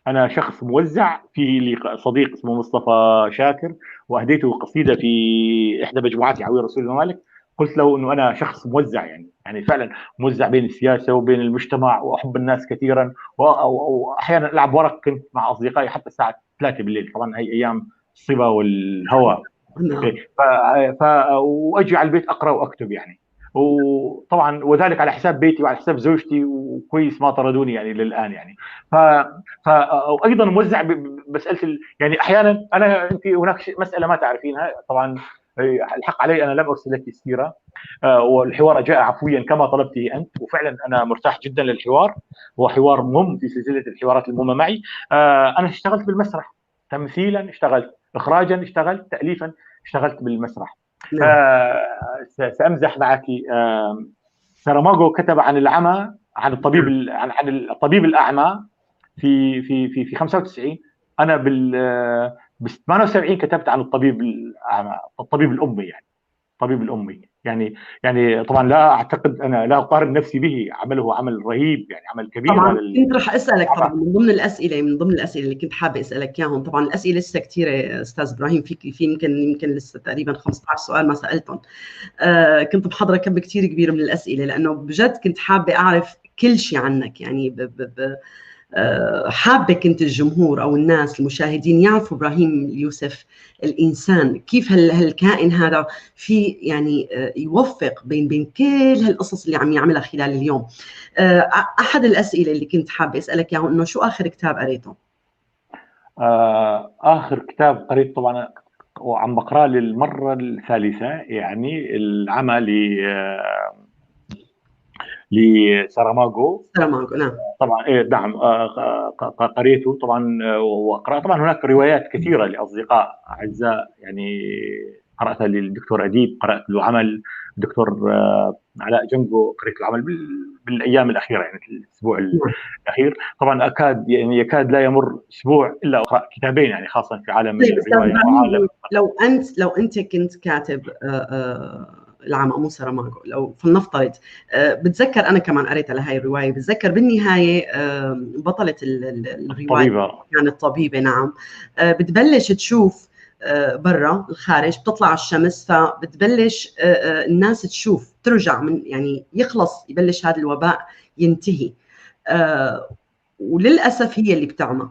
انا شخص موزع. في لي صديق اسمه مصطفى شاكر، واهديته قصيدة في احدى مجموعاتي عوير رسول الممالك، قلت له انه انا شخص موزع، يعني فعلا موزع بين السياسة وبين المجتمع، واحب الناس كثيرا، واحيانا العب ورق كنت مع اصدقائي حتى الساعة 3 بالليل، طبعا هي ايام الصبا والهواء. واجي على البيت اقرا واكتب يعني، وطبعا وذلك على حساب بيتي وعلى حساب زوجتي، وكويس ما طردوني يعني للان يعني. وايضا موزع بمسالة يعني احيانا انا، انت هناك مسالة ما تعرفينها طبعا، الحق علي انا لم ارسل لك السيرة، والحوار جاء عفويا كما طلبته انت، وفعلا انا مرتاح جدا للحوار، هو حوار مهم في سلسلة الحوارات المهمة معي. انا اشتغلت بالمسرح تمثيلا، اشتغلت اخراجا، اشتغلت تاليفا، اشتغلت بالمسرح. سامزح معك. ساراماغو كتب عن العمى، عن الطبيب، عن الطبيب الاعمى في في في في 95. انا بال 78 كتبت عن الطبيب الاعمى، الطبيب الامي يعني، الطبيب الامي يعني طبعا لا اعتقد، انا لا اقارن نفسي به، عمله عمل رهيب يعني، عمل كبير. طبعا كنت رح اسالك، طبعا من ضمن الاسئلة اللي كنت حابة اسالك اياهم، طبعا الاسئلة لسه كثيرة استاذ ابراهيم، في يمكن لسه تقريبا 15 سؤال ما سالتهم. كنت محضرة كم كثير كبير من الاسئلة، لانه بجد كنت حابة اعرف كل شيء عنك يعني. حابة كنت الجمهور أو الناس المشاهدين يعرفوا إبراهيم اليوسف الإنسان، كيف هالكائن هذا في يعني يوفق بين كل هالقصص اللي عم يعملها خلال اليوم. أحد الأسئلة اللي كنت حابة أسألك إياه، إنه شو آخر كتاب قريته؟ آخر كتاب قريته طبعا وعم بقراه للمرة الثالثة يعني، العمى لساراماغو. ساراماغو، نعم. طبعا إيه نعم، قريته طبعا وقرأت. طبعا هناك روايات كثيرة لاصدقاء اعزاء يعني، قراتها للدكتور اديب، قرات له عمل الدكتور علاء جنجو، قريت له عمل بالايام الاخيرة يعني الاسبوع الاخير. طبعا اكاد يعني يكاد لا يمر اسبوع الا اقرا كتابين يعني، خاصة في عالم الرواية. وعالم لو انت كنت كاتب العمى مو ساراماغو، لو فلنفترض، بتذكر انا كمان قريتها لهي الرواية، بتذكر بالنهاية بطلة الرواية كانت طبيبه، نعم، بتبلش تشوف برا الخارج، بتطلع الشمس فبتبلش الناس تشوف، ترجع من يعني يخلص يبلش هذا الوباء ينتهي، وللاسف هي اللي بتعمى.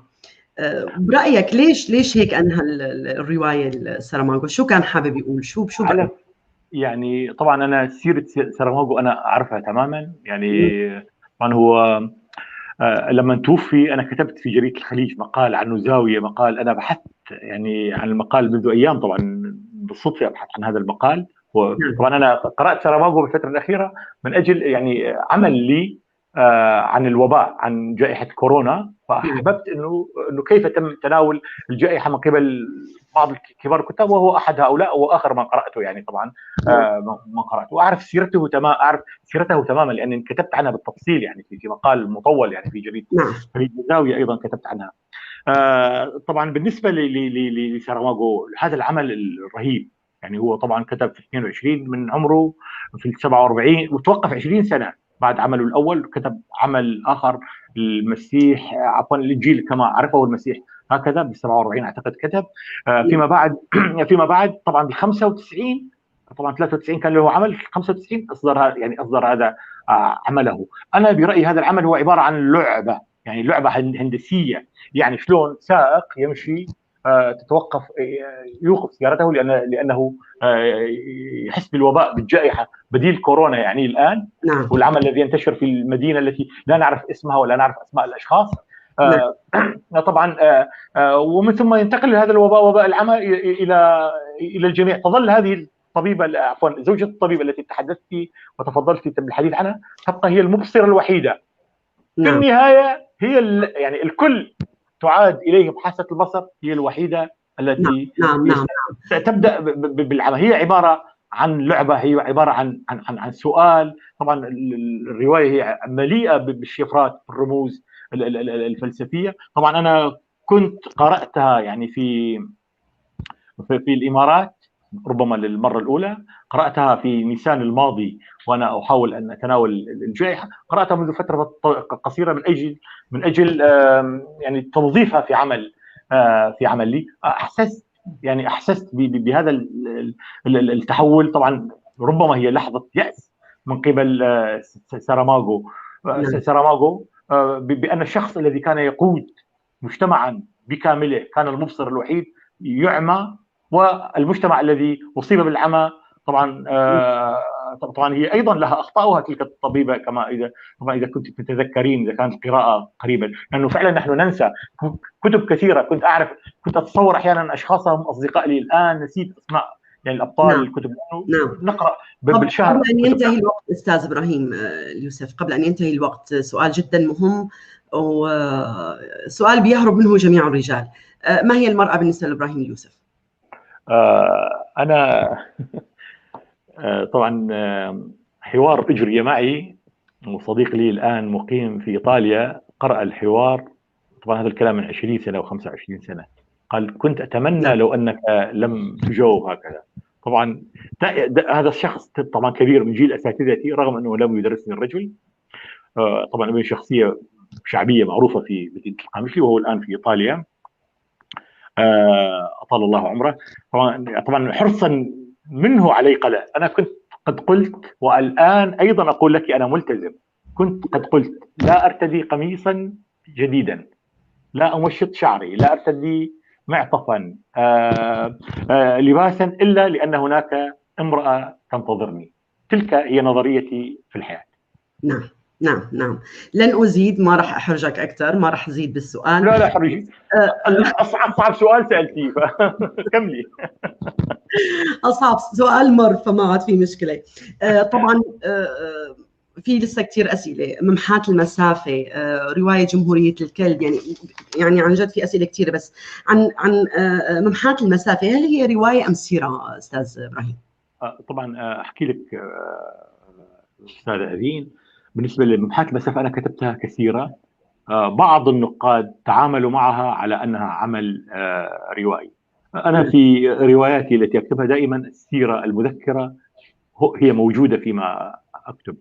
برايك ليش هيك انهى الرواية ساراماغو؟ شو كان حابب يقول؟ شو برأيك؟ يعني طبعا انا سيره ساراماغو انا اعرفها تماما، يعني طبعا هو لما توفي انا كتبت في جريدة الخليج مقال عنه، زاوية مقال، انا بحثت يعني عن المقال منذ ايام، طبعا بالصدفة ابحث عن هذا المقال. طبعا انا قرات ساراماغو بالفترة الاخيرة من اجل يعني عمل لي عن الوباء، عن جائحة كورونا، فاحببت انه كيف تم تناول الجائحة من قبل بعض كبار الكتاب، وهو احد هؤلاء واخر ما قراته، يعني طبعا ما قراته، واعرف سيرته تمام، اعرف سيرته تماما لاني كتبت عنها بالتفصيل يعني في مقال مطول يعني في جريدة الزاوية ايضا كتبت عنها. طبعا بالنسبة لساراماغو هذا العمل الرهيب، يعني هو طبعا كتب في 22 من عمره، في 47، وتوقف 20 سنة بعد عمله الاول، كتب عمل اخر المسيح، عفوا الانجيل كما عرفه المسيح هكذا بال 47 اعتقد كتب. فيما بعد طبعا بال 95، طبعا 93 كان له عمل، 95 اصدر، يعني اصدر هذا عمله. انا برايي هذا العمل هو عبارة عن لعبه، يعني لعبه هندسية، يعني شلون سائق يمشي تتوقف، يوقف سيارته لانه يحس بالوباء بالجائحه، بديل كورونا يعني الان. نعم. والعمل الذي ينتشر في المدينة التي لا نعرف اسمها ولا نعرف اسماء الاشخاص. نعم. طبعا ومن ثم ينتقل هذا الوباء، وباء العمى، الى الجميع. تظل هذه الطبيبة، عفوا زوجة الطبيب التي تحدثت وتفضلت بالحديث عنها، تبقى هي المبصره الوحيدة. نعم. في النهاية هي يعني الكل تعاد اليهم حاسه البصر، هي الوحيدة التي نعم. نعم. نعم. تبدا بالعمى. هي عبارة عن لعبه، هي عبارة عن عن عن, عن سؤال. طبعا الرواية هي مليئة بالشفرات، بالرموز الفلسفية. طبعا انا كنت قراتها يعني في في الامارات ربما للمرة الاولى، قراتها في نيسان الماضي وانا احاول ان اتناول الجائحة، قراتها منذ فترة قصيرة من اجل يعني توظيفها في عمل، في عمل لي. احسست يعني احسست بهذا التحول. طبعا ربما هي لحظة ياس من قبل ساراماغو، ساراماغو بان الشخص الذي كان يقود مجتمعا بكامله، كان المبصر الوحيد، يعمى، والمجتمع الذي اصيب بالعمى طبعا طبعا هي ايضا لها اخطاؤها تلك الطبيبة، كما اذا طبعا اذا كنت تتذكرين، اذا كانت القراءة قريبا، لانه فعلا نحن ننسى كتب كثيرة. كنت اعرف، كنت اتصور احيانا اشخاص هم اصدقاء لي، الان نسيت اسماء يعني الابطال. نعم. الكتب. نعم. نقرا بالشهر. قبل ان ينتهي الوقت استاذ ابراهيم اليوسف، قبل ان ينتهي الوقت سؤال جدا مهم وسؤال بيهرب منه جميع الرجال، ما هي المراة بالنسبة لابراهيم اليوسف؟ انا طبعا حوار اجري معي وصديق لي الان مقيم في ايطاليا، قرأ الحوار، طبعا هذا الكلام من 20 سنة او 25 سنة، قال كنت اتمنى لو انك لم تجاوب هكذا. طبعا هذا الشخص طبعا كبير من جيل اساتذتي، رغم انه لم يدرسني الرجل، طبعا ابن شخصية شعبية معروفة في مدينة القامشلي، وهو الان في ايطاليا، اطال الله عمره. طبعا حرصا منه علي قال انا كنت قد قلت، والان ايضا اقول لك انا ملتزم، كنت قد قلت لا ارتدي قميصا جديدا، لا امشط شعري، لا ارتدي معطفا، لباسا، الا لان هناك امراة تنتظرني. تلك هي نظريتي في الحياة. نعم نعم نعم، لن أزيد، ما راح أحرجك أكثر، ما راح أزيد بالسؤال. لا لا حرجي، أصعب سؤال سألتيه، كملي. أصعب سؤال مر، فما عاد في مشكلة. طبعا في لسه كثير أسئلة، ممحاة المسافة، رواية جمهورية الكلب، يعني عن جد في أسئلة كثيرة، بس عن ممحاة المسافة، هل هي رواية أم سيرة أستاذ إبراهيم؟ طبعا أحكي لك أستاذة أذين، بالنسبة لممحاة المسافة أنا كتبتها كثيرة، بعض النقاد تعاملوا معها على أنها عمل روائي. أنا في رواياتي التي أكتبها دائما السيرة المذكرة هي موجودة فيما أكتب.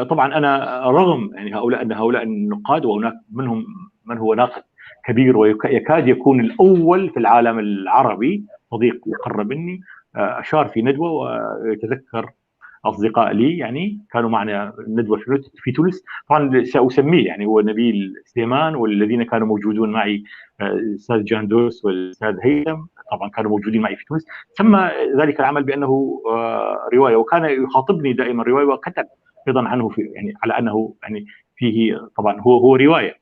طبعا أنا رغم يعني هؤلاء النقاد، وهناك منهم من هو ناقد كبير ويكاد يكون الأول في العالم العربي، صديق مقرب مني اشار في ندوه ويتذكر اصدقاء لي يعني كانوا معنا ندوه في تونس، طبعا ساسميه يعني هو نبيل سليمان والذين كانوا موجودون معي الاستاذ جاندوس والاستاذ هيثم، طبعا كانوا موجودين معي في تونس. سمى ذلك العمل بانه رواية، وكان يخاطبني دائما رواية، وكتب ايضا عنه في يعني على انه يعني فيه طبعا هو رواية.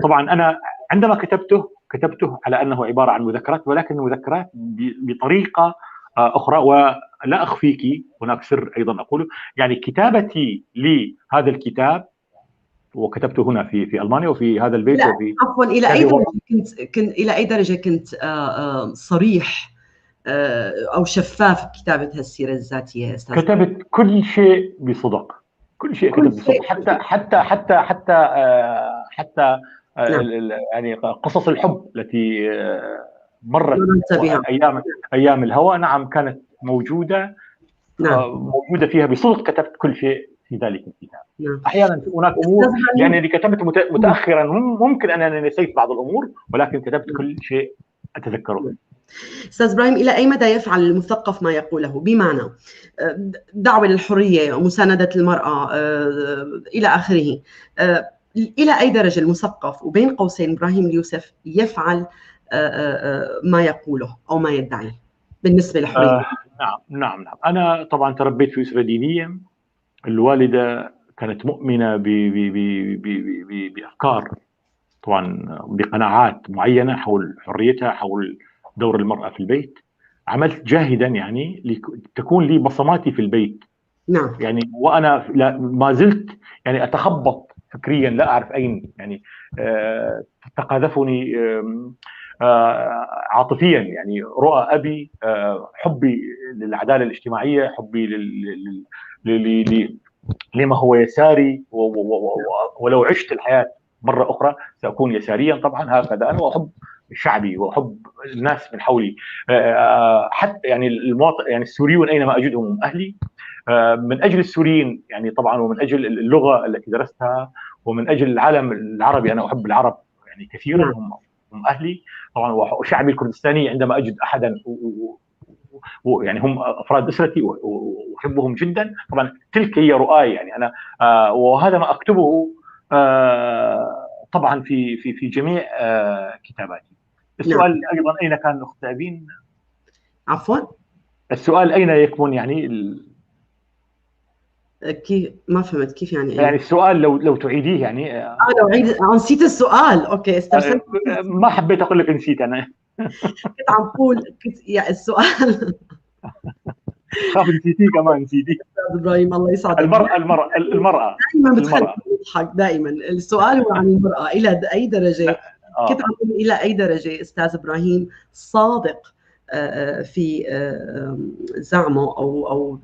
طبعا انا عندما كتبته على انه عبارة عن مذكرات، ولكن المذكرات بطريقة اخرى. ولا اخفيك هناك سر ايضا اقوله، يعني كتابتي لهذا الكتاب وكتبته هنا في المانيا وفي هذا البيت. لا وفي عفوا، الى اي درجه كنت الى اي درجه كنت صريح او شفاف بكتابه هالسيره الذاتية يا استاذ؟ كتبت كل شيء بصدق، كل شيء كتبت بصدق، حتى حتى حتى حتى حتى يعني قصص الحب التي مرت ايام الهوى، نعم كانت موجودة. نعم. موجودة فيها بصدق، كتبت كل شيء في ذلك الكتاب. نعم. احيانا هناك امور يعني اللي كتبت متاخرا ممكن انني نسيت بعض الامور، ولكن كتبت كل شيء اتذكره. استاذ ابراهيم، الى اي مدى يفعل المثقف ما يقوله؟ بمعنى دعوه للحرية ومسانده المراة الى اخره، الى اي درجه المثقف وبين قوسين ابراهيم اليوسف يفعل ما يقوله او ما يدعيه بالنسبة للحرية؟ نعم نعم نعم، انا طبعا تربيت في اسره دينية، الوالدة كانت مؤمنة بافكار طبعا بقناعات معينة حول حريتها، حول دور المراة في البيت. عملت جاهدا يعني لتكون لي بصماتي في البيت. نعم. يعني وانا ما زلت يعني اتخبط فكريا، لا اعرف اين يعني تقاذفني عاطفيا، يعني رؤى ابي، حبي للعدالة الاجتماعية، حبي لما هو يساري، ولو عشت الحياة مرة اخرى ساكون يساريا طبعا، هكذا انا، واحب شعبي واحب الناس من حولي، حتى يعني المواطن يعني السوريون اينما اجدهم هم اهلي. من اجل السوريين يعني طبعا، ومن اجل اللغة التي درستها، ومن اجل العالم العربي، انا احب العرب يعني كثيرا، هم اهلي طبعا، وشعبي الكردستاني عندما اجد احدا يعني هم افراد اسرتي واحبهم جدا. طبعا تلك هي رؤاي يعني انا، وهذا ما اكتبه طبعا في في في جميع كتاباتي. السؤال ايضا اين كان اخت ابين؟ عفوا، السؤال اين يكمن يعني كيف؟ ما فهمت كيف يعني يعني السؤال لو تعيديه يعني. لو عيد، نسيت السؤال. okay استرسلت، ما حبيت اقول لك نسيت انا. كنت عم بقول كنت يعني السؤال خاف نسيتيه كمان، نسيتيه. استاذ ابراهيم الله يسعدك. المرأة المرأة المرأة دائما بتخليني اضحك دائما. السؤال هو عن المرأة الى اي درجة كنت عم بقول الى اي درجة استاذ ابراهيم صادق في زعمه او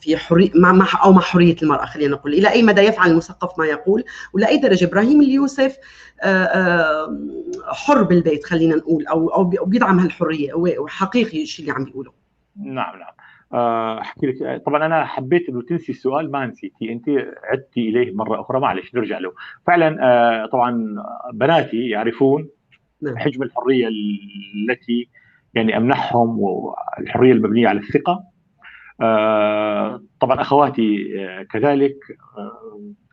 في حرية مع او مع حرية المراة، خلينا نقول الى اي مدى يفعل المثقف ما يقول، والى اي درجه ابراهيم اليوسف حر بالبيت، خلينا نقول، او بيدعم هالحريه وحقيقي الشيء اللي عم بيقوله. نعم نعم، احكي لك طبعا انا حبيت انه تنسي السؤال، ما نسيتي، انت عدتي اليه مرة اخرى، معلش نرجع له. فعلا طبعا بناتي يعرفون حجم الحرية التي يعني امنحهم، والحرية المبنية على الثقة. طبعا اخواتي كذلك،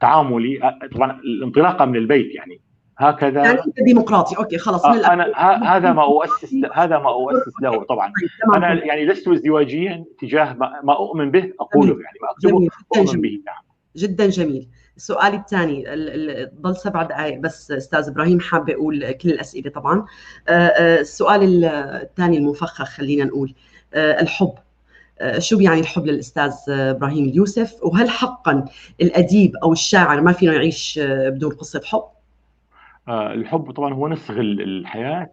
تعاملي طبعا الانطلاقة من البيت يعني هكذا. يعني انت ديمقراطي، okay خلص. انا هذا ما اؤسس، هذا ما اؤسس له طبعا. انا يعني لست ازدواجيا تجاه ما اؤمن به اقوله، يعني ما اكتبه اؤمن به. نعم. جدا جميل. السؤال الثاني، ضل 7 دقائق بس استاذ ابراهيم، حابة اقول كل الاسئلة طبعا. السؤال الثاني المفخخ خلينا نقول، الحب، شو بيعني الحب للاستاذ ابراهيم اليوسف؟ وهل حقا الاديب او الشاعر ما فينا يعيش بدون قصة حب؟ الحب طبعا هو نسغ الحياة،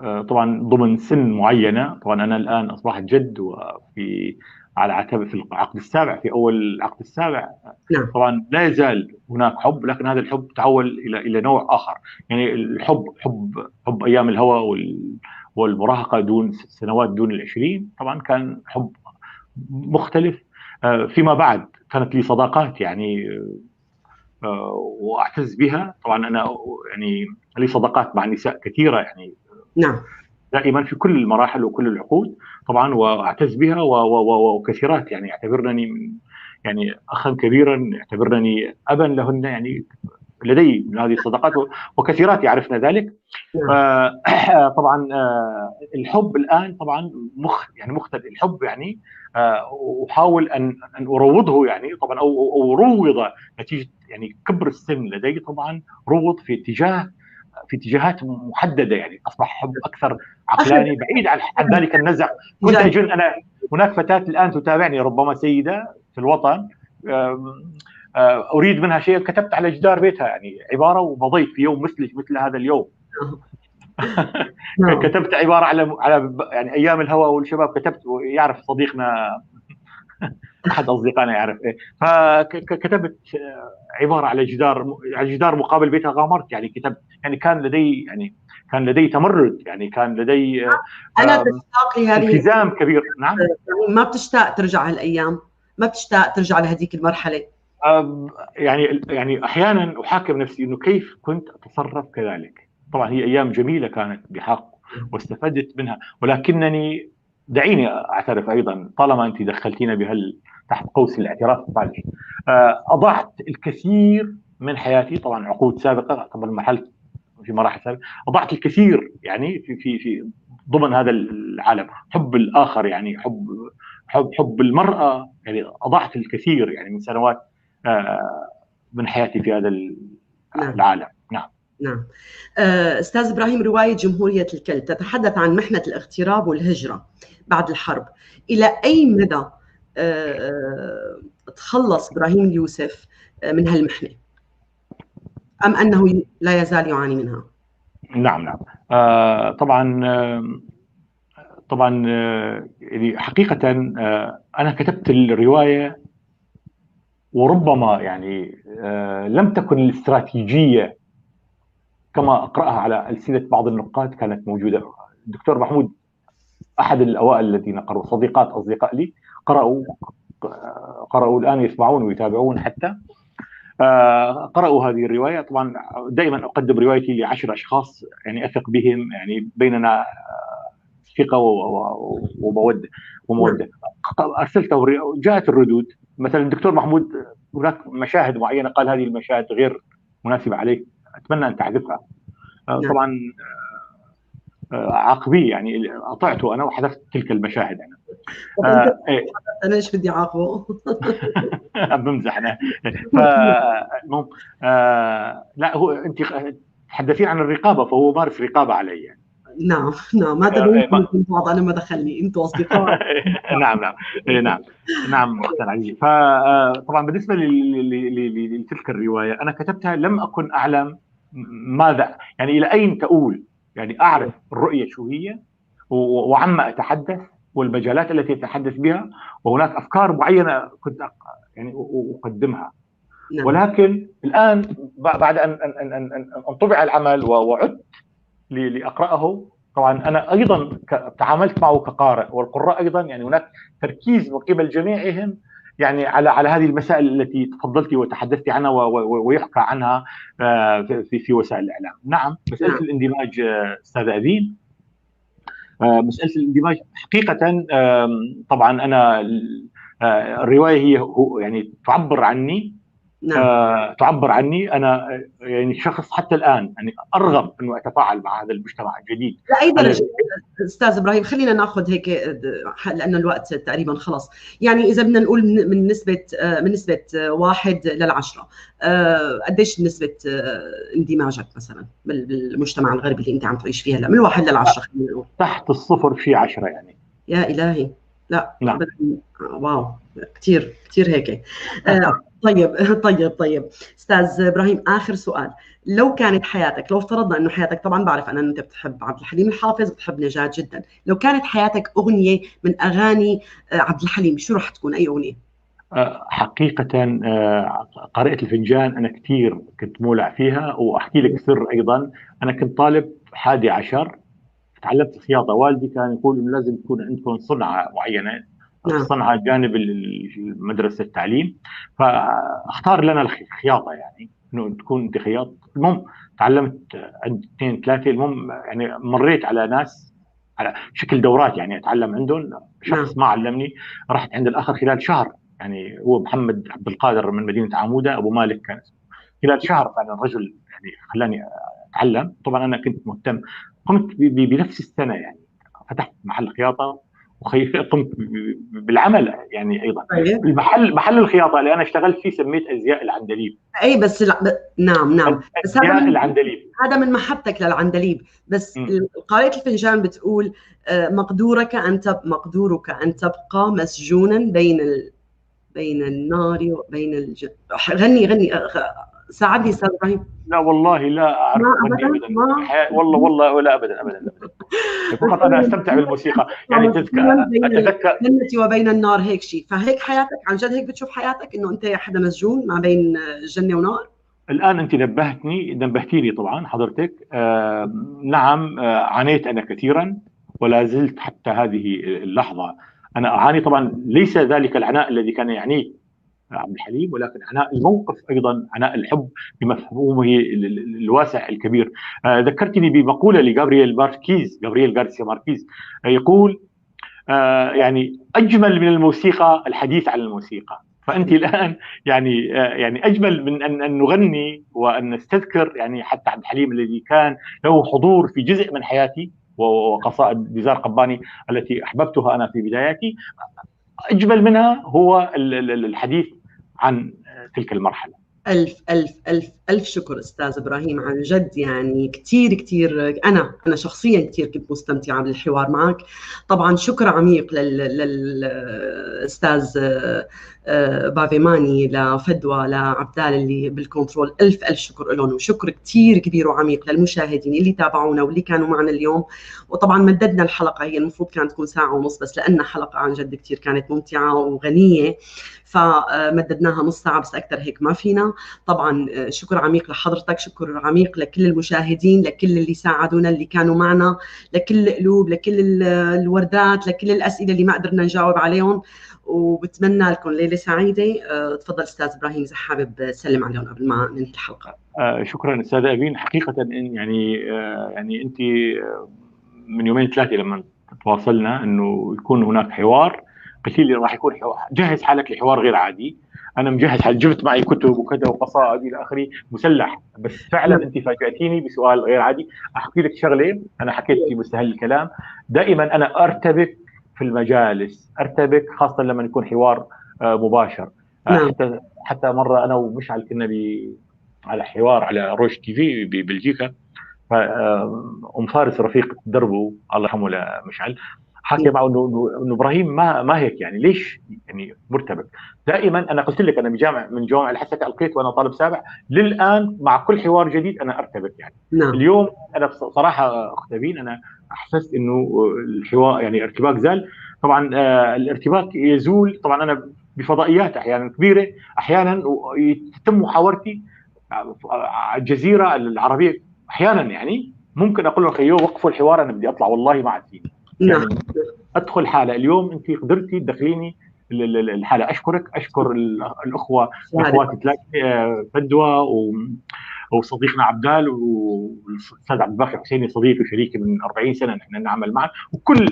طبعا ضمن سن معينة. طبعا انا الان اصبحت جد، وفي على عتبة في العقد السابع، في اول العقد السابع. نعم. طبعا لا يزال هناك حب، لكن هذا الحب تحول الى نوع اخر. يعني الحب حب ايام الهوى والمراهقه دون سنوات دون 20، طبعا كان حب مختلف. فيما بعد كانت لي صداقات يعني واعتز بها. طبعا انا يعني لي صداقات مع نساء كثيرة يعني. نعم. دائما في كل المراحل وكل العقود طبعا، واعتز بها، وكثيرات يعني يعتبرنني من يعني اخا كبيرا، يعتبرنني ابا لهن، يعني لدي من هذه الصداقات وكثيرات يعرفن ذلك. طبعا الحب الان طبعا يعني مختلف الحب، يعني احاول ان اروضه يعني طبعا، او روض نتيجة يعني كبر السن لدي، طبعا روض في اتجاهات محددة، يعني اصبح حب اكثر عقلاني بعيد عن ذلك النزع. كنت اجن انا هناك فتاة الان تتابعني، ربما سيده في الوطن، اريد منها شيء، كتبت على جدار بيتها يعني عبارة، ومضيت في يوم مثل هذا اليوم. كتبت عبارة على يعني ايام الهوى والشباب، كتبت، يعرف صديقنا احد اصدقائنا يعرف ايه، فكتبت عبارة على جدار مقابل بيتها، غامرت يعني، كتبت يعني، كان لدي تمرد، يعني كان لدي انا بشتاق لهذه التزام كبير. نعم، ما بتشتاق ترجع هالايام؟ ما بتشتاق ترجع لهذيك المرحلة؟ يعني احيانا احاكم نفسي انه كيف كنت اتصرف كذلك. طبعا هي ايام جميلة كانت بحق واستفدت منها، ولكنني دعيني اعترف ايضا، طالما انت دخلتينا بهال تحت قوس الاعتراف، معلش، اضعت الكثير من حياتي، طبعا عقود سابقه، طبعا مرحلة في مراحل سابقه اضعت الكثير يعني في في في ضمن هذا العالم، حب الاخر يعني، حب المراة، يعني اضعت الكثير يعني من سنوات من حياتي في هذا العالم. نعم. نعم. أستاذ إبراهيم، رواية جمهورية الكلب تتحدث عن محنة الاغتراب والهجرة بعد الحرب، إلى أي مدى تخلص إبراهيم اليوسف من هالمحنة، أم أنه لا يزال يعاني منها؟ نعم نعم. طبعا يعني حقيقة أنا كتبت الرواية، وربما يعني لم تكن الاستراتيجية كما أقرأها على ألسنة بعض النقاد كانت موجودة. الدكتور محمود أحد الأوائل الذين قرأوا، صديقات أصدقاء لي قرأوا الآن يسمعون ويتابعون حتى، قرأوا هذه الرواية. طبعا دائما أقدم روايتي ل10 أشخاص يعني أثق بهم، يعني بيننا ثقة ومودة. أرسلته، جاءت الردود. مثلا الدكتور محمود هناك مشاهد معينة قال هذه المشاهد غير مناسبة عليك، أتمنى أن تحذفها. طبعا عاقبي يعني، أطعته أنا وحذفت تلك المشاهد. أنا أنا إيش بدي عاقبة؟ بمزح أنا. فالمهم لا، هو أنت تحدثين عن الرقابة، فهو مارس رقابة علي يعني. نعم نعم، هذا ممكن بعض، أنا ما دخلني، أنتم أصدقاء. نعم نعم نعم نعم أختي العزيزة. فطبعا بالنسبة لتلك الرواية أنا كتبتها لم أكن أعلم ماذا يعني، إلى أين تؤول، يعني أعرف الرؤية شو هي وعما أتحدث والمجالات التي أتحدث بها، وهناك أفكار معينة كنت يعني أقدمها. نعم. ولكن الآن بعد أن أن أن أن طبع العمل وعدت لأقرأه، طبعا أنا أيضا تعاملت معه كقارئ، والقراء أيضا يعني هناك تركيز من قبل جميعهم يعني على هذه المسائل التي تفضلتي وتحدثتي عنها ويحكى عنها في وسائل الإعلام. نعم، مسألة الاندماج أستاذ أبين، مسألة الاندماج حقيقة طبعا أنا الرواية هي يعني تعبر عني. نعم. تعبر عني أنا يعني شخص حتى الآن يعني أرغب أنه أتفاعل مع هذا المجتمع الجديد. لأي درجة أستاذ إبراهيم؟ خلينا نأخذ هيك لأنه الوقت تقريبا خلص، يعني إذا بدنا نقول من نسبة 1 ل10، قديش نسبة اندماجك مثلا بالمجتمع الغربي اللي أنت عم تعيش فيه هلا، من 1 ل10 خلينا نقول؟ تحت الصفر في 10 يعني. يا إلهي، لا نعم. واو، كثير كثير هيك. طيب طيب استاذ ابراهيم، اخر سؤال، لو كانت حياتك، لو افترضنا انه حياتك، طبعا بعرف انا انت بتحب عبد الحليم الحافظ، بتحب نجاة جدا، لو كانت حياتك اغنية من اغاني عبد الحليم، شو رح تكون؟ اي اغنية؟ حقيقة قارئة الفنجان انا كثير كنت مولع فيها، واحكي لك سر ايضا، انا كنت طالب 11 تعلمت الخياطة، والدي كان يقول انه لازم تكون عندكم صنعه معينة، صنعة جانب المدرسة التعليم، فاختار لنا الخياطة يعني انه تكون انت خياط. المهم تعلمت عند 2 3، المهم يعني مريت على ناس على شكل دورات، يعني اتعلم عندهم. شخص ما علمني، رحت عند الاخر خلال شهر، يعني هو محمد عبد القادر من مدينة عموده، ابو مالك كان اسمه. خلال شهر كان الرجل يعني خلاني اتعلم. طبعا انا كنت مهتم، قمت بنفس السنة يعني فتحت محل خياطة وقمت بالعمل يعني ايضا. طيب. المحل، محل الخياطة اللي انا اشتغلت فيه سميت ازياء العندليب. اي بس نعم نعم، بس ازياء العندليب هذا من محبتك للعندليب. بس قارئة الفنجان بتقول مقدورك ان تبقى مسجونا بين النار وبين غني ساعدني استاذ ابراهيم. لا والله لا اعرف اغني ابدا، والله والله لا ابدا ابدا ابدا، فقط انا استمتع بالموسيقى يعني. اتذكر الجنة وبين النار، هيك شيء. فهيك حياتك عن جد، هيك بتشوف حياتك انه انت حدا مسجون ما بين جنة ونار؟ الان انت نبهتيني طبعا حضرتك. نعم، عانيت انا كثيرا ولا زلت حتى هذه اللحظة انا اعاني. طبعا ليس ذلك العناء الذي كان يعنيه عبد الحليم، ولكن عناء الموقف ايضا، عناء الحب بمفهومه الواسع الكبير. ذكرتني بمقولة لجابرييل ماركيز، جابرييل غارسيا ماركيز، يقول يعني اجمل من الموسيقى الحديث عن الموسيقى. فانت الان يعني اجمل من ان نغني وان نستذكر يعني حتى عبد الحليم الذي كان له حضور في جزء من حياتي، وقصائد نزار قباني التي احببتها انا في بداياتي، اجمل منها هو الحديث عن تلك المرحلة. ألف ألف ألف ألف شكر أستاذ إبراهيم، عن جد يعني كثير كثير أنا شخصيا كثير كنت مستمتعة بالحوار معك. طبعا شكر عميق للأستاذ بافيماني، لفدوى، لعبدال اللي بالكنترول، ألف ألف شكر لهم، وشكر كثير كبير وعميق للمشاهدين اللي تابعونا واللي كانوا معنا اليوم. وطبعا مددنا الحلقة، هي المفروض كانت تكون ساعة ونص، بس لأن حلقة عن جد كثير كانت ممتعة وغنية فمددناها نص ساعة بس، أكثر هيك ما فينا. طبعا شكر عميق لحضرتك، شكر عميق لكل المشاهدين، لكل اللي ساعدونا، اللي كانوا معنا، لكل القلوب، لكل الوردات، لكل الأسئلة اللي ما قدرنا نجاوب عليهم، وبتمنى لكم ليلة سعيدة. تفضل أستاذ إبراهيم إذا حابب تسلم عليهم قبل ما ننهي الحلقة. شكرا أستاذة أبين. حقيقة يعني أنت من يومين ثلاثة لما تواصلنا أنه يكون هناك حوار، قلت لي راح يكون حوار، جهز حالك لحوار غير عادي. انا مجهز حالي، جبت معي كتب وكذا وقصائد الى اخره، مسلح. بس فعلا انت فاجاتيني بسؤال غير عادي. احكي لك شغله، انا حكيت في مستهل الكلام، دائما انا ارتبك في المجالس، ارتبك خاصة لما يكون حوار مباشر. حتى مرة انا ومشعل كنا على حوار على روش تي في ببلجيكا، ام فارس رفيق دربه الله يرحمه لمشعل، حكى معه انه ابراهيم ما هيك، يعني ليش يعني مرتبك دائما. انا قلت لك انا بجامع من جامع الحسكه القيت وانا طالب سابع، للان مع كل حوار جديد انا ارتبك يعني. نعم. اليوم انا بصراحة اخت أبين انا احسست انه الحوار يعني ارتباك زال. طبعا الارتباك يزول طبعا انا بفضائيات احيانا كبيرة، احيانا يتم محاورتي على الجزيرة العربية، احيانا يعني ممكن اقول لهم خيو وقفوا الحوار انا بدي اطلع والله ما عاد فيني. يعني ادخل حاله. اليوم انت قدرتي تدخليني الحالة، اشكرك، اشكر الاخوة اخواتي فدوى وصديقنا عبدال والاستاذ عبد الباقي حسيني صديقي وشريكي من 40 سنة نحن نعمل معا، وكل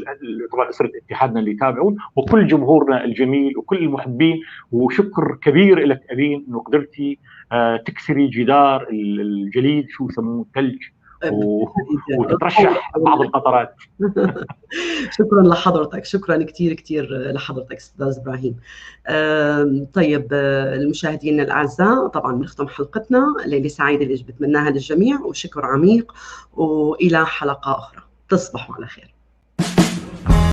طبعا اسره اتحادنا اللي يتابعون، وكل جمهورنا الجميل وكل المحبين. وشكر كبير لك أبين انه قدرتي تكسري جدار الجليد، شو يسموه، الثلج، وتترشح بعض القطرات. شكرا لحضرتك، شكرا كثير كثير لحضرتك استاذ ابراهيم. طيب المشاهدين الاعزاء، طبعا بنختم حلقتنا، ليلة سعيدة اللي بتمناها للجميع، وشكر عميق، والى حلقة اخرى، تصبحوا على خير.